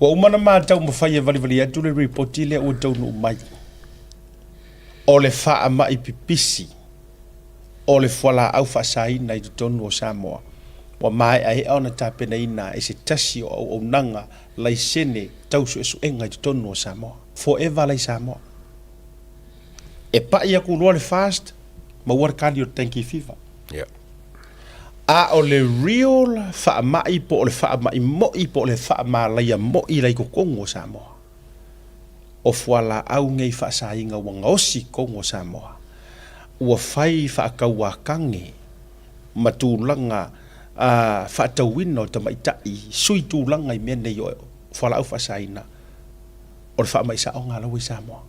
Ua uma ona ma taumafai e valivali atu le ripoti lea ua taunuu mai, o le faamai pipisi o le fualaau faasaina i totonu o Samoa, ua maeaea ona tapenaina e se tasi o auaunaga laisene tau suesuega i totonu o Samoa. Forever Lai Samoa. E pai aku loa le fast, maua le kali o le dengue fever. A o le real faamai po o le faamai moi po o le faamalaia moi la i totonu o Samoa, o fualaau nei faasaina ua gaosi i totonu o Samoa, ua fai faatauakage ma tulaga faatauina o tamaitai sui tulaga i mea nei o fualaau faasaina, o le faamai saoga la ua i Samoa.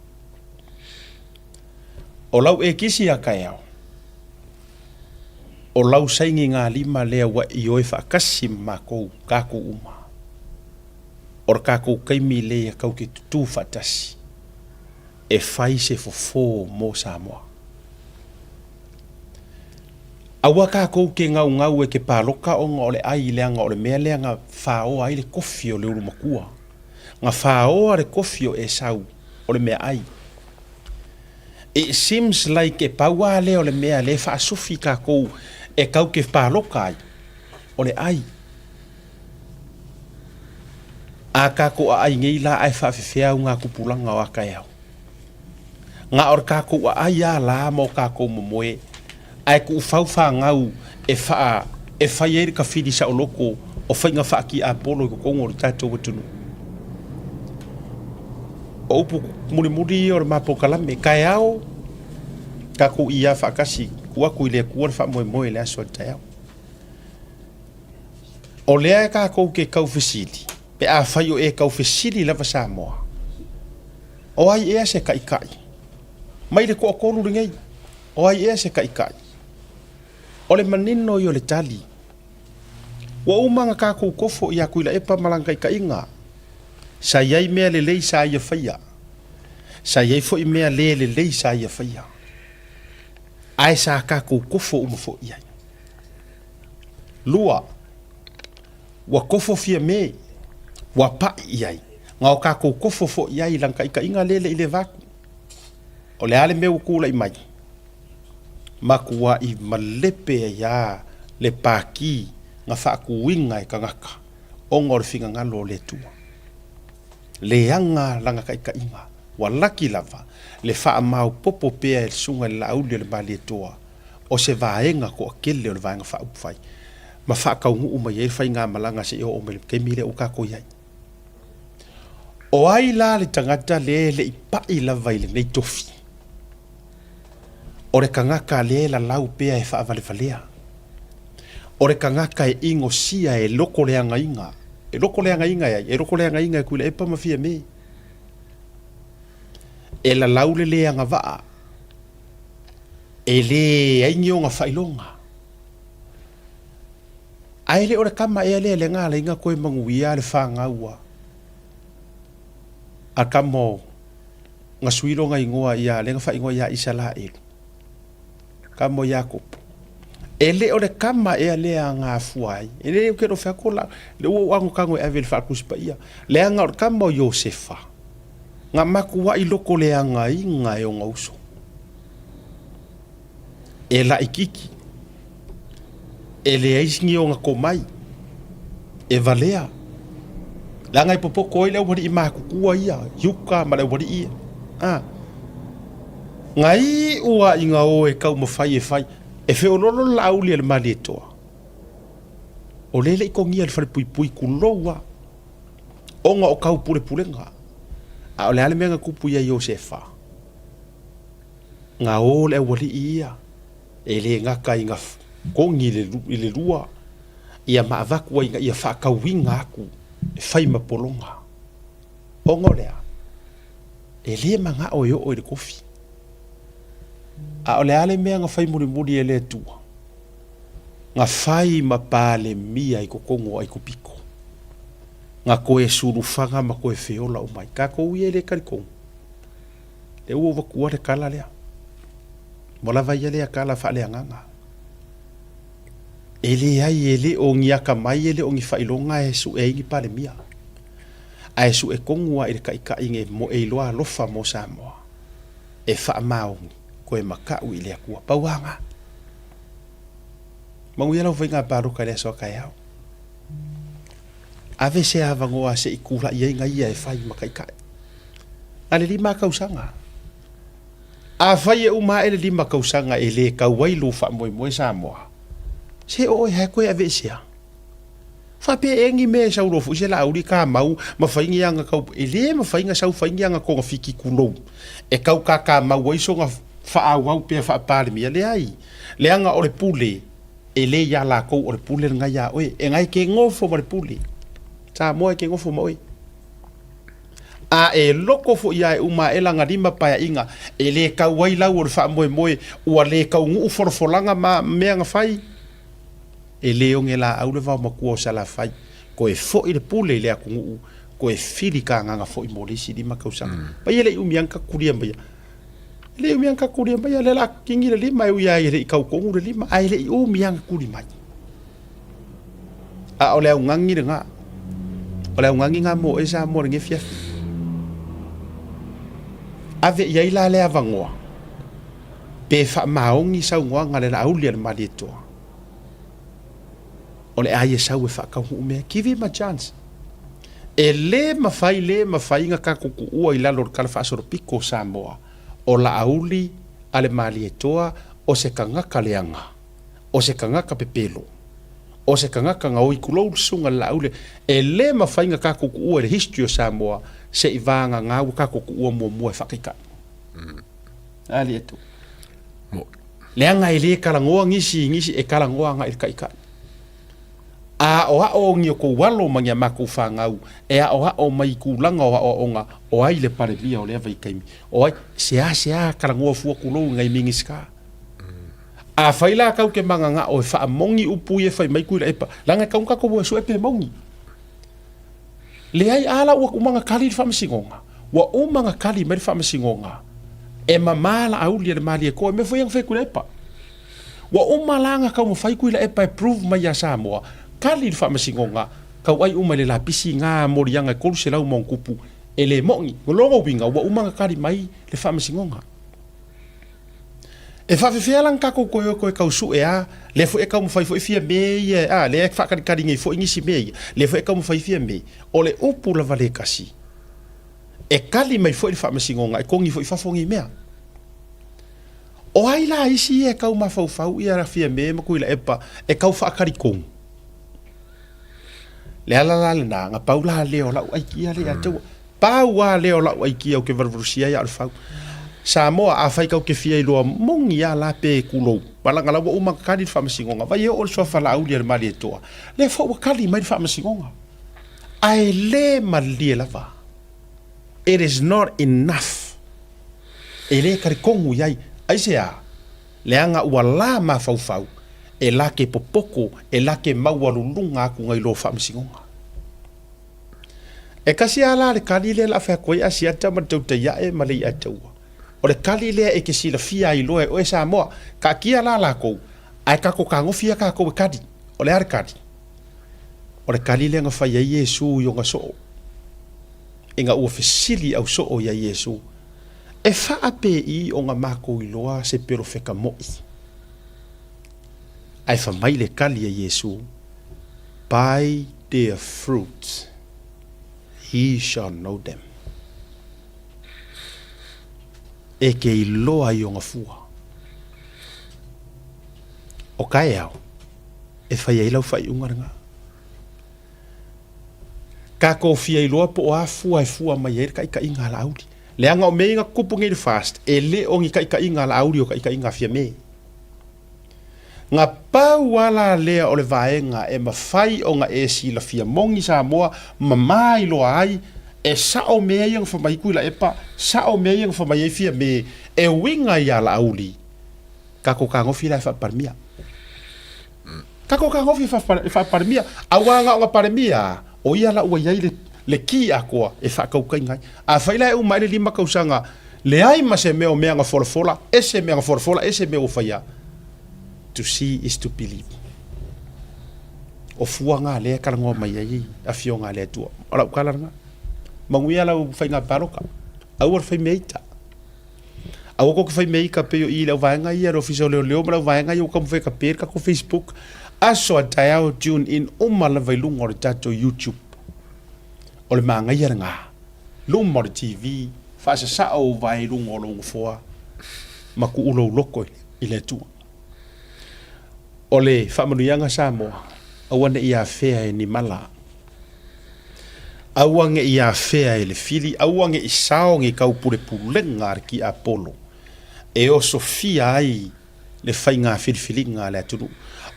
O lau ekisi ia taeao, o lau sainigalima lea ua ioe faatasi ma makou, tatou uma. O le tatou taimi lea tatou te tutū faatasi e fai se fofo mo Samoa. Aua tatou te gaugau e te paloka ona o le ai leaga o le mea lea na faoa ai le kofi o le ulu matua. Na faoa le kofi o Esau o le meaai. It seems like e pau lava lea o le mea lea e faasufi tatou e tau te paloka ai, o le ai. A tatou aai nei la ae faafefea augatupulaga o a taeao? Na o le tatou aai lava la ma o tatou momoe ae tuufau fanau e faa e fai ai le tafili saoloto o faiga faatiapolo i totonu o le tatou atunuu. O upu mulimuli ia o le ma polokalame, taeao tatou iā faatasi, tuu atu i le Atua le faamoemoe i le aso a le taeao. O lea e tatou te tau fesili, pe afai o e tau fesili lava Samoa, o ai ea se taitai? Mai le toatolu lenei, o ai ea se taitai? O le manino ia o le tali, ua uma ona tatou tofo ia Tuilaepa ma lana taitaiga. Sa i ai mea lelei sa ia faia, sa i ai foi mea le lelei sa ia faia, ae sa tatou tofo uma foi i ai. 2, ua tofo Fiame, ua pai i ai, na o tatou tofo foi i ai i lana taitaiga lea e le i leva atu. O le a le mea ua tulai mai? Matuai malepe ai lava le pati na faatuina e tagata ona o le finagalo o le Atua. Leaga lana taitaiga, ua laki lava le faamaopoopo pea e le Susuga i le Laauli o le Malietoa o se vaega toatele o le Vaega Faaupufai ma faataunuu mai ai le faigamalaga seia oo mai i le taimi lea ua tatou i ai. O ai la le tagata lea e le i pai lava i lenei tofi? O le tagata lea e lalau pea e faavalevalea. O le tagata e inosia e lokoleagaina. E lokoleagaina e ai? E lokoleagaina e Tuilaepa ma Fiame. E lalau le le agavaa. E leai ni ona faailoga. Ae le o le tama ea lea lea na ala ai ona toe manuia le fanau a. A kama o gasui loga igoa ia lea na faaigoa ia Isalaelu, kama o Iakopo. E le o le kama ea lea na afua ai, e le ou te lofe atu o la, le ua ou agotago e ave i le Faatusi Paia, leaga o le kama o Iosefa, na matuai loko leagaina e ona uso. E laititi, e leai ni ona tomai, e valea, leaga e popoto ai le aualii matutua ia, Iuta ma le aualii ia. A, na iu lava ina o e taumafai e fai, e feoloolo le laauli a le Malietoa, o lea e le i togia e le falepuipui, tulou lava, ona o taupulepulega. A o le a le mea na tupu ia Iosefa? Na o le aualii ia, e le gata ina kogi i le lua, ia ma avatu ai ina ia faatauina atu e fai ma pologa. Ona o le a? E le manao e oo i le kofi. A o le a le mea na fai mulimuli e le Atua? Na fai ma Palemia i totonu o Aikupito. Na toe sulufaga ma toe feola uma ai. Tatou ia e le talitonu. Lea ua ou avatua le tala lea. Ua lava ia lea tala faaleagaga. E leai, e le o ni atamai, e le o ni faailoga e sue ai ni Palemia, ae sue tonu lava i le Taitai e moe iloa alofa mo Samoa, e faamaoni, koe makaʻu i le Atua. Pau lava na. Manuia lau faiga palota i le aso a taeao. Ave se avanoa se i tulai ai na ia e fai ma Taitai. Na le lima tausaga. Afai e uma ae le lima tausaga e le tau ai lou faamoemoe Samoa, se o oe hae koe aveesea. Faapea ea ni mea e sau loa foi se laauli kamau ma fai ni aga tau, e le mafai na sau fai ni aga togafiti tulou e tau kakamau ai sona faaauau pea faa-Palemia. Leai, leaga o le pule e le iā lakou, o le pule lena iā oe. E na e ke nofo ma le pule. Samoa e ke nofo ma oe. A e loko foi ia e uma ae lana lima paeaiga, e le tau ai lau o le faamoemoe, ua le taunuu folafolaga ma mea na fai. E le oge laau le vaomatua o Salafai, toe foi le pule i le atunuu, toe fili kagaga foi mo le isi lima tausaga. Mai e le i umi lava na takulia maia. E le i umi lava na takulia maia, lea o le a kini le lima e ui lava e le i tau tonu le lima, ae le i umi lava na tuli mai. A o le augani lena. O le augani lena mo oe Samoa i lenei afiafi. Ave i ai la le avanoa pe faamaoni saunoaga a le Laauli a le Malietoa. O le a ia sau e faataunuu mea. Give him a chance. E le mafai, le mafai ona tatou tuua i lalo o le Tala Faasolopito o Samoa o Laauli a le Malietoa o se tagata leaga. o se tagata pepelo, o se tagata gaoi tulou le susuga le Laauli, e le mafai na tatou tuua i le history o Samoa se i vagana ua tatou tuua muamua e faataitai. A le atu. Leaga e le talanoa nisi nisi e talanoa agai i le taitai. A aoao ni o tou alo ma ni a matou fanau e aoao mai i tulaga o aoaoga o ai le Palemia o lea vaitaimi, o ai, seasea talanoa fua tulou i nai Minisita. Afai la kau ke mangangao e faamoni upu ia fai mai Tuilaepa, leaga e tau na tatou o e sue pe moni. Leai, a la ua uma na kali le faamasinoga. Ua uma na kali mai le faamasinoga e mama Laauli e le Malietoa, e mea foi ia na fai e Tuilaepa. Ua uma la na taumafai Tuilaepa e prove mai ia Samoa, kali le faamasinoga, tauai uma i le lapisi na moliaga e 300 ma ona tupu, e le moni. O lona uiga, ua uma na kali mai le faamasinoga. E faafefea la na tatou toe o toe tau sue a, lea foi e taumafai foi fia me ia a, lea e faakalikali nei foi nisi mea ia, lea foi e taumafai fia me. O le upu lava le tasi, e kali mai foi le faamasinoga e togi foi i fafo nei mea. O ai la isi ia e tau mafaufau ia fia me ma Tuilaepa e tau faakalitonu? Le ala la lena, na pau la lea o lau aikia lea ia te au. Pau lava lea o lau aikia ou te valuvalusia ai a o le fau. Samoa, afai kau te fia iloa moni a la pe kulou, malaga la ua uma na kali le faamasinoga, vai e oo le suafa Laauli a le Malietoa, lea foi ua kali mai le faamasinoga. Ae le malie lava. It is not enough. E le talitonu i ai. Aisea? Leaga ua la mafaufau, e la ke popoko, e la ke maualuluga aku nai lo faamasinoga. E kasi a la le kali lea la fai atu ai Asiata ma le tautai ae ma le i'a taua. O le kali lea e ke silafia ai loa e oe Samoa. Kaatia la lakou, ae kako kagofi a kakou e kali. O le a le kali? O le kali lea na fai ai Iesu i ona soo. Ina ua fesili au soo ia Iesu, E faapeii ona makou iloa se pelofeka moʻi? Ae fa mai le kali a Iesu, By their fruits ye shall know them. E ke iloa i ona fua. O kaeao, e fai ai lau faaiuga lena. Kakou fia iloa po o a fua e fua mai ai le kaʻikaʻiga a Laauli. Leaga o mea ia na tutupu nei i le FAST, e le o ni kaʻikaʻiga a Laauli o kaʻikaʻiga a Fiame. Na pau a la lea o le vaega e mafai ona e silafia moni Samoa ma mailoa ai e sao mea ia na fai mai Tuilaepa, sao mea ia na fai mai ai Fiame e uiga ia Laauli. Kakou kagofi la e faapalemia. Kakou kagofi e faapalemia. Aua na ona palemia, o ia la ua iai le, le ki atoa e faataukaina ai. Afai la e uma ai le 5 tausaga, leai ma se mea o mea na folafola, ese mea na folafola, ese mea ua faia. To see is to believe. O fua nga lea e talanoa mai ai afioga a le Atua. O lau tala lena. Manuia lau faiga palota. Aua le fai mea ita. Aua kou te fai mea ika pei o i le au vaega ia le ofisa o leoleo ma le au vaega ia ua taumafai e kape le tatou Facebook. Aso a taeao tune in uma lava i luga o le tatou YouTube. O le manaia lena. Luma o le TV, faasasao ou vae i luga o lou nofoa ma tuu lou loto i le Atua. O le faamanuiaga Samoa, aua ne i afea e ni mala. Aua ne i afea e le fili, aua ne i sao ni taupulepulega a le tiapolo e osofia ai le faiga filifiliga a le atunuu.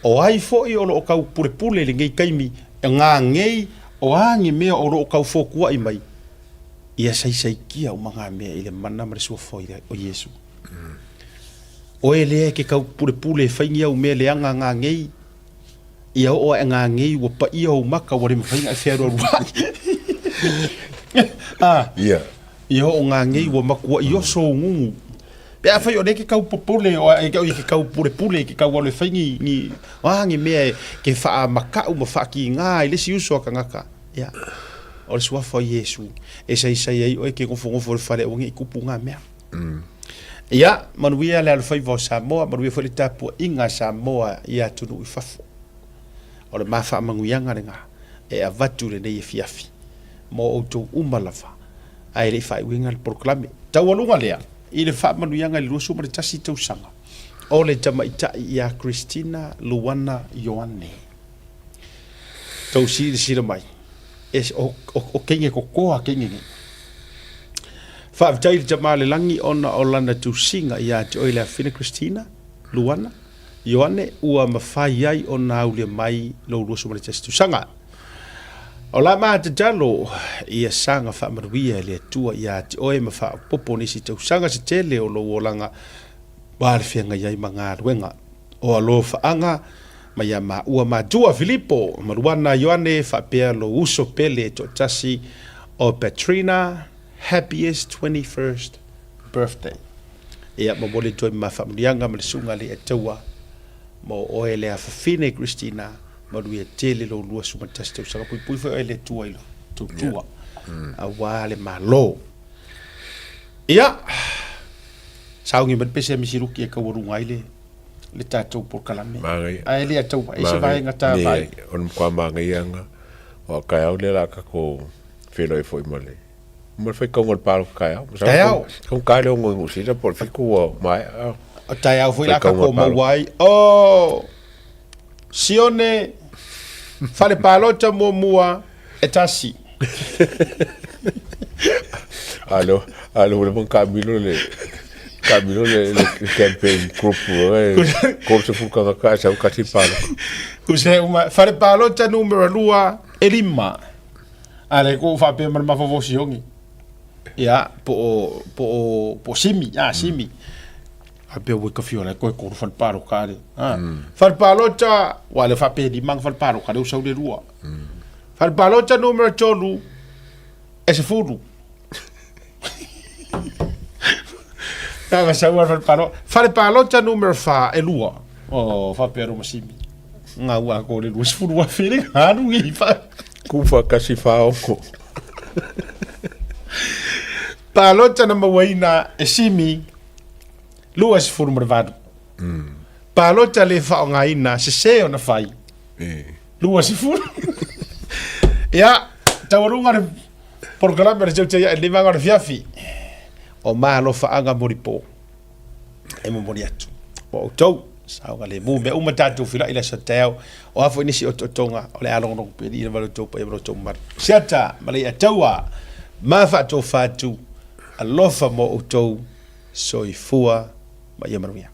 O ai foi o lo o taupulepule i lenei taimi, e gagei, o a ni mea o lo o tau fotuaʻi mai, ia saisaitia uma ngā mea i le mana ma le suafa o Iesu. Oe lea e ke taupulepule e fai ni au mea leaga gagei, Ia oo ae ngangei ua paia ou maka ua le mafai ona e fealualuai. Ah. Ia. Ia oo ngangei ua matuai oso ou gugu. Pe afai o lea ke kau popole o e ke kau pulepule ke kau alu e fai ni ni a ni mea e ke faamakau ma faakigā i le isi uso a tagata. Ia. O le suafa o Iesu e saisai ai oe ke nofonofo i le fale aua ne i tupu ngā mea. Ia, manuia le alofaiva o Samoa, manuia foi le tapuaiga a Samoa i atunuu i fafo. O le ma faamanuiaga lena e avatu i lenei afiafi mo outou uma lava, ae le i faaiuina le polokalame taualuga lea i le faamanuiaga i le 21 tausaga o le tamaitai ia Christina Luana Ioane. Tou silasila mai, e, o, o, o teine kokoa teine nei. Faafetai i le Tama o le Lagi ona o lana tusiga ia te oe le afafine Christina, Luana, Ioane, ua mafai ai ona aulia mai lou 21 tausaga. O la ma tatalo ia saga faamanuia e le Atua ia te oe ma faaopoopo nisi tausaga se tele o lou olaga ma le feagai ai ma galuega. O alofaaga ma ia maua matua Filipo ma Luana Ioane faapea lou uso pele toatasi o Patrina happiest 21st birthday. Ia momoli atu ai ma faamanuiaga ma le susuga le Ataua mo oe le afafine Christina manuia tele lou 21 tausaga puipui foi oe le Atua i lou tautua aua le Malo. Ia sauni mai le pese a Misiluki e taualuga ai le le tatou polokalame. Manaia. Ae le atau ai se vaega ta vai. O le matua manaia nga o a kaeao lea la tatou feiloai foi ma le ma le faitauga o le palota taeao. Taeao. Kau ka le ongo i Niu Sila po o le 7 ua maea. O taeao foi la tatou maua ai. O Sione fale palota muamua e tasi. Alo, alo ua leva ona taamilo le taamilo le le campaign group e 30 tagata ae sau tasi palota. Tusa uma fale palota numera 2 e 5. A le ko faapea ma le mafaufau siogi. Ia, po o po o po o Simi, ah Simi. Faapea ua ka fiola koe koru fale palota le. Ah. Fale palota, wa le faapea e 5 fale palota le u sau le 2. Fale palota numera 3. E 10. Tava sau al fale palota. Fale palota numero 4 e lua. Oh, faapea Roma Simi. Ngā ua ko le 20 wa fere haru i fa. Kufa kasi whaongo. Palota na mauaina e Simi 28. Palota le whaongaina se se ona whai. 20. Ia, taualuga le polokalame o le Tautai Ae Lenei Vaega o le Fiafi. O malofaaga molipo e momoli atu. Mo outou, saogalemu, mea uma tatou filai i le aso taeao. O a foi nisi otootoga o le a logologo pea i lava lo outou paia ma lo outou mamalu. Siata ma Leiataua, ma faatofa atu, alofa mo outou, soifua ma ia manuia.